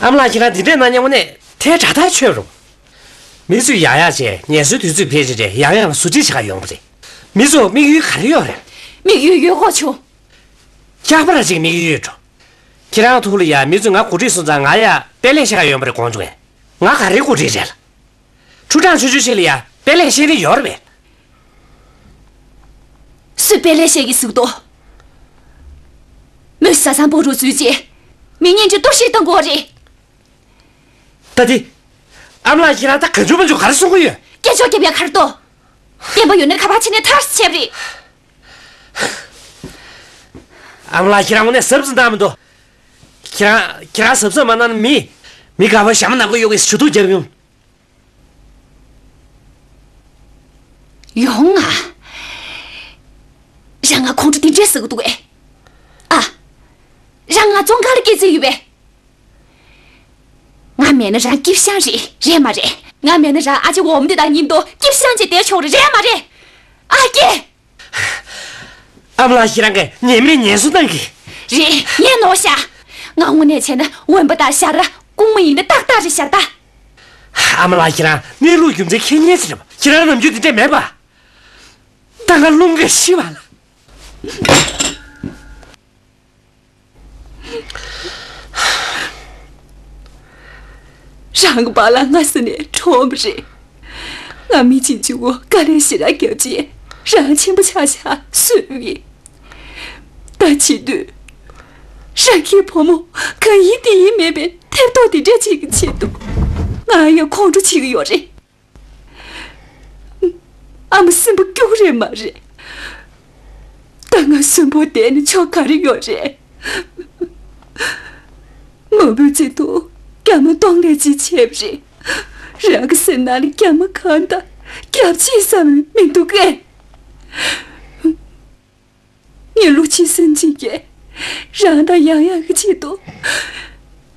ཨ་མ་ལགས་ཁྱེད་རང་དེ་འདྲའི་སྣང་བརྙན་དངོས་གནས་ཐལ་དྲགས་ཐག་ཆོད་རུང་། མི་ཚོས་ཡག་ཡག་བྱས་ངལ་གསོའི་དུས་ཚོད་ཕལ་ཆེར་རེད་ཡང་ཡང་ལ་ཟུར་ཁྲིད་བྱེད་ག་ཡོང་བ་རེད། མི་ཚོ་དམིགས་ཡུལ་ག་རེ་ཡོད་རེད། དམིགས་ཡུལ་ཡོད་དགོས་བྱུང་། སྐྱག་པ་ར་ཅིག་དམིགས་ཡུལ་ཡོད་འགྲོ། ཁྱེད་རང་ཐུག་ལ་ཡ་མི་ཚོས་ང་འགོ་ཁྲིད་སོང་ཙང་ང་ཡ་དཔེ་ལེན་ཤེས་ཀ་ཡོད་མ་རེད་དགོངས་བྱུང་ངས། ང་ག་རེ་འགོ་ཁྲིད་རེད་ལ། ཁྲུ་ཀྲང་ཆུང་ཆུང་ཞིག་ལ་ཡ་དཔེ་ལེན་ཤེས་ནི་ཡོད་རེད་པས། སུས་དཔེ་ལེན་ཤེས་ཀྱི་ཟིག་ཏོ། མོས་ས་སང་པོ་རུ་བཟོས་རྗེས། མི་ཉན་གྱི་གཏོར་བཤིག་བཏང་དགོས་རེད། ད་དེ། ཨ་མ་ལགས་ཁྱེད་རང་ད་གང་བྱུང་མང་བྱུང་ག་རེ་གསུང་གི་ཡོད། སྐད་ཅོར་རྒྱབ་ཡ་ག་རེ་འདུག། བདེན་པ་ཡོད་ན་ཁ་པར་བྱས་ནས་ཐར་ཞིག་བྱས་པ་རེད། ཨ་མ་ལགས་ཁྱེད་རང་དངོས་གནས་གཟབ་གཟབ་གནང་མི་འདུག། ཁྱེད་རང་ཁྱེད་རང་གཟབ་གཟབ་མ་གནང་ན་མི། མི་ག་པར་ཞྭ་མོ་ནག་པོ་གཡོག་གི་ཞུ་གཏུག་རྒྱབ་ཡོང་། ཡོང་ང་། རང་ང་ཁོང་ཁྲོ་དེ་འདྲས་ཟ་གི་འདུག་གས། ཨ། རང་ང་བཙོན་ཁང་ལ་སྐྱེལ་རྩིས་ཡོད་པས། ང་མེད་ན་རང་སྐྱིད་ཤང་རེད། རེད་མ་རེད། ང་མེད་ན་རང་ཨ་ཅེ་འོམ་དེ་དང་མཉམ་དུ་སྐྱིད་ཤང་བྱས་བསྡད་ཆོག་རེད། རེད་མ་རེད། ཨ་ཀྱེ། ཨ་མ་ལགས་ཁྱེད་རང་གིས་ཉན་མིན་ཉན་གསོ་གནང་གི། རེད། ངས་ནོར་ཤག། ང་དངོས་གནས་བྱས་ན་འོན་པ་དང་ཞར་ར་རྐུན་མ་ཡིན་ན་ཏག་ཏག་རེད་ཤག་ད། ཨ་མ་ལགས་ཁྱེད་རང་གནས་ལུགས་རྒྱུ་མཚན་མཁྱེན་མཁན་ཞིག་རེད་པ། ཁྱེད་རང་ནམ་རྒྱུན་དེ་འདྲས་མེད་པ། ད་ང་རླུང་གིས་ཤི་བ་ལ། རང་གི་པཱ་ལགས་སྔ་ས་ནས་གྲོངས་པ་རེད། ང་མི་གཅིག་གཅིག་པོ་དཀའ་ལས་ཞེ་དྲག་བརྒྱབ་རྗེས་རང་ཆེན་པོ་ཆགས་ཆགས་གསོས་པ་ཡིན། ད་བྱེད་དུས། རང་གི་བུ་མོ་གང་ཡིན་དེ་ཡིན་མེད་པའི་ཐེབས་རྡོག་དེ་འདྲ་ཅིག་གི་ཆེད་དུ། ང་ཡང་ཁོང་ཁྲོ་བྱེད་ཀྱི་ཡོད་རེད། ཨ་མ་སེམས་པ་སྐྱོ་གི་རེད་མ་རེད། ད་ང་གསོན་པོ་བསྡད་ནས་ཆོ་ག་རེ་ཡོད་རེད། མ་བུ་ཚེ་ཐུང་རྒྱ་མ་གཏོང་ལས་ཅི་བྱས་པ་རེད། རང་གི་སེམས་ནང་ལ་རྒྱ་མ་གང་དང་རྒྱབ་ཆེས་བསམ་མི་འདུག་གས། ངས་བློ་ཆེ་སེམས་ཆེ་གིས་རང་དང་ཡང་ཡང་གི་ཆེད་དུ་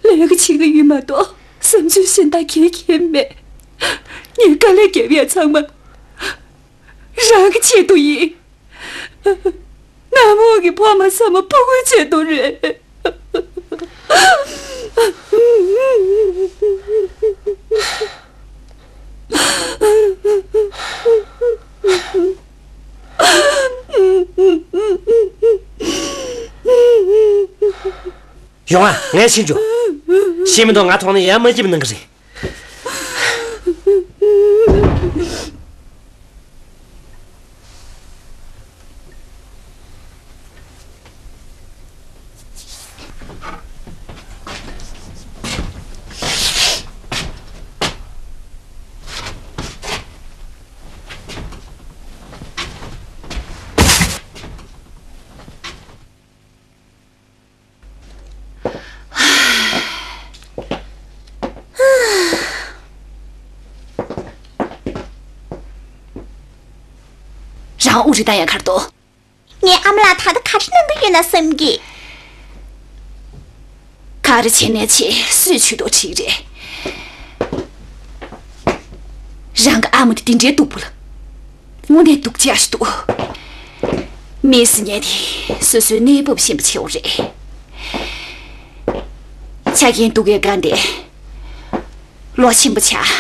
ལས་ཀ་བྱེད་ཀྱི་ཡོད་མ་གཏོགས་བསམ་ཚུལ་གཞན་དག་གང་ཡང་མེད། ངས་དཀའ་ལས་བརྒྱབ་ཡ་ཚང་མ་རང་གི་ཆེད་དུ་ཡིན། ནམ་འོག་གི་ཕ་མ་ཚང་མ་ཕྲུ་གུའི་ཆེད་དུ་རེད། ཡོང་ང་། ངས་ཕྱིན་ཆོག། ཤེས་མི་འདུག། ང་མཐོང་ན་ཡར་མ་སྐྱིད་པ་གནང་གི་རེད། རང་དབུགས་རིང་བཏང་ཡ་ག་རེ་འདུག། ངའི་ཨ་མ་ལགས་ད་ལྟ་ག་རེ་གནང་གི་ཡོད་ན་བསམ་གི། ག་རེ་བྱས་ནས་བྱས། སུས་ཇུས་གཏོགས་བྱེད་ཀྱི་རེད། རང་གི་ཨ་མ་དེ་དེ་འདྲའི་སྡུག་པོ་ལ། དངོས་གནས་སྡུག་ཅག་ཞིག་འདུག། མི་ཟེར་མཁན་དེ་སོ་སོའི་གནས་བབ་ཤེས་པ་བྱེད་དགོས་རེད། ཆ་རྐྱེན་སྡུག་གི་སྒང་དེ། ལོ་ཆེན་པོ་ཆགས།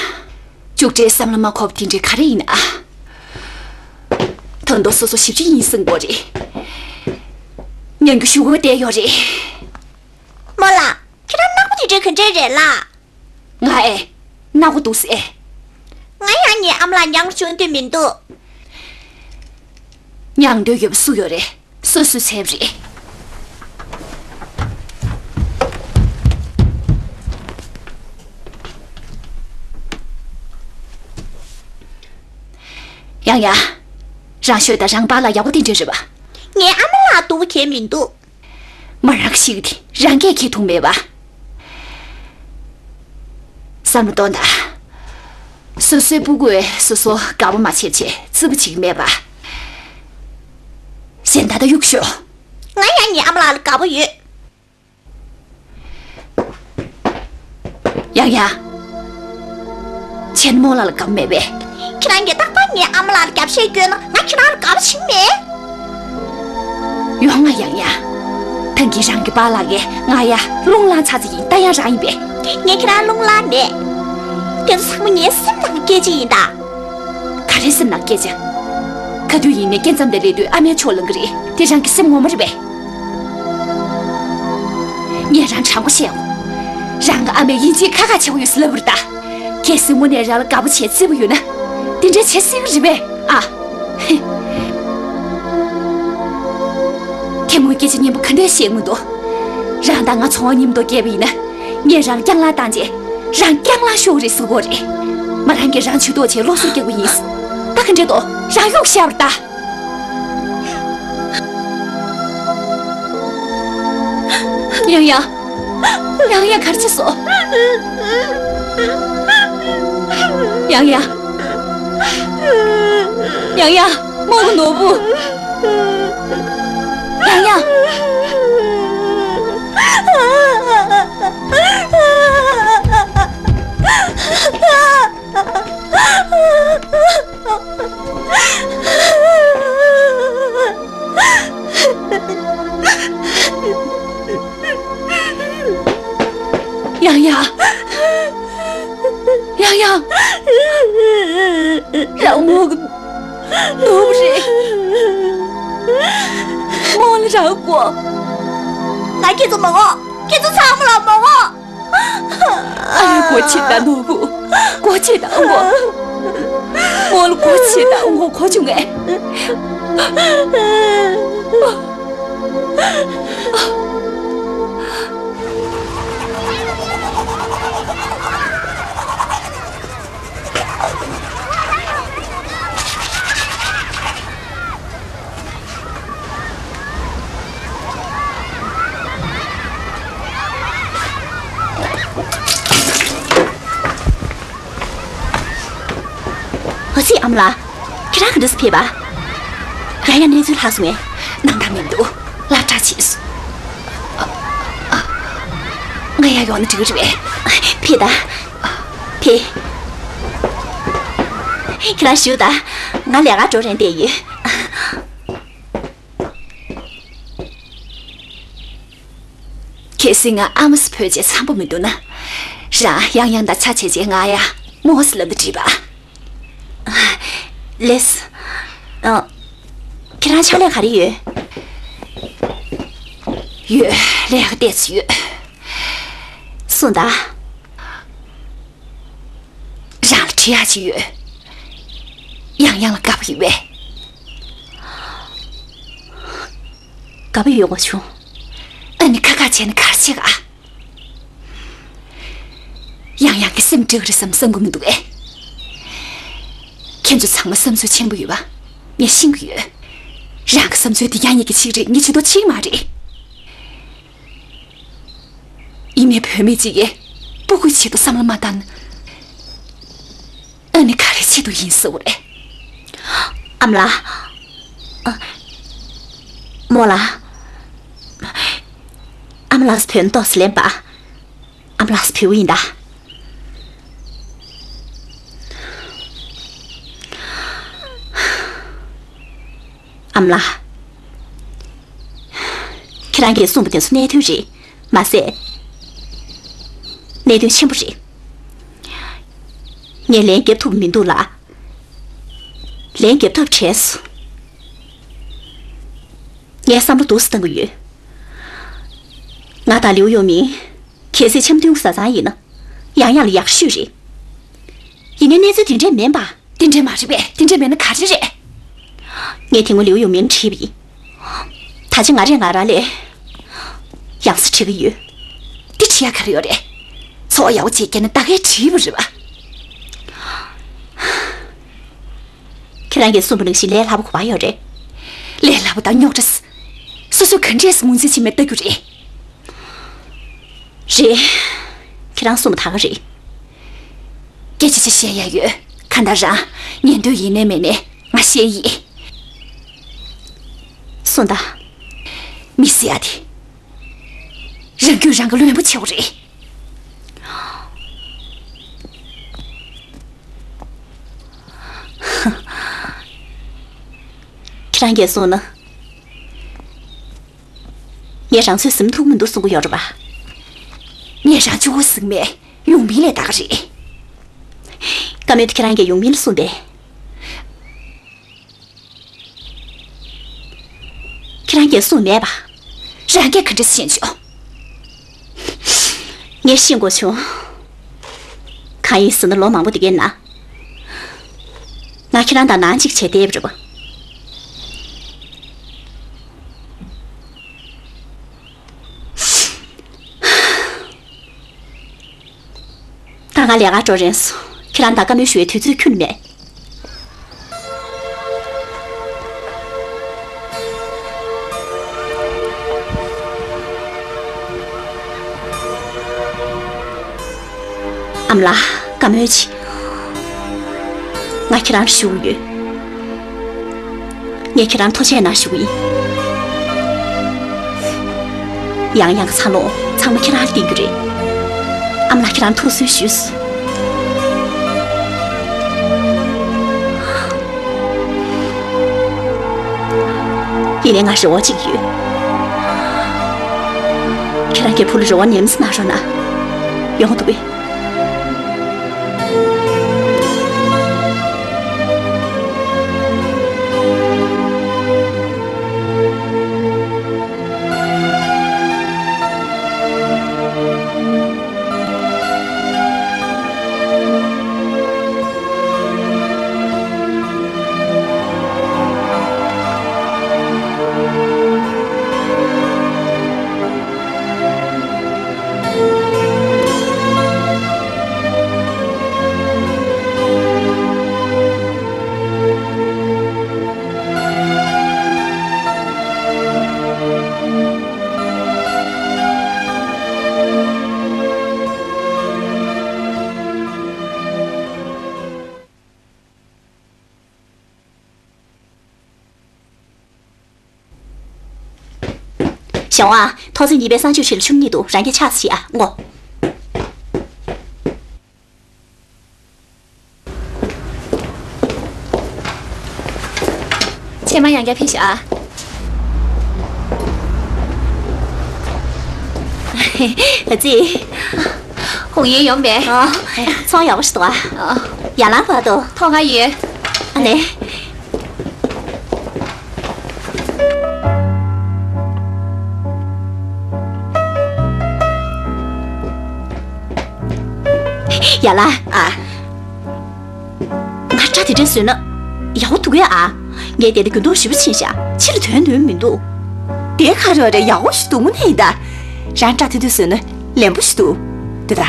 མཇུག་འབྲས་བསམ་བློ་མ་འཁོར་བ་དེ་འདྲ་ག་རེ་ཡིན་ཨ། ད་དུང་སོ་སོ་ཞིབ་ཅིག་ཡིན་གསུང་དགོས་རེད། ཉན་རྒྱུ་ཞུ་དགོས་བསྡད་ཡོད་རེད། རྨོ་ལགས། ཁྱེད་རང་ནག་པོ་དེ་འདྲ་ག་འདྲ་རེད་ལགས། ང་ཨེ། ནག་པོ་འདུག་ཟེར། ང་ཡང་ངའི་ཨ་མ་ལགས་མྱངས་རུ་བཅུག་འདོད་མི་འདུག། མྱང་འདོད་ཡོད་པ་སུ་ཡོད་རེད། སོ་སོས་བྱས་པ་རེད། ཡང་ཡང་། རང་ཤོད་དང་། རང་པཱ་ལགས་ཡག་པོ་དེ་འདྲ་རེད་པ། ངའི་ཨ་མ་ལགས་སྡུག་པོ་གང་ཡང་མི་འདུག། མོ་རང་གིས་ཤེས་ཀྱི་དེ་རང་གིས་ཁྱེར་ཐུབ་མེད་པ། བསམ་བློ་གཏོང་དང་། སོ་སོའི་སྤུ་གུས་སོ་སོ་དགའ་པོ་མ་བྱས་བྱས་བརྩི་པོ་བྱེད་ཀྱི་མེད་པ། གཞན་དག་ད་གཡུག་ཤོག། ང་ཡང་ངའི་ཨ་མ་ལགས་ལ་དགའ་པོ་ཡོད། ཡང་ཡང་། ཁྱེད་རྨོ་ལགས་ལ་དགའ་པོ་མེད་པས། ཁྱེད་རང་གིས་ཏག་ཏག་ངའི་ཨ་མ་ལགས་ལ་རྒྱབ་བཤད་བསྐྱོན་ན་ང་ཁྱེད་རང་ལ་དགའ་པོ་བྱེད་ཀྱི་མེད། ཡོང་ང་། ཡང་ཡང་། ད་གིན་རང་གི་པཱ་ལགས་ཀྱིས་ང་ཡ་རླུང་ལངས་ཚར་ཚར་ཡིན། ད་ཡང་རང་ཡིན་པས། ངས་ཁྱེད་རང་རླུང་ལངས་མེད། དེ་ཚོ་ཚང་མ་ངའི་སེམས་ནང་སྐད་ཆ་ཡིན་ད། ག་རེ་སེམས་ནང་སྐད་ཆ། ག་དུས་ཡིན་ནའི་སྐྱེ་མཚམས་དེ་སླེབས་དུས་ཨ་མའི་ཕྱོགས་ལངས་ཀྱི་རེད། དེ་རང་གི་སེམས་ངོ་མ་རེད་པས། ངས་རང་དྲང་པོ་བཤད་འོ། རང་གི་ཨ་མས་དབྱིན་ཇིའི་ཁ་ཁ་བྱེད་ཀྱི་ཡོད་ཟེར་ལབ་པ་རེད་ད། གལ་སྲིད་དངོས་གནས་རང་ལ་དགའ་པོ་བྱས་བརྩེ་པོ་ཡོད་ན། དེ་འདྲ་བྱེད་སྲིད་ཀྱི་རེད་པས་ཨ། དེ་སྔོན་སྐད་ཆ་སྙན་པོ་ག་འདྲ་བཤད་མི་འདུག་རང་དང་ང་ཚོང་བ་མཉམ་དུ་བསྐྱལ་བ་ཡིན་ན། ངས་རང་རྐྱང་ལངས་བཏང་རྗེས། རང་རྐྱང་ལངས་ཤོག་རེད་ཟེར་གོ་རེད། མ་རང་གིས་རང་ཇུས་གཏོགས་བྱས་སློབ་གསོ་རྒྱག་གི་ཡིན། ད་ག་འདྲ་འདུག་རང་གཡོག་བཞག་པ་རེད་ད། ཡང་ཡང་། ཡང་ཡང་ག་རེ་བྱས་སོང་། ཡང་ཡང་། ཡང་ཡང་། རྨོ་གི་ནོར་བུ། ཡང་ཡང་། ཡང་ཡང་། ཡང་ཡང་། རང་རྨོ་གི་ནོར་བུ་རེད། རྨོ་ལ་རང་དགོས། ང་ཁྱེད་ཚོ་མ་འོང་། ཁྱེད་ཚོ་ཚང་མ་ལ་མ་འོང་། ཨ་ཡ། སྒོ་ཕྱེ་དང་། ནོར་བུ། སྒོ་ཕྱེ་དང་། འོ། རྨོ་ལ་སྒོ་ཕྱེ་དང་། འོ། གོ་བྱུང་ངས། ཨ་ཙི། ཨ་མ་ལགས། ཁྱེད་རང་ག་འདྲ་སེ་ཕེབས་པ། ཡང་ཡང་གནས་ཚུལ་ལྷག་སོང་ངས། སྣང་དག་མི་འདུག་སློབ་གྲྭར་ཕྱིན་སོང་། ཨ། ཨ། ང་ཡང་ཡོང་ན་འགྲིག་གི་རེད་པས། ཕེབས་དང་། ཕེབས། ཁྱེད་རང་བཞུགས་དང་། ང་ལས་ཀར་འགྲོ་རན་བསྡད་ཡོད། གལ་སྲིད་ང་ཨ་མ་ཟེར་འབོད་བྱས་འཚམ་པོ་མི་འདུག་ན། རང་ཡང་ཡང་དང་ཆ་བྱས་བྱས་ང་ཡ་རྨོ་ཟེར་ལབ་ན་འགྲིག་པ། ལགས་སོ། ཨ། ཁྱེད་རང་ཕྱག་ལས་ག་རེ་ཡོད། ཡོད། ལས་ཀ་ཏོག་ཙམ་ཡོད། གསུངས་དང་། རང་ལ་དྲི་ཡག་ཅིག་ཡོད། ཡང་ཡང་ལ་དགའ་པོ་ཡོད་པས། དགའ་པོ་ཡོད་དགོས་བྱུང་། ཨ་ནི་ཁ་ཁ་བྱས་ན་ག་རེ་བྱེད་ག་ཡང་ཡང་གི་སེམས་འགྲིག་རེད་བསམ་བསམ་གི་མི་འདུག་ཨེ། ཁྱེད་ཚོ་ཚང་མ་བསམ་ཚུལ་ཆེན་པོ་ཡོད་པ་ངས་ཤེས་ཀྱི་ཡོད། རང་གི་བསམ་ཚུལ་དེ་ཡང་ཡང་གི་གཅིག་རེད། ངས་ཇུས་གཏོགས་བྱེད་ཀྱི་མ་རེད། ཡིན་ནའི་བུད་མེད་ཅིག་གིས་སྤུ་གུའི་ཆེད་དུ་བསམ་བློ་མ་བཏང་ན། ཨ་ནི་ག་རེ་ཆེད་དུ་ཡིན་ཟེར་བ་རེད། ཨ་མ་ལགས། ཨ། རྨོ་ལགས། ཨ་མ་ལགས་བུད་ན་ཏོག་ཙམ་ལེན་པ། ཨ་མ་ལགས་བུད་པ་ཡིན་ད། ཨ་མ་ལགས། ཁྱེད་རང་གིས་གསུངས་པ་དེ་ཚོ་གནད་དོན་རེད། མ་ཟད། གནད་དོན་ཆེན་པོ་རེད། ངས་ལན་རྒྱབ་ཐུབ་མི་འདུག་ལ། ལན་རྒྱབ་ཐབས་བྲལ་སོང་། ངས་བསམ་བློ་འདུག་སེ་བཏང་གི་ཡོད། ང་དང་ལིའུ་ཡོ་མིང་གལ་སྲིད་འཆམ་མཐུན་བཟའ་ཚང་ཡིན་ན། ཡང་ཡང་ལ་ཡག་ཤོས་རེད། ཡིན་ནའི་གནས་ཚུལ་དེ་འདྲས་མིན་པ། དེ་འདྲས་མ་རེད་པས། དེ་འདྲས་མིན་ན་ག་རེ་རེད། ངས་དེ་སྔོན་ལིའུ་ཡོ་མིང་ལ་དྲིས་པ་ཡིན། ད་ཆ་ང་རས་ང་རང་ལས་ཡག་ས་འཁྲིད་ཀྱི་ཡོད། དེ་དྲིས་ཡག་ག་རེ་ཡོད་རེད། འཚོ་བ་ཡག་པོ་བྱེད་རྒྱུ་ན་ད་གས་བྲིས་པ་རེད་པ། ཁྱེད་རང་གིས་གསུངས་པ་ནང་བཞིན་ལས་སླ་པོ་ག་པར་ཡོད་རེད། ལས་སླ་པོ་དང་རྙོག་དྲ། སོ་སོས་ག་འདྲས་སེ་ངོས་འཛིན་བྱེད་མིན་ལྟ་རྒྱུ་རེད། རེད། ཁྱེད་རང་གསུངས་པ་ད་ག་རེད། སྐད་ཆ་ཅིག་བཤད་ཡ་ཡོད། གང་ལྟར་རང་ཉན་འདོད་ཡིན་ནའི་མིན་ནའི་ང་བཤད་ཡིན། གསུངས་དང་། མི་ཟེར་ཡ་དེ། རང་རྒྱུད་རང་གི་བླུན་པོ་ཆེ་བ་རེད། ཁྱེད་རང་གིས་གསུངས་ན། ངས་རང་ཚོད་ཟིན་ཐུབ་མི་འདུག་གསུང་གི་ཡོད་རེད་པ། ངས་རང་གཅིག་པོ་ཟིན་མེད། ཡོང་མིན་ལས་ད་ག་རེད། བཀའ་མོལ་དེ་ཁྱེད་རང་གིས་ཡོང་མིན་ལ་གསུངས་པས། ཁྱེད་རང་གིས་གསུངས་མེད་པ། རང་གིས་ག་འདྲ་ཤེས་ཆོག་ངས་ཤེས་དགོས་བྱུང་། གང་ཡིན་ཟེར་ན་ལོ་མང་པོ་འདི་གའི་ནང་། ང་ཁྱེད་རང་དང་ནང་གཅིག་བྱས་བསྡད་པ་རེད་པ། ད་ང་ལས་ཀར་འགྲོ་རན་སོང་། ཁྱེད་རང་དང་བཀའ་མོལ་ཞུ་བའི་དུས་ཚོད་ཁྱོན་ནས་མེད། ཨ་མ་ལགས། བཀའ་མོལ་ཅིག་ང་ཁྱེད་རང་ཞུ་གི་ཡོད། ངས་ཁྱེད་རང་ཐུགས་རྗེ་གནང་ཞུ་གི་ཡིན། ཡང་ཡང་འཚར་ལོངས་ཚང་མ་ཁྱེད་རང་ལ་བརྟེན་རྒྱུ་རེད། ཨ་མ་ལགས་ཁྱེད་རང་ཐུགས་གསོ་ཞུས། ཡིན་ནའི་ང་རེ་བ་གཅིག་ཡོད། ཁྱེད་རང་གི་བུ་ལ་རེ་བ་ཉམས་སུ་གནང་རོགས་གནང་། ཡོང་འདུག་གས། ཞའོ་ཝང་། ཐོག་བརྩེགས་གཉིས་པའི་གསང་སྤྱོད་ཆེ་ལ་ཆུང་གཉིས་འདུག་རང་གིས་ཆགས་ཤིག་ཨ། ངོ་། ཕྱེ་མར་ཡང་བསྐྱར་ཕུལ་ཤོག་ཨ། ཨ་ཙི། ཧོང་ཡིན་ཡོང་པས། ཨ། ཚོང་ཡག་པོ་ཞིག་འདུག་ཨ། ཨ། ཡ་ལང་བར་དུ། ཐོག་ཁ་ཡོད། ཨ་ནེ། ཡ་ལ། ཨ། ང་སྐྲ་དེ་འདྲ་བཟོས་ན་ཡག་པོ་འདུག་གས་ཨ། ངས་དེ་འདྲ་འགྱུར་ལྡོག་ཞེ་པོ་ཕྱིན་ཤག་ཕྱི་ལ་དོན་དོན་མི་འདུག་དེ་ག་རེ་རེད། ཡག་པོ་ཞིག་འདུག་དངོས་གནས་ཡིན་ད། རང་སྐྲ་དེ་འདྲ་བཟོས་ན་ལེན་པོ་ཞིག་འདུག་དེ་ད།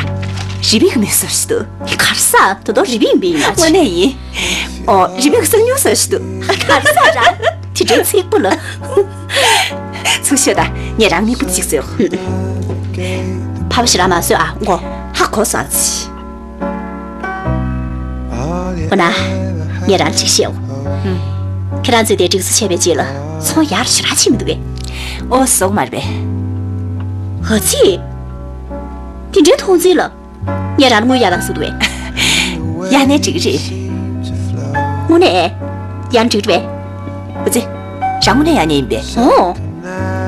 རི་པིན་གི་མི་བཟོ་ཞིག་འདུག་གར་ས་ད་དུང་རི་པིན་མི་ཡིན་ན། དངོས་གནས་ཡིན། ཨོ། རི་པིན་གི་གསང་ཉུལ་བཟོ་ཞིག་འདུག་གར་ས་རང་དེ་འདྲའི་ཚིག་པོ་ལ། ཚུར་ཤོད་ད། ངས་རང་མིག་པོ་གཅིག་བཟོས། ཕ་བ་ཞེ་དྲག་མ་བཟོས་ཨ། ངོ་། ཧ་གོ་སོང་ཨ་ཙི། འོ་ན། ངས་རང་ལ་ཅིག་བཤད་འོ། ཁྱེད་རང་ཚོས་དེ་སྒྲིག་བཟོ་བྱས་པའི་རྗེས་ལ་ཚོང་ཡག་ཞེ་དྲག་ཕྱིན་མི་འདུག་གས། ཨོ་སོང་མ་རེད་པས། ཨ་ཙི། དེ་འདྲའི་མཐོང་ཚུལ་ལ། ངས་རང་ལ་དངུལ་གཡར་དང་ཟེར་འདུག་གས། གཡར་ནའི་འགྲིག་གི་རེད། དངོས་གནས། གཡར་ན་འགྲིག་རེད་པས། ཨ་ཙི། རང་དངོས་གནས་གཡར་ནའི་ཡིན་པས། ཨོ།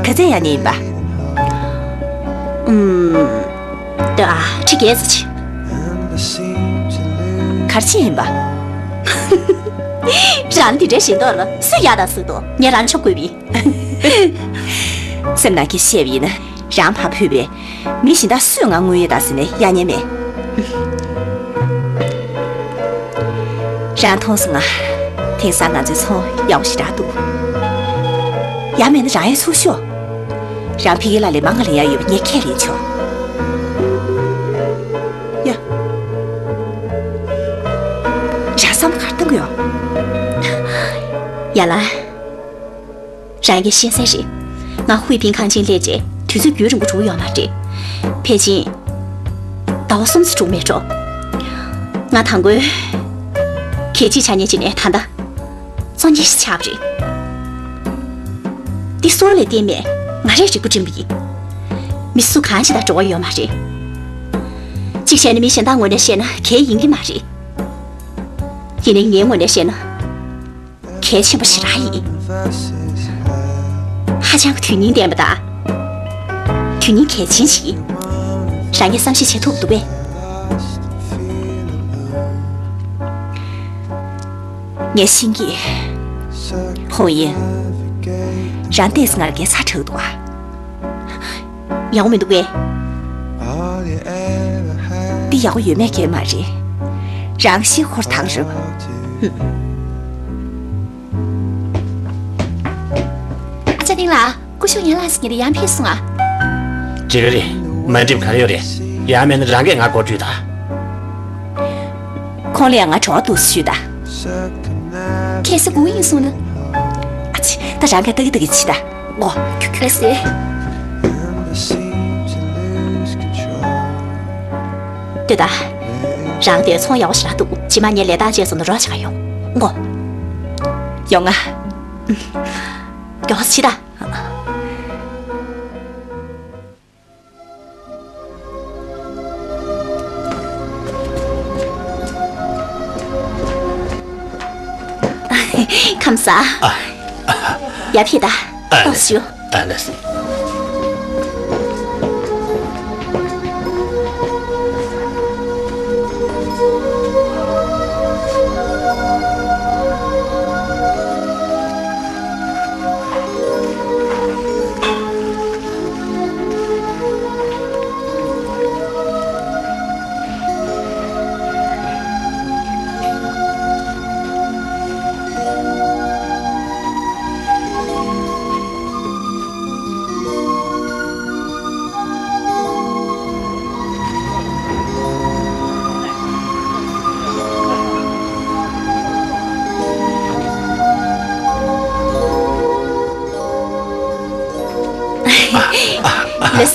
ག་ཚད་གཡར་ནའི་ཡིན་པ། ཨུམ། ད་ཁྲི་བརྒྱད་ཙམ་ཅིག་ག་རེ་ཡིན་པ། རང་འདི་འདྲའི་ཞེ་འདོགས་ལ་སུས་གཡར་དང་ཟེར་འདུག་ངས་རང་ཆོག་དགོས་པས། སེམས་ནང་གི་བཤད་པ་ཡིན་ན་རང་ཕར་ཕུད་པས། མི་གཞན་དག་སུས་ང་དངུལ་གཡར་དང་ཟེར་ནས་གཡར་ཉན་མེད། རང་མཐོང་སོང་ང་། དེང་སང་ང་ཚོའི་ཚོང་ཡག་པོ་ཞེ་དྲག་འདུག་ཡང་མེད་ན་རང་ཡང་ཚུར་ཤོག་རང་ཕ་གི་ལ་ལས་མང་ང་ལེན་ཡག་ཡོད་པ་ངས་ཁས་ལེན་ཆོག་ཡ། རང་བསམ་བློ་ག་རེ་གཏོང་གི་ཡོད། ཡ་ལ། རང་གིས་ཤེས་གསལ་རེད། ང་ཧུའེ་པིན་ཁང་ཆེན་སླེབས་རྗེས་དུས་ཚོད་རྒྱུན་རིང་པོ་འགྲོ་གི་ཡོད་མ་རེད། ཕལ་ཆེར་ཟླ་བ་གསུམ་ཙམ་འགྲོ་གི་མེད་འགྲོ། ང་དང་པོའི་གད་ཕྱིས་ཆགས་མཁན་ཅིག་ནས་ད་ལྟ་གཙོ་ཉེ་ཞིག་ཆགས་པ་རེད། འདི་སྲོག་ལ་བརྟེན་ནས་ང་རས་རིག་པ་སྒྲིམ་པ་ཡིན། མི་སུ་གང་ཞིག་དང་འབྲེལ་བ་ཡོད་མ་རེད། གཅིག་བྱས་ན་མི་གཞན་དག་ངོས་ནས་བཤད་ན་གལ་ཡིན་གྱི་མ་རེད། ཡིན་ནའི་ངའི་ངོས་ནས་བཤད་ན། གལ་ཆེན་པོ་ཞེ་དྲག་ཡིན། ཧ་ཅང་གི་དོན་སྙིང་ལྡན་པ་དང་། དོན་སྙིང་གལ་ཆེན་ཞིག་ཡིན། རང་གིས་བསམ་ཤེས་བྱེད་ཐུབ་འདུག་པས། ངས་ཤེས་ཀྱི། ཧོང་ཡིན། རང་ཏོག་ཙམ་ང་ལ་དགའ་ཚོར་འདྲ་བོ་འདུག་ཨ། ཡག་པོ་མི་འདུག་པས། ཡག་པོ་ཡོད་མེད་ཁྱེད་མ་རེད། རང་ཤི་ཧོར་ཐང་རེད་བ། ཨ་ཅག་ཏིང་ལགས། སྐུ་ཞབས་ཡན་ལགས་ཟེར་མཁན་དེ་ཡར་ཕེབས་སོང་ཨ། འགྲིག་གི་རེད། མ་འགྲིག་ག་རེ་ཡོད་རེད། ཡང་མིན་ན་རང་གིས་ང་སྒོ་བརྒྱུད་དང་། ཁོང་ལ་ཡང་ང་བྲོ་བ་འདུག་ཞུས་དང་། ཁ་སང་དགོངས་ཡིན་གསུངས་ན། ཨ་ཙི། ད་རང་གིས་ལྟ་གི་ལྟ་གི་བྱེད་དང་། ཨོ། ཁྱོད་ཁ་ཟེར། ལྟོས་དང་། རང་དེར་ཚོང་ཡག་པོ་ཞེ་དྲག་འདུག་རྗེས་མ་ངས་ལས་རྟགས་བཅད་སོང་ན་རོགས་བྱེད་ག་ཡོང་། ཨོ། ཡོང་ང་། མགྱོགས་པོ་བྱེད་དང་། ཁམས་བཟང་། ཨ། ཡར་ཕེབས་དང་། ཨ། ཏོག་ཙམ་བཞུགས། ཨ་ལགས། ལགས་སོ།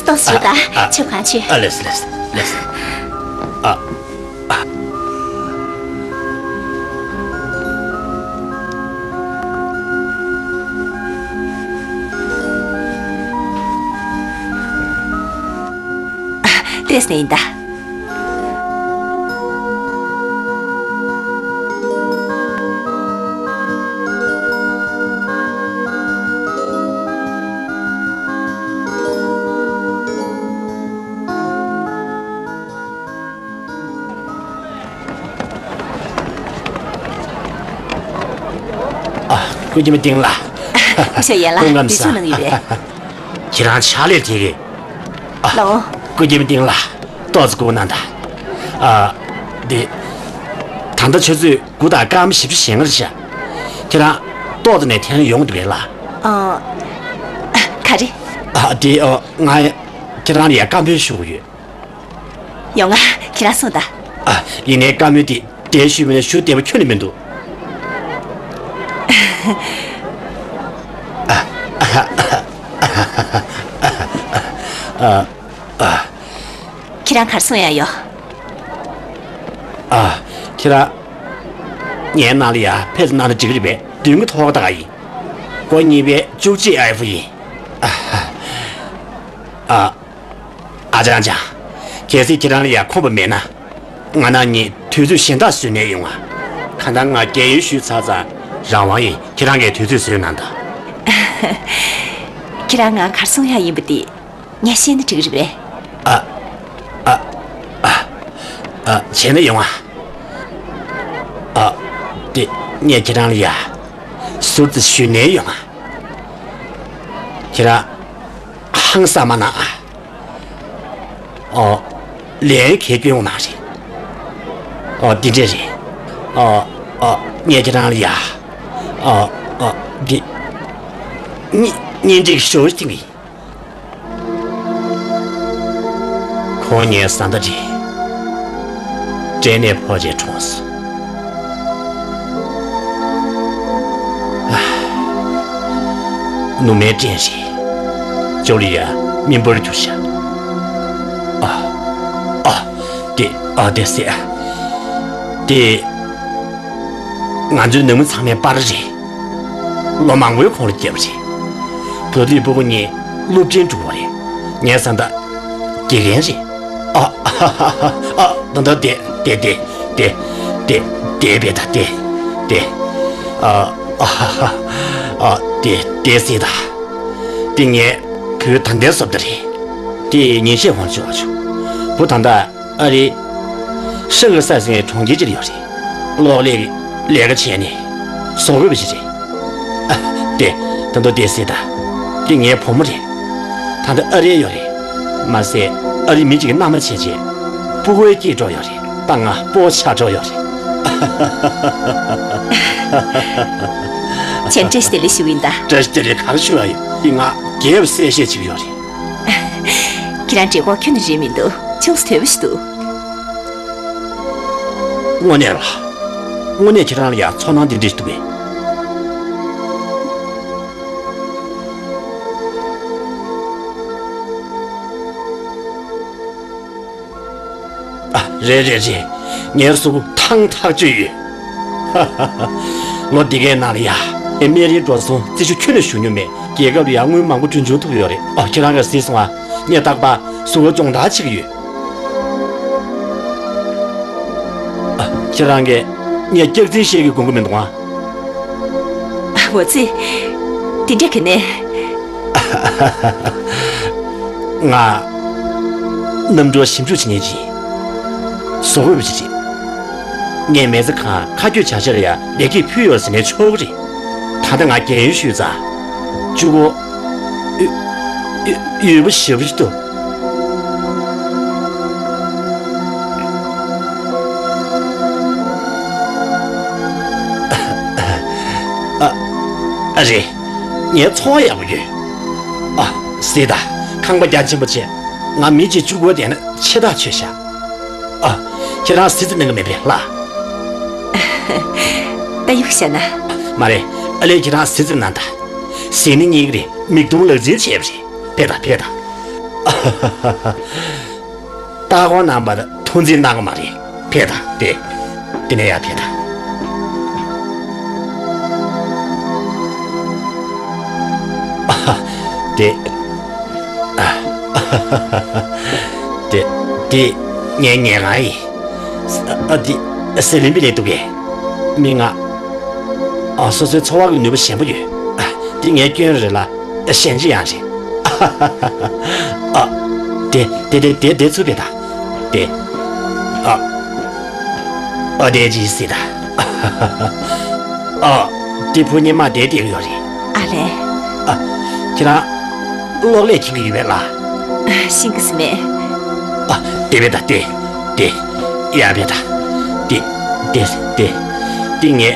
ཏོག་ཙམ་བཞུགས་དང་། ཨ། ཨ། ཆུ་གང་མཆོད། ཨ། ལགས་སོ། ལགས་སོ། ལགས་སོ། ཨ། ཨ། ཏོག་ཙམ་ཡིན་ད། ཨ། སྐུ་མཁྱེན་པ་ཏིང་ལགས། སྐུ་ཞབས་ཡན་ལགས། སྐུ་ཁམས་བཟང་། འདི་ཚོ་གནང་གི་ཡོད་པས། ཁྱེད་རང་ཕྱག་ལས་དེ་གས། ཨ། ལགས། སྐུ་མཁྱེན་པ་ཏིང་ལགས། ཏོག་ཙམ་སྒུག་གནང་དང་། ཨ། འདི། ད་ལྟ་ཆུ་ཚོད་དགུ་དང་སྐར་མ་བཞི་བཅུ་ཞེ་ལྔ་རེད་ཤག་ཁྱེད་རང་ཏོག་ཙམ་ནས་ཐོན་ཡོང་འདུག་གས་ལགས། ཨ། ག་རེ། ཨ། འདི། ཨ། ང་ཁྱེད་རང་ལ་ཡ་བཀའ་མོལ་ཞུ་དགོས་ཡོད། ཡོང་ང་། ཁྱེད་རང་གསུངས་དང་། ཨ། ཡིན་ནའི་བཀའ་མོལ་དེ་འདིར་ཞུས་པ་ན་ཞུ་བདེ་པོ་ཁྱོན་ནས་མི་འདུག་ཨ། ཨ། ཨ། ཁྱེད་རང་ག་རེ་གསུང་ཡ་ཡོད། ཨ། ཁྱེད་རང་ངའི་ནང་ལ་ཡ་ཕེབས་གནང་ན་འགྲིག་གི་རེད་པས། མདུན་གྱི་ཐོག་ཁ་བཏགས་ཡིན། སྒོ་གཉིས་པའི་བཅུ་གཅིག་ཨེཕ་ཡིན། ཨ། ཨ། ཨ་ཅང་ཅང་། གལ་སྲིད་ཁྱེད་རང་ལ་ཡ་ཁོམ་པ་མེད་ན། ང་རང་གཉིས་དུས་ཚོད་གཞན་དག་བཟོས་ནས་ཡོང་ང་། གང་ལྟར་ང་རྒས་ཡོལ་ཞུས་ཚར་ཙང་རང་དབང་ཡིན། ཁྱེད་རང་གིས་དུས་ཚོད་བཟོས་གནང་དང་། ཁྱེད་རང་ང་ག་རེ་གསུང་ཡ་ཡིན་པ་དེ་ངས་ཤེས་ན་འགྲིག་གི་རེད་པས། ཨ། ཨ། ཨ། ཨ། བྱས་ན་ཡོང་ང་། ཨ། དེ་ངས་ཁྱེད་རང་ལ་ཡ་ཟུར་དུ་ཞུས་ནས་ཡོང་ང་། ཁྱེད་རང་ཧང་སང་མ་གནང་ཨ། ཨོ། ལན་གས་སྐྱོན་ཡོང་ནི་རེད། ཨོ། འདི་འདྲས་རེད། ཨོ། ཨོ། ངས་ཁྱེད་རང་ལ་ཡ། ཨོ། ཨོ། འདི། གཉེན་གཉེན་སྒྲིག་ཞུ་ཞུ་གི་ཡིན། ཁོང་ངའི་བཟའ་ཟླ་རེད། འདྲེ་ནས་ཕོག་རྗེས་གྲོངས་སོང་། ཨ། ནུ་མའི་སྐྲན་རེད། ཅོ་ལི་ཡ་མི་འབོར་གྱུར་ཤག་ཨ། ཨ། དེ། ཨ། དེ་ཟེར། དེ། ང་ཚོའི་ནང་མི་ཚང་མའི་པར་རེད། ལོ་མང་པོའི་གོང་ལ་བརྒྱབ་པ་རེད། བུ་དེའི་སྤུ་གུ་གཉིས་སློབ་འབྲིང་འགྲོ་བ་རེད། ངའི་བཟའ་ཟླ་དགེ་རྒན་རེད། ཨ། ཨ། ཨ། ཨ། ད་ལྟ་དེ་དེ་དེ་དེ་དེ་དེ་བས་ད་དེ་དེ། ཨ། ཨ། ཨ། དེ་དེ་སྲིད་ད། དེ་ངའི་བུ་ད་ལྟའི་བཟོ་ལྟ་རེད། དེ་ཉིན་ཤས་གོང་ལ་བྱུང་བ་བྱུང་། བུ་ད་ལྟ་ཨ་རི། ཧྲི་ལི་སི་ཟེར་བའི་གྲོང་ཁྱེར་ཅིག་ལ་ཡོད་རེད། གློག་ཀླད་ཀྱི་ལས་ཀ་བྱས་ནས་བཟོ་དགོས་པ་ཞིག་རེད། ཨ། དེ་ད་དུང་དེ་ཟེར་ད། དེ་ངའི་བུ་མོ་རེད། ད་ལྟ་ཨ་རིར་ཡོད་རེད། མ་ཟད་ཨ་རིའི་མི་གཅིག་གི་མནའ་མ་བྱས་རྗེས། སྤུ་གུ་སྐྱེས་འགྲོ་ཡོད་རེད། ད་ང་སྤོ་བོ་ཆགས་འགྲོ་ཡོད་རེད། ཁྱེད་བཀྲ་ཤིས་བདེ་ལེགས་ཞུ་གི་ཡིན་ད། བཀྲ་ཤིས་བདེ་ལེགས་ག་རེ་ཞུ་ཡ་ཡོད། འདི་ང་རྒྱལ་བོ་གསལ་བཤད་བྱེད་ཀྱི་ཡོད་རེད། ཁྱེད་རང་འདྲེ་གོག་ཁྱོན་ནས་རེད་མི་འདུག་ཅུང་ཟད་དོལ་པོ་ཞིག་འདུག་དངོས་གནས་ལ། དངོས་གནས་ཁྱེད་རང་ལ་ཡང་ཚོར་སྣང་འདི་འདྲ་ཞིག་འདུག་གས། ཨ། རེད་རེད་རེད། ངའི་གཟུགས་པོ་ཐང་ཐག་ཆོད་ཡོད། ལོ་འདི་གའི་ནང་ལ་ཡ། ངས་སྨན་རིན་འགྲོ་སོང་རྩིས་ཞུ་ཁྱོན་ནས་ཞུ་མྱོང་མེད། རྒྱལ་ཁབ་ལ་ཡ་དངུལ་མང་པོ་གྲོན་ཆུང་ཐུབ་ཡོད་རེད། ཨ། ཁྱེད་རང་གིས་གཟིགས་སོང་ཨ། ངས་རྟག་པར་གཟུགས་པོ་སྦྱོང་བརྡར་བྱེད་ཀྱི་ཡོད། ཨ། ཁྱེད་རང་གིས་ངས་སྐྱག་རྫུན་བཤད་ཀྱི་དགོངས་ཀྱི་མི་འདུག་ཨ། འོ་ཙི། དེ་འདྲ་ག་ནས། ང་གནམ་གྲུར་ཞིབ་འཇུག་བྱེད་མཁན་ཅིག་གཟུགས་པོ་ཅིག་རེད། ངས་མི་ཚེ་གང་ཁ་གྱོད་བྱ་བྱེད་ལ་ཡ་ལེགས་སྐྱེས་ཕུལ་ཡོད་ཟེར་ནས་ཆོག་གི་རེད། ད་ལྟ་ང་རྒན་ཡོལ་ཞུས་ཙང་། གཅིག་པོ། ཡོད་པོ་ཞེ་པོ་ཅིག་འདུག་ཨ། ཨ་རེད། ངའི་ཚོར་བ་ཡག་པོ་ཡོད། ཨ། གཟིགས་དང་། ཁང་པ་རྒྱ་ཆེན་པོ་བྱས། ང་མི་གཅིག་གཅིག་པོ་བསྡད་ན་ཆེ་ཐག་ཆོད་ཤག་ཨ། ཁྱེད་རང་གཟིགས་ཙམ་གནང་གི་མེད་པས་ལགས། ད་གཡུག་བཤད་ན། མ་རེད། ཨ་ལས་ཁྱེད་རང་གཟིགས་ཙམ་གནང་དང་། གཟིགས་ནི་གཉིས་ཀ་རེད། མིག་མཐོང་ལག་འཛིན་བྱས་པ་རེད། ཕེབས་དང་། ཕེབས་དང་། ལྟ་སྐོར་གནང་བར་ཐུགས་འཛེམ་གནང་གི་མ་རེད། ཕེབས་དང་། དེ། དེ་ནས་ཡར་ཕེབས་དང་། ཨ། དེ། ཨ། དེ། དེ་ངའི་ཉལ་ཁང་ཡིན། ཨ། དེ་ཟི་ལིང་པི་ལེ་འདུག་གས། མི་ང་། ཨ། སོ་སོའི་ཚོར་བ་གི་ནུས་པ་ཞན་པོ་ཡོད། ཨ། དེ་ངའི་སྐྱོན་རེད་ལ། ཞན་ཆ་ཡང་རེད། ཨ། དེ་དེ་དེ་དེ་དེ་ཚུར་ཕེབས་དང་། དེ། ཨ། ཨ། དེ་ཅིག་གཟིགས་དང་། ཨ། དེ་ཕོ་ཉི་མ་དེ་བསྡད་ཡོད་རེད། ཨ་ལས། ཨ། ཁྱེད་རང་གློག་ཀླད་མཁྱེན་གྱི་ཡོད་པས་ལགས། ཤེས་ཀྱི་མེད། ཨ། དེ་བས་ད་དེ། དེ། ཡར་བས་ད། དེ། དེ། དེ། དེ་ངའི་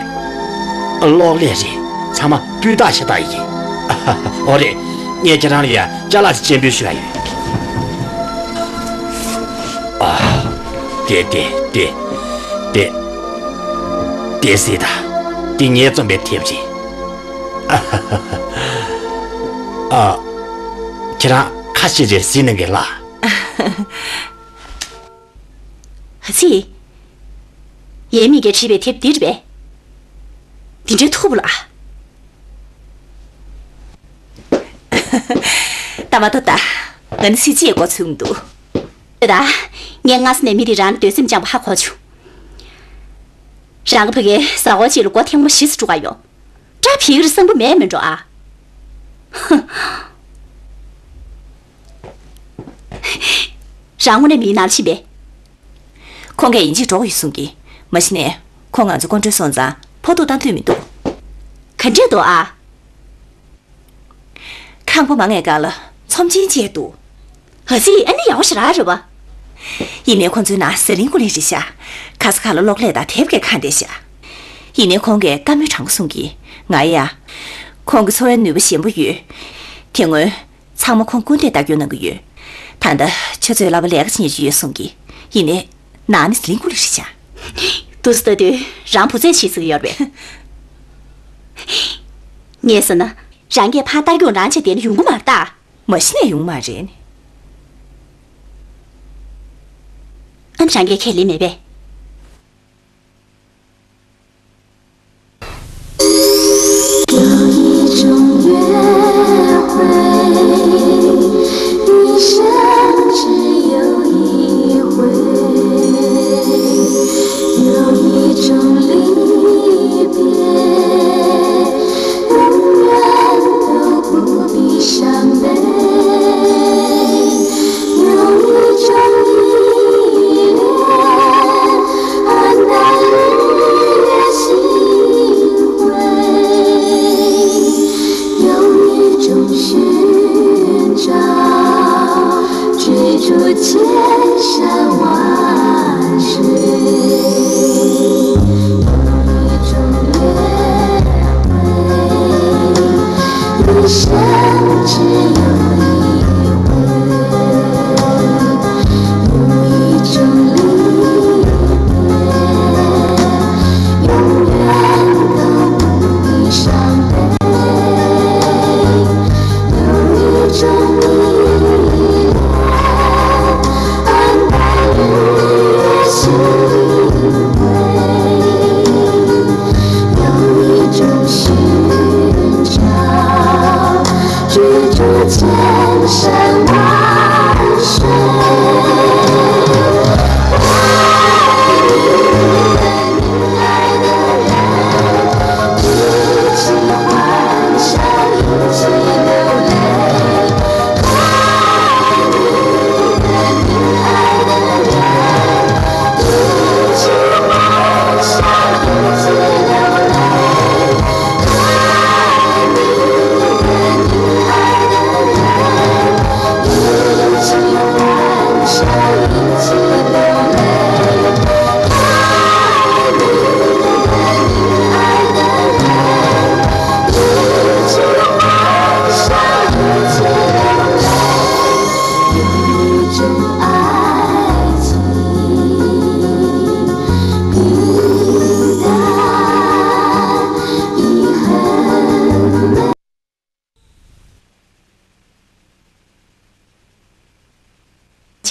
གློག་ཀླད་རེད། ཚང་མ་སྤུས་དག་ཤ་སྟག་ཡིན། འོ་རེད། ངས་ཁྱེད་རང་ལ་ཡ་ཅ་ལག་ཅིག་སྤྱན་འབུལ་ཞུ་ཡ་ཡོད། ཨ། དེ། དེ། དེ། དེ། དེ་གཟིགས་དང་། དེ་ངས་རྩོམ་པའི་དེབ་རེད། ཨ། ཁྱེད་རང་ཁ་ཤས་ཅིག་གཟིགས་གནང་གི་ལགས། ཨ་ཙི། ཡས་མི་གིས་བྲིས་པའི་དེབ་འདི་རེད་པས། འདི་འདྲའི་མཐུག་པོ་ལ། ད་མ་གཏོགས་ད། ང་ནི་སྲིད་སྤྱིའི་འགོ་ཚུགས་མི་འདུག་ཨེ་ད། ངས་སྔ་ས་ནས་མི་དེ་རང་འདོད་སེམས་བཅངས་པ་ཧ་གོ་བྱུང་། རང་གི་ཕ་གིའི་གཟའ་འཁོར་གཅིག་ལ་སྒོ་ཐེངས་མ་བཞི་ཙམ་དཀྲུག་ག་ཡོང་། སྐྲ་བྱིས་ཀྱི་རེད་བསམ་གྱི་མེད་མི་འགྲོ་ཨ། རང་དངོས་གནས་མིའི་ནང་ཕྱིན་པས། ཁོང་གིས་ཡིན་གཅིག་འགྲོ་གི་ཡོད་གསུང་གི། མ་གཞི་ནས་ཁོང་ང་ཚོ་སྐུ་མགྲོན་སོང་ཙང་ཕོག་ཐུག་བཏང་འདོད་མི་འདུག་ག་འདྲས་འདུག་ཨ། ཁང་པ་མ་ངེས་ག་ལ་ཚོམས་ཆེན་བཅས་འདུག་ཨ་ཙི། ཨ་ནི་ཡག་པོ་ཞེ་དྲག་རེད་པ། ཡིན་ནའི་ཁོང་ཚོའི་ནང་ཟི་ལིང་ཀུ་ལིང་རེད་ཤག་ག་ས་ག་ལ་གློག་ཀླད་དང་དེབ་ཀྱིས་གང་བསྡད་ཤག་ཡིན་ནའི་ཁོང་གིས་བཀའ་མོལ་དྲང་པོ་གསུང་གི། ང་ཡ། ཁོང་གི་ཚོར་བའི་ནུས་པ་ཞན་པོ་ཡོད། དེ་སྔོན། ཚང་མ་ཁོང་སྐུ་ཟླས་ལྟ་སྐྱོང་གནང་གི་ཡོད། ད་ལྟ་ཁྱོད་ཚོའི་ལག་པ་ལས་ཀ་བྱེད་མཁན་ཅིག་ཡོད་གསུང་གི། ཡིན་ནའི། ནང་ནས་ཟི་ལིང་ཀུ་ལིང་རེད་ཤག་འདུག་སེ་ལྟ་དུས་རང་བུ་བཙའ་བྱེད་སྲིད་ཀྱི་ཡོད་རེད་པས། ངས་ཟེར་ན། རང་གིས་ཕར་ལྟ་སྐྱོང་རང་བྱས་བསྡད་ན་ཡོང་གི་མ་རེད་ད། མ་གཞི་ནས་ཡོང་མ་རེད། ཨ་ནི་རང་གིས་ཁས་ལེན་མེད་པས།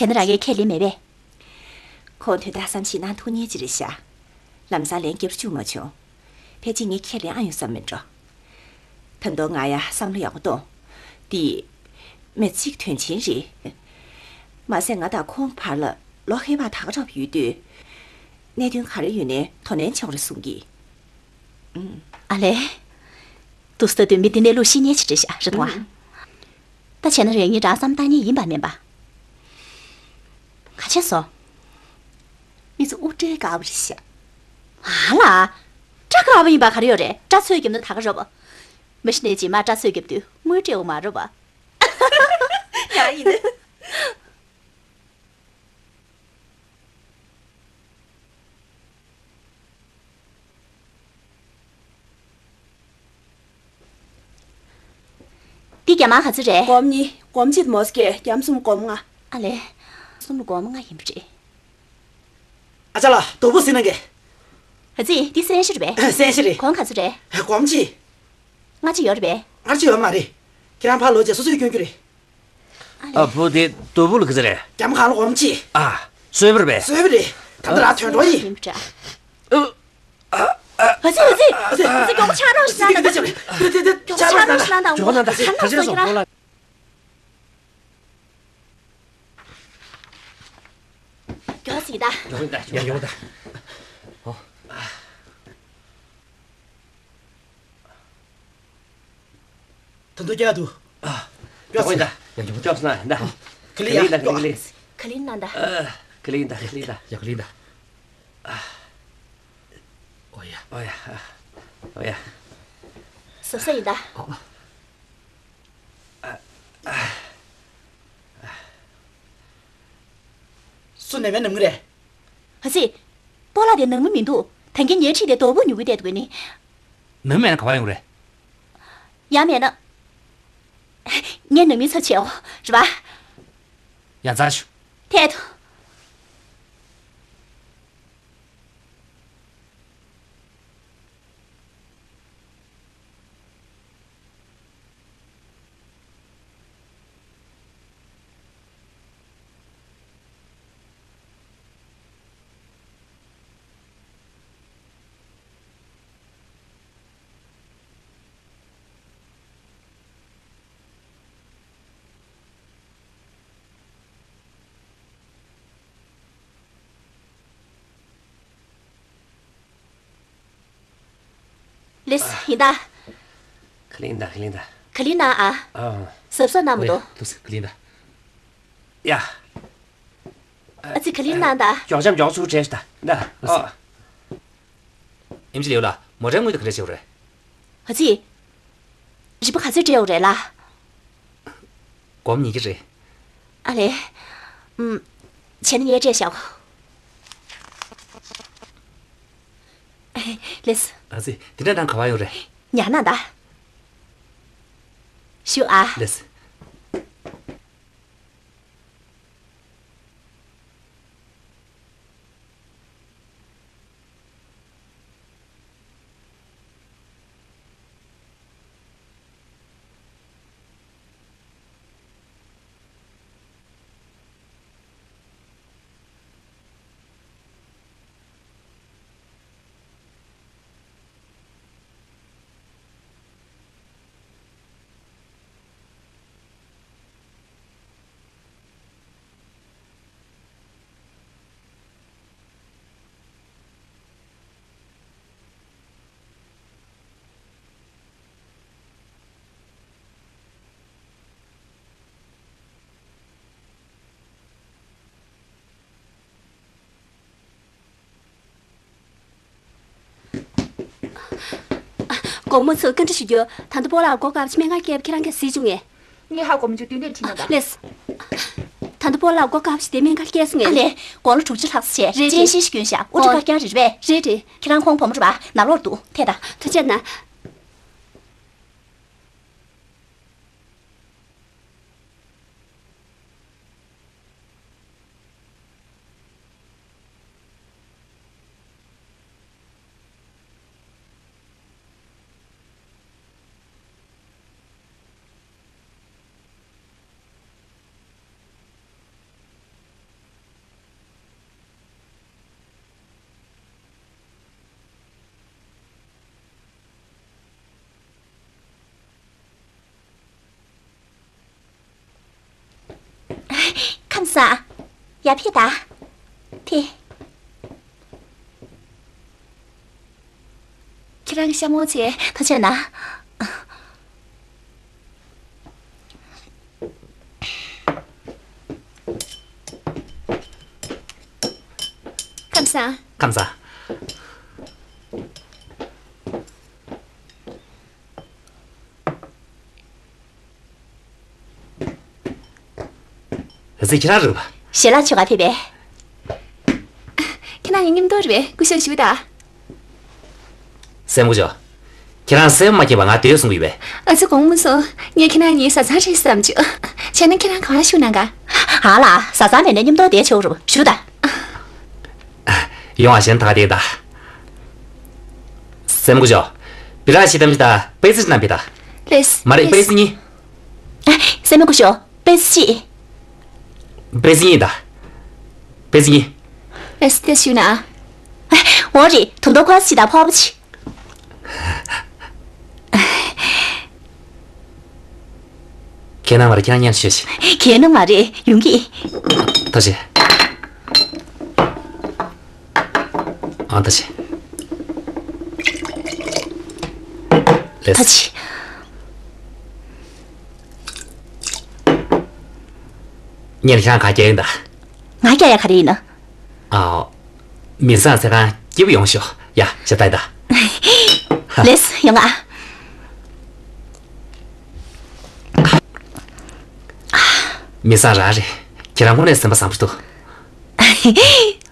ན་རང་གིས་ཁས་ལེན་མེད་པས། ཁོང་དོན་དག་བསམ་ཤེས་གནང་ཐུབ་མཁན་ཅིག་རེད་ཤག་ལམ་སང་ལན་བརྒྱབ་བཅུག་མ་བྱུང་། ཕལ་ཆེར་ངས་ཁས་ལེན་ཨ་ཡོང་བསམ་མེད་འགྲོ། ད་དུང་ང་ཡ་བསམ་བློ་ཡག་པོ་གཏོང་། འདི་མི་ཚེ་གི་དོན་ཆེན་རེད། མ་ཟད་ང་དང་ཁོང་བར་ལ་ལོ་ཧེ་བག་ད་ག་འདྲ་པོ་ཡོད་དུས། གནད་དོན་ག་རེ་ཡོད་ནའི་དོ་ནན་བྱེད་དགོས་རེད་གསུང་གི། ཨ་ལས། འདུག་སེ་ལྟ་དུས་མི་འདི་གནས་ལུགས་ཤེས་མཁན་ཅིག་རེད་ཤག་རེད་དོ། ཨ། ད་བྱས་ན་རེ་ངས་རང་བསམ་བཏང་མཁན་ཡིན་པ་མིན་པ། ག་བྱས་སོང་། མི་ཚོ་དབུ་སྐྲའི་དཀར་པོ་རེད་ཤག་ཨ་ལ། སྐྲ་དཀར་པོ་ཡིན་པ་ག་རེ་ཡོད་རེད། སྐྲ་ཚོས་བརྒྱབ་ན་ད་ག་རེད་པ། མི་ཤི་ནས་རྗེས་མ་སྐྲ་ཚོས་བརྒྱབ་དུས་དངུལ་སྤྲད་དགོས་མ་རེད་པ། ཡང་ཡིན། འདི་རྒྱ་མ་ག་ཚོད་རེད། སྒོར་མོ་གཉིས། སྒོར་མོ་གཅིག་མོ་སྐད་རྒྱ་མ་གསུམ་སྒོར་མོ་ལྔ། ཨ་ལས། གསུམ་ལ་སྒོར་མོ་ལྔ་ཡིན་པ་རེད། ཨ་ཅག་ལགས་དོ་པོ་ཟིན་གནང་གི། ཨ་ཙི། འདི་སེན་ཤ་རེད་པས། སེན་ཤ་རེད། གོང་ག་ཚོད་རེད། སྒོར་མོ་གཅིག་སྔ་ཕྱི་ཡོད་རེད་པས། སྔ་ཕྱི་ཡོད་མ་རེད། ཁྱེད་རང་ཕར་ལོག་བྱས་སོ་སོས་སྐྱོན་རྒྱུ་རེད། ཨ་བུ་དེ་དོ་པོ་ལ་ག་ཚོད་རེད། རྒྱ་མ་གང་ལ་སྒོར་མོ་གཅིག་ཨ། གསོལ་བ་རེད་པས། གསོལ་བ་རེད། ད་ལྟ་རང་དོན་འགྲོ་ཡིན། ཡིན་པ་འདྲ། ཨ། ཨ་ཙི། ཨ་ཙི། ཨ་ཙི། མགྱོགས་པོ་ཕྱག་རོགས་ཤིག་གནང་དང་། མགྱོགས་པོ་ཕྱག་རོགས་ཤིག་གནང་དང་། མགྱོགས་པོ་གནང་དང་། ག་ཚོད་རེད་སོང་། མགྱོགས་སེ་ད། མགྱོགས་ད། ཡ་མགྱོགས་ད། ཨོ། ད་དུང་རྒྱག་འདུག་ཨ། མགྱོགས་སེ་ད། ཡ་མགྱོགས་ད། མགྱོགས་ན་ད། ག་ལེ་ཡ། ག་ལེ་ཡ། ག་ལེ་ཡ། ག་ལེ་ཡ། ག་ལེ་ཡ། ཡ་ག་ལེ་ཡ། ཨོ་ཡ། ཨོ་ཡ། ཨོ་ཡ། གཟབ་གཟབ་ཡིན་ད། ཨོ། སུ་ནང་མི་ནང་མི་རེད། ཨ་ཙི། སྤོ་ལགས་དེ་ནང་མི་མི་འདུག་ད་གིན་ངའི་འཁྲིས་དེ་དོ་པོ་ཉོ་གི་བསྡད་འདུག་ནི། ནང་མི་མེད་ན་ག་པར་ཡོང་རེད། ཡང་མེད་ན། ངས་ནང་མི་ཚོ་བྱེད་འོ། རེད་པ། ཡ་མཚར་ཤོག་ཐད་དུ། ལེས། ཡིན་ད། ཁ་ལིན་ད། ཁ་ལིན་ད། ཁ་ལིན་ན་ཨ། ཨ། གཟབ་གཟབ་གནང་མི་འདུག་ཨོ་ཡ། ཐུགས་སུ་ཁ་ལིན་ད། ཡ། ཨ་ཙི། ཁ་ལིན་གནང་ད། མགྱོགས་ཤོག་མགྱོགས་ཤོག་བྲེལ་ཤག་ད། ཨ། ཨེམ་ཆི་ལིའུ་ལགས། མོ་ཊའི་དངུལ་དེ་ག་རེ་བྱས་པ་རེད། ཨ་ཙི། རིན་པ་ག་ཚོད་སྤྲད་ཡོད་རེད་ལགས། སྒོར་མོ་ཉིས་བརྒྱ་རེད། ཨ་ལས། ཨུམ། བྱས་ན་ངས་སྤྲད་བཞག་ལེས། ཨ་ཙི། དེ་འདྲ་ནང་ག་པར་ཡོང་རེད། ཉར་གནང་ད། ཞུ་ཨ། ལེས། དགོང་མོ་ཚོ་བཀའ་འདྲི་ཞུ་རྒྱུ། ད་ལྟ་སྤོ་ལགས་མགོ་དཀར་པོ་ཅིག་སྨན་ཁང་སྐྱེལ་བ་ཁྱེད་རང་གིས་གཟིགས་བྱུང་ངས། ངས་ཧ་གོ་མི་བྱུང་། བསྟུན་གྲོས་བྱེད་གནང་དང་། ལེས། ད་ལྟ་སྤོ་ལགས་མགོ་དཀར་པོ་ཅིག་དེ་སྨན་ཁང་སྐྱེལ་སོང་ངས། ཨ་ལས། དགུང་ལོ་དྲུག་ཅུ་ལྷག་ཙམ་བྱས། རེད། ཅན་ཤིང་ཞིག་གྱོན་ཤག་དབུ་སྐྲ་དཀར་རྐྱང་རེད། རེད་པས། རེད་རེད། ཁྱེད་རང་ཁོང་བུ་མོ་རེད་པ། ནང་ལོགས་འདུག་ཐད་ད། ཐུགས་རྗེ་གནང་། ཁམས་བཟང་། ཡར་ཕེབས་དང་། ཕེབས། ཁྱེད་རང་གི་ཤ་མོག་ཚེ་ཐུགས་རྗེ་གནང་། ཁམས་བཟང་། ཁམས་བཟང་། ཨ་ཙི། ཁྱེད་རང་རེད་པ། ཞལ་ལག་མཆོད་གར་ཕེབས་པས། ཁྱེད་རང་ཡིན་མཉམ་དུ་རེད་པས། སྐུ་ཞབས་ཞུ་དང་། སྲས་མོ་སྐུ་ཞབས། ཁྱེད་རང་སྲས་མོ་མ་སྐྱེས་པ་ང་སྡོད་གསུང་གི་ཡོད་པས། ཨ་ཙི། དགོངས་མ་ཚོམས། ངས་ཁྱེད་རང་གཉིས་བཟའ་ཚང་རེད་བསམ་བྱུང་། བྱས་ན་ཁྱེད་རང་ག་པར་བཞུགས་གནང་ག། ཨ་ལ། བཟའ་ཚང་མེད་ན་མཉམ་དུ་བསྡད་ཆོག་རེད་པ། བཞུགས་དང་། ཡོང་བ་གཞན་ད་ག་དེ་ད། སྲས་མོ་སྐུ་ཞབས། སྦི་རག་བཞི་གཏམ་བཞི་དང་པད་ཙི་བཞི་གནང་བས་ད། ལེགས། མ་རེད། ལེགས། པད་ཙི་གཉིས། ཨ། སྲས་མོ་སྐུ་ཞབས། པད་ཙི་གཅིག་པད་ཙི་གཉིས་ད། པད་ཙི་གཉིས། ལེགས། དེ་བཞུགས་ན། ཨ། འོ་རེད། དུང་མདོག་ཁ་ཤས་དང་ཕོར་པ་གཅིག་ཁྱེད་རང་མ་རེད། ཁྱེད་རང་ཉན་ཤོད་ཤིག་ཁྱེད་རང་མ་རེད། ཡོང་གི། ཐུགས་རྗེ་ཆེ། ཨ། ཐུགས་རྗེ་ཆེ། ལེགས། ཐུགས་རྗེ་ཆེ། ངས་ཁྱེད་རང་ག་རྒྱག་ཡིན་ད། ང་རྒྱག་ཡ་ག་རེ་ཡིན་ན། ཨ། མི་བཟང་ཚེ་གང་སྐྱིད་པོ་ཡོང་ཤོག་ཡ། ཞབས་བཏགས་ད། ལེགས། ཡོང་ང་། མི་བཟང་རང་རེད། ཁྱེད་རང་དངོས་གནས་སེམས་པ་བཟང་པོ་འདུག་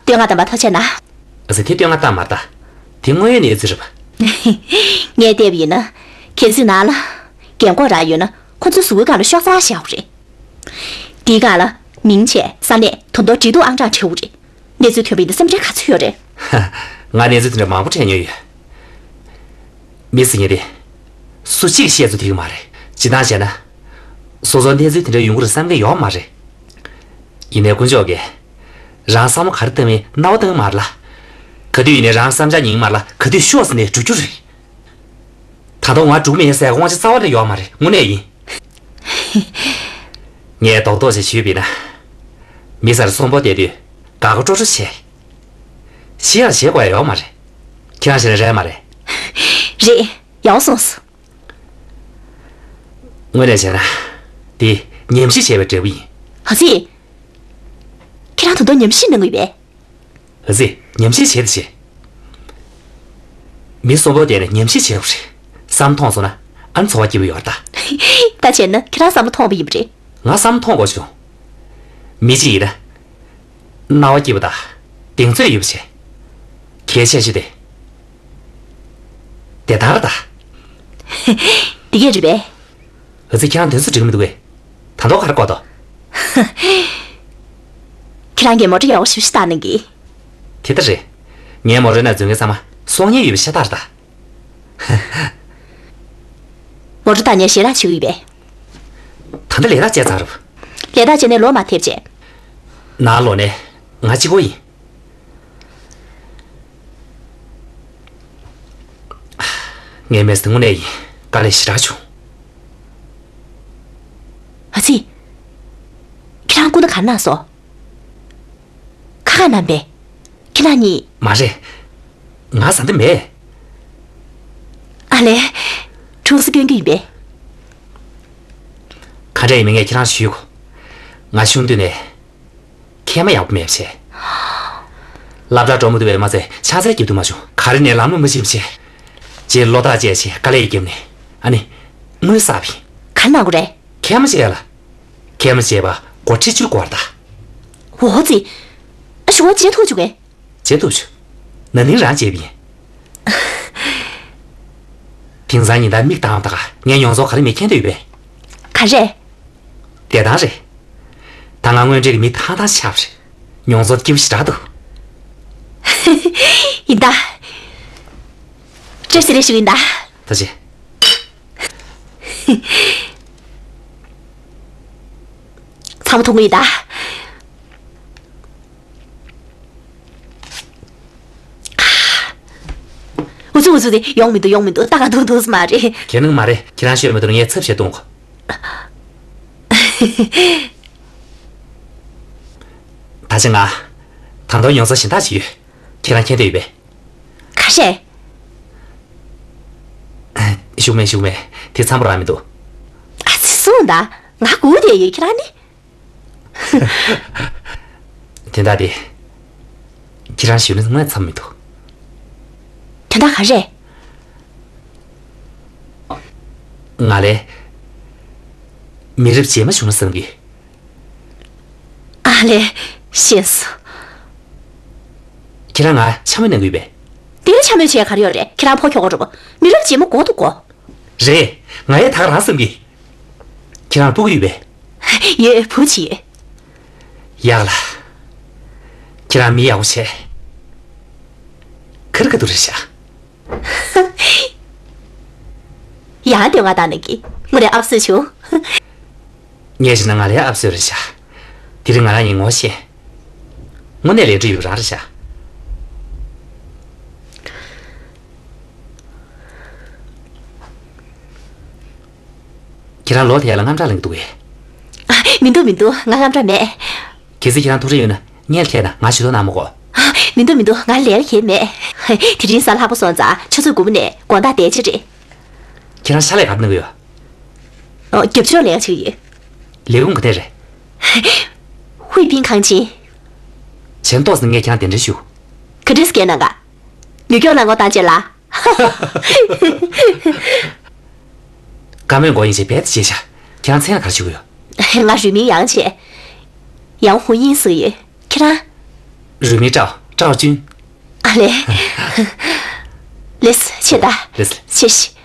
སྟོད་མངའ་གདམས་པ་ཐུགས་རྗེ་གནང་། ཨ་ཙི། དེ་སྟོད་མངའ་གདམས་མ་རེད་ད། དེ་དངོས་ཡོད་གནས་ཚུལ་རེད་པ། ངས་བལྟས་པ་ཡིན་ན། གལ་སྲིད་ནང་ལ་རྒན་གོག་རང་ཡོད་ན། ཁོ་ཚོའི་གཟུགས་པོའི་སྒང་ལ་ཤོག་ཚ་བཞག་དགོས་རེད། དེའི་སྒང་ལ་མིང་བྱས། ས་གནས། དོན་དག། འབྲེལ་གཏུག་ཨང་གྲངས་བྲིས་དགོས་རེད། གནས་ཚུལ་ཐོན་པ་ཡིན་ན་སེམས་ཁྲལ་ག་ཚོད་ཡོད་རེད། ཧ། ང་གནས་ཚུལ་དེ་འདྲ་མང་པོ་དྲན་མྱོང་ཡོད། མི་ཟེར་མཁན་དེ་སུ་གཅིག་གིས་བཤད་ཚུལ་ཐིག་གི་མ་རེད། སྤྱིར་བཏང་བྱས་ན། སོ་སོར་གནས་ཚུལ་དེ་འདྲ་ཡོང་གི་རེད་བསམ་མཁན་ཡོད་མ་རེད། ཡིན་ནའི་དཀོན་མཆོག་གིས་རང་བསམ་བློ་ག་རེ་བཏང་མིན་རྣ་བ་གཏོང་གི་མ་རེད་ལ། ག་དུས་ཡིན་ནའི་རང་བསམ་འཆར་ཉན་གི་མ་རེད་ལ། ག་དུས་ཤོག་ཟེར་ནའི་འགྲོ་རྒྱུ་རེད། ད་དུང་ང་འགྲོ་གི་མེད་ཟེར་དབང་ཆ་རྩ་བ་ནས་ཡོད་མ་རེད། དངོས་གནས་ཡིན། ངས་རྡོག་རྡོག་ཅིག་ཞུས་པ་ཡིན་ན། མི་སར་གསོན་པོ་བསྡད་དུས་དགའ་དགའ་སྤྲོ་སྤྲོ་བྱས། ཤི་ཡང་བྱེད་དགོས་ཡ་ཡོད་མ་རེད། ཁྱེད་རང་ཤི་ན་རེད་མ་རེད། རེད། ཡག་པོ་གསུངས་སོང་། དངོས་གནས་བྱས་ན། འདི་ཉམས་ཞིབ་བྱས་པའི་འབྲས་བུ་ཡིན། ཨ་ཙི། ཁྱེད་རང་ད་དུང་ཉམས་ཞིབ་གནང་གི་ཡོད་པས། ཨ་ཙི། ཉམས་ཞིབ་བྱེད་དང་བྱེད། མི་གསོན་པོ་བསྡད་ནས་ཉམས་ཞིབ་བྱེད་དགོས་རེད། བསམ་མཐོང་སོང་ན་ཨ་ནི་འཚོ་བ་སྐྱིད་པོ་ཡོད་རེད་ད། ད་བྱས་ན་ཁྱེད་རང་བསམ་བློ་ཐོངས་པ་ཡིན་པ་རེད། ང་བསམ་བློ་ཐོངས་དགོས་བྱུང་། མི་གཅིག་ཡིན་ན། སྣང་བ་སྐྱིད་པོ་དང་། གདེང་ཚོད་ཡོད་པ་བྱས། གལ་ཆེ་ཤོས་དེ། བདེ་ཐང་རེད་ད། འདི་གས་རེད་པས། ཨ་ཙི། ཁྱེད་རང་དོན་ཚོ་འགྲིག་མི་འདུག་གས། ད་དུང་ག་རེ་དགོས་དོ། ཁྱེད་རང་གིས་མོ་ཊ་ཡག་པོ་ཞེ་པོ་ཞིག་བཏང་གནང་གི། དེ་ལྟར་རེད། ངའི་མོ་ཊ་ནང་འཛུལ་མཁན་ཚང་མ་གསོག་ཉེན་ཡོད་པའི་ཤ་སྟག་རེད་ད། མོ་ཊ་བཏང་ནས་ཞལ་ལག་མཆོད་ཀྱི་ཡོད་པས། ད་ལྟ་ལས་ཀ་བྱས་ཚར་རེད། ལས་ཀ་བྱས་ནས་ལོག་མ་ཐེབས་བྱས། ནང་ལོག་ནས་ང་གཅིག་པོ་ཡིན། ངའི་མི་ཚེ་དངོས་གནས་ཡིན། དཀའ་ལས་ཞེ་དྲག་བྱུང་། ཨ་ཙི། ཁྱེད་རང་སྐུ་ན་ག་རེ་གནང་སོང་། ཁ་ཁ་གནང་པས། ཁྱེད་རང་གཉིས། མ་རེད། ང་བཟའ་ཟླ་མེད། ཨ་ལས། གྲོང་གསེབ་སྐྱོན་གྱི་ཡིན་པས། ག་འདྲ་ཡིན་མིན་ངས་ཁྱེད་རང་ཞུས་གོ། ང་ཆུང་དུས་ནས་མཁལ་མ་ཡག་པོ་མེད་པ་བྱས། སློབ་གྲྭར་འགྲོ་མ་ཐུབ་པས་མ་ཚད་ཕྱག་འཚལ་རྒྱབ་ཐུབ་མ་བྱུང་། ག་རེ་ནས་ལམ་ལ་མ་ཕྱིན་པ་བྱས། རྗེས་བློ་ཐག་བཅད་བྱས་དཀའ་ལས་བརྒྱབ་ནས། ཨ་ནི། དངུལ་བསགས་པ་ཡིན། ག་རེ་གནང་དགོས་རེད། མཁལ་མ་བཅད་ལ། མཁལ་མ་བཅད་པ་སྒོར་ཁྲི་བཅུ་དགོས་རེད་ད། འོ་ཙི། ཨ་ཞུ་བ་བྱེད་ཐུབ་བྱུང་གས། བྱེད་ཐུབ་བྱུང་། ན་ནིང་རང་བཅད་པ་ཡིན། དེང་སང་ཉིན་ལྟར་མིག་གདངས་ད་ག་ངས་མྱོང་ཚོར་ག་རེ་མེད་མཁྱེན་འདོད་ཡོད་པས། ག་རེ། བདེ་ཐང་རེད། ད་ང་དངོས་འབྲེལ་གྱི་མི་ཐང་ཐང་ཆགས་པ་རེད། མྱོང་ཚོར་སྐྱིད་པོ་ཞེ་དྲག་འདུག་ཡིན་ད། བཀྲ་ཤིས་བདེ་ལེགས་ཞུ་གི་ཡིན་ད། ཐུགས་རྗེ་ཆེ། ཚ་པོ་འཐུང་གི་ཡིན་ད། འུ་ཚུགས་འུ་ཚུགས་དེ་ཡོང་མི་འདུག་ཡོང་མི་འདུག་ད་ག་འདུག་འདུག་མ་རེད། ཁྱེད་ནང་མ་རེད། ཁྱེད་རང་ཤོད་མི་འདུག་ངས་ཚབ་བྱས་གཏོང་གོ། ད་ཆ་ང་ད་དུང་ཡོང་ས་གཞན་དག་ཅིག་ཡོད། ཁྱེད་རང་མཁྱེན་བསྡད་ཡོད་པས། ག་རེ། ཞུ་མེད་ཞུ་མེད། དེ་འཚམ་པོ་རང་མི་འདུག་ཨ་ཙི། སོང་ད། ང་སྒུག་བསྡད་ཡོད། ཁྱེད་རང་ནི། དོན་དག་དེ། ཁྱེད་རང་ཞུས་ན་དངོས་འཚམ་མི་འདུག་དོན་དག་ག་རེ། ང་ལ་མི་རབས་རྗེས་མ་བྱུང་ན་བསམ་གི། ཨ་ལས། ཤེས་སོང་། ཁྱེད་རང་ང་འཕྱ་སྨོད་གནང་གི་ཡོད་པས། དེ་ལ་འཕྱ་སྨོད་བྱས་ག་རེ་ཡོད་རེད། ཁྱེད་རང་ཕོ་ཁྱོ་ག་འགྲོ་པོ། མི་རབས་རྗེས་མ་དགོས་འདུག་གོ། རེད། ང་ཡང་ད་ག་རང་བསམ་གི། ཁྱེད་རང་ཕྲུ་གུ་ཡོད་པས། ཡོད། བུ་གཅིག་ཡོད། ཡག་ལ། ཁྱེད་རང་མི་ཡག་པོ་བྱས། ག་རེ་ག་འདུག་རེད་ཤག་ཡང་དེ་ང་ལྟ་ན་གི། དངོས་གནས་ཨབ་སོ་བྱུང་། ངས་བྱས་ན་ང་ལ་ཡང་ཨབ་སོ་རེད་ཤག་དེ་རིང་ང་རང་གཉིས་ངོ་ཤེས། དངོས་གནས་ལས་འབྲས་ཡོད་རང་རེད་ཤག་ཁྱེད་རང་ལོ་དེ་ཡ་ལ་དངངས་སྐྲག་ལངས་ཀྱི་འདུག་གས། ཨ། མི་འདུག་མི་འདུག་ང་དངངས་སྐྲག་མེད། གལ་སྲིད་ཁྱེད་རང་ཐུགས་རེ་ཡོད་ན་བརྙན་ལ་ཐད་ན་ང་ཇུས་གཏོགས་གནང་མི་དགོས། ཨ། མི་འདུག་མི་འདུག་ང་ལས་ཀ་གང་ཡང་མེད། དེ་རིང་གཟའ་ལྷག་པ་སོང་ཙང་ཆུ་ཚོད་དགུ་པ་ནས་དགོང་དག་དེ་ཅིག་རེད། ཁྱེད་རང་ཕྱག་ལས་ག་རེ་གནང་གི་ཡོད། ཨོ། རྒྱབ་ཕྱོགས་ལས་ཀ་བྱེད་ཀྱི་ཡོད། ལས་ཁུངས་ག་ནས་རེད། ཧུའེ་པིན་ཁང་ཆེན། བྱས་ན་ཏོག་ཙམ་ངས་ཁྱེད་རང་གདན་འདྲེན་ཞུ། ག་འདྲས་སྐད་གནང་ག། མྱུར་སྐྱོབ་ལ་ངོ་བཏང་བྱེད་ལ། བཀའ་མོལ་མགོ་ཡིན་ཅེས་རྦད་དེ་བརྗེད་ཤག་ཁྱེད་རང་མཚན་ལ་ག་རེ་ཞུ་གི་ཡོད། ང་རུས་མིང་ཡང་ཆེ། ཡང་ཧུ་ཡིན་ཟེར་ཡོད། ཁྱེད་རང་། རུས་མིང་ཀྲའོ། ཀྲའོ་ཅུན། ཨ་ལས། ལེས། ཆེ་ད། ལེས། ཆེ་ཤི།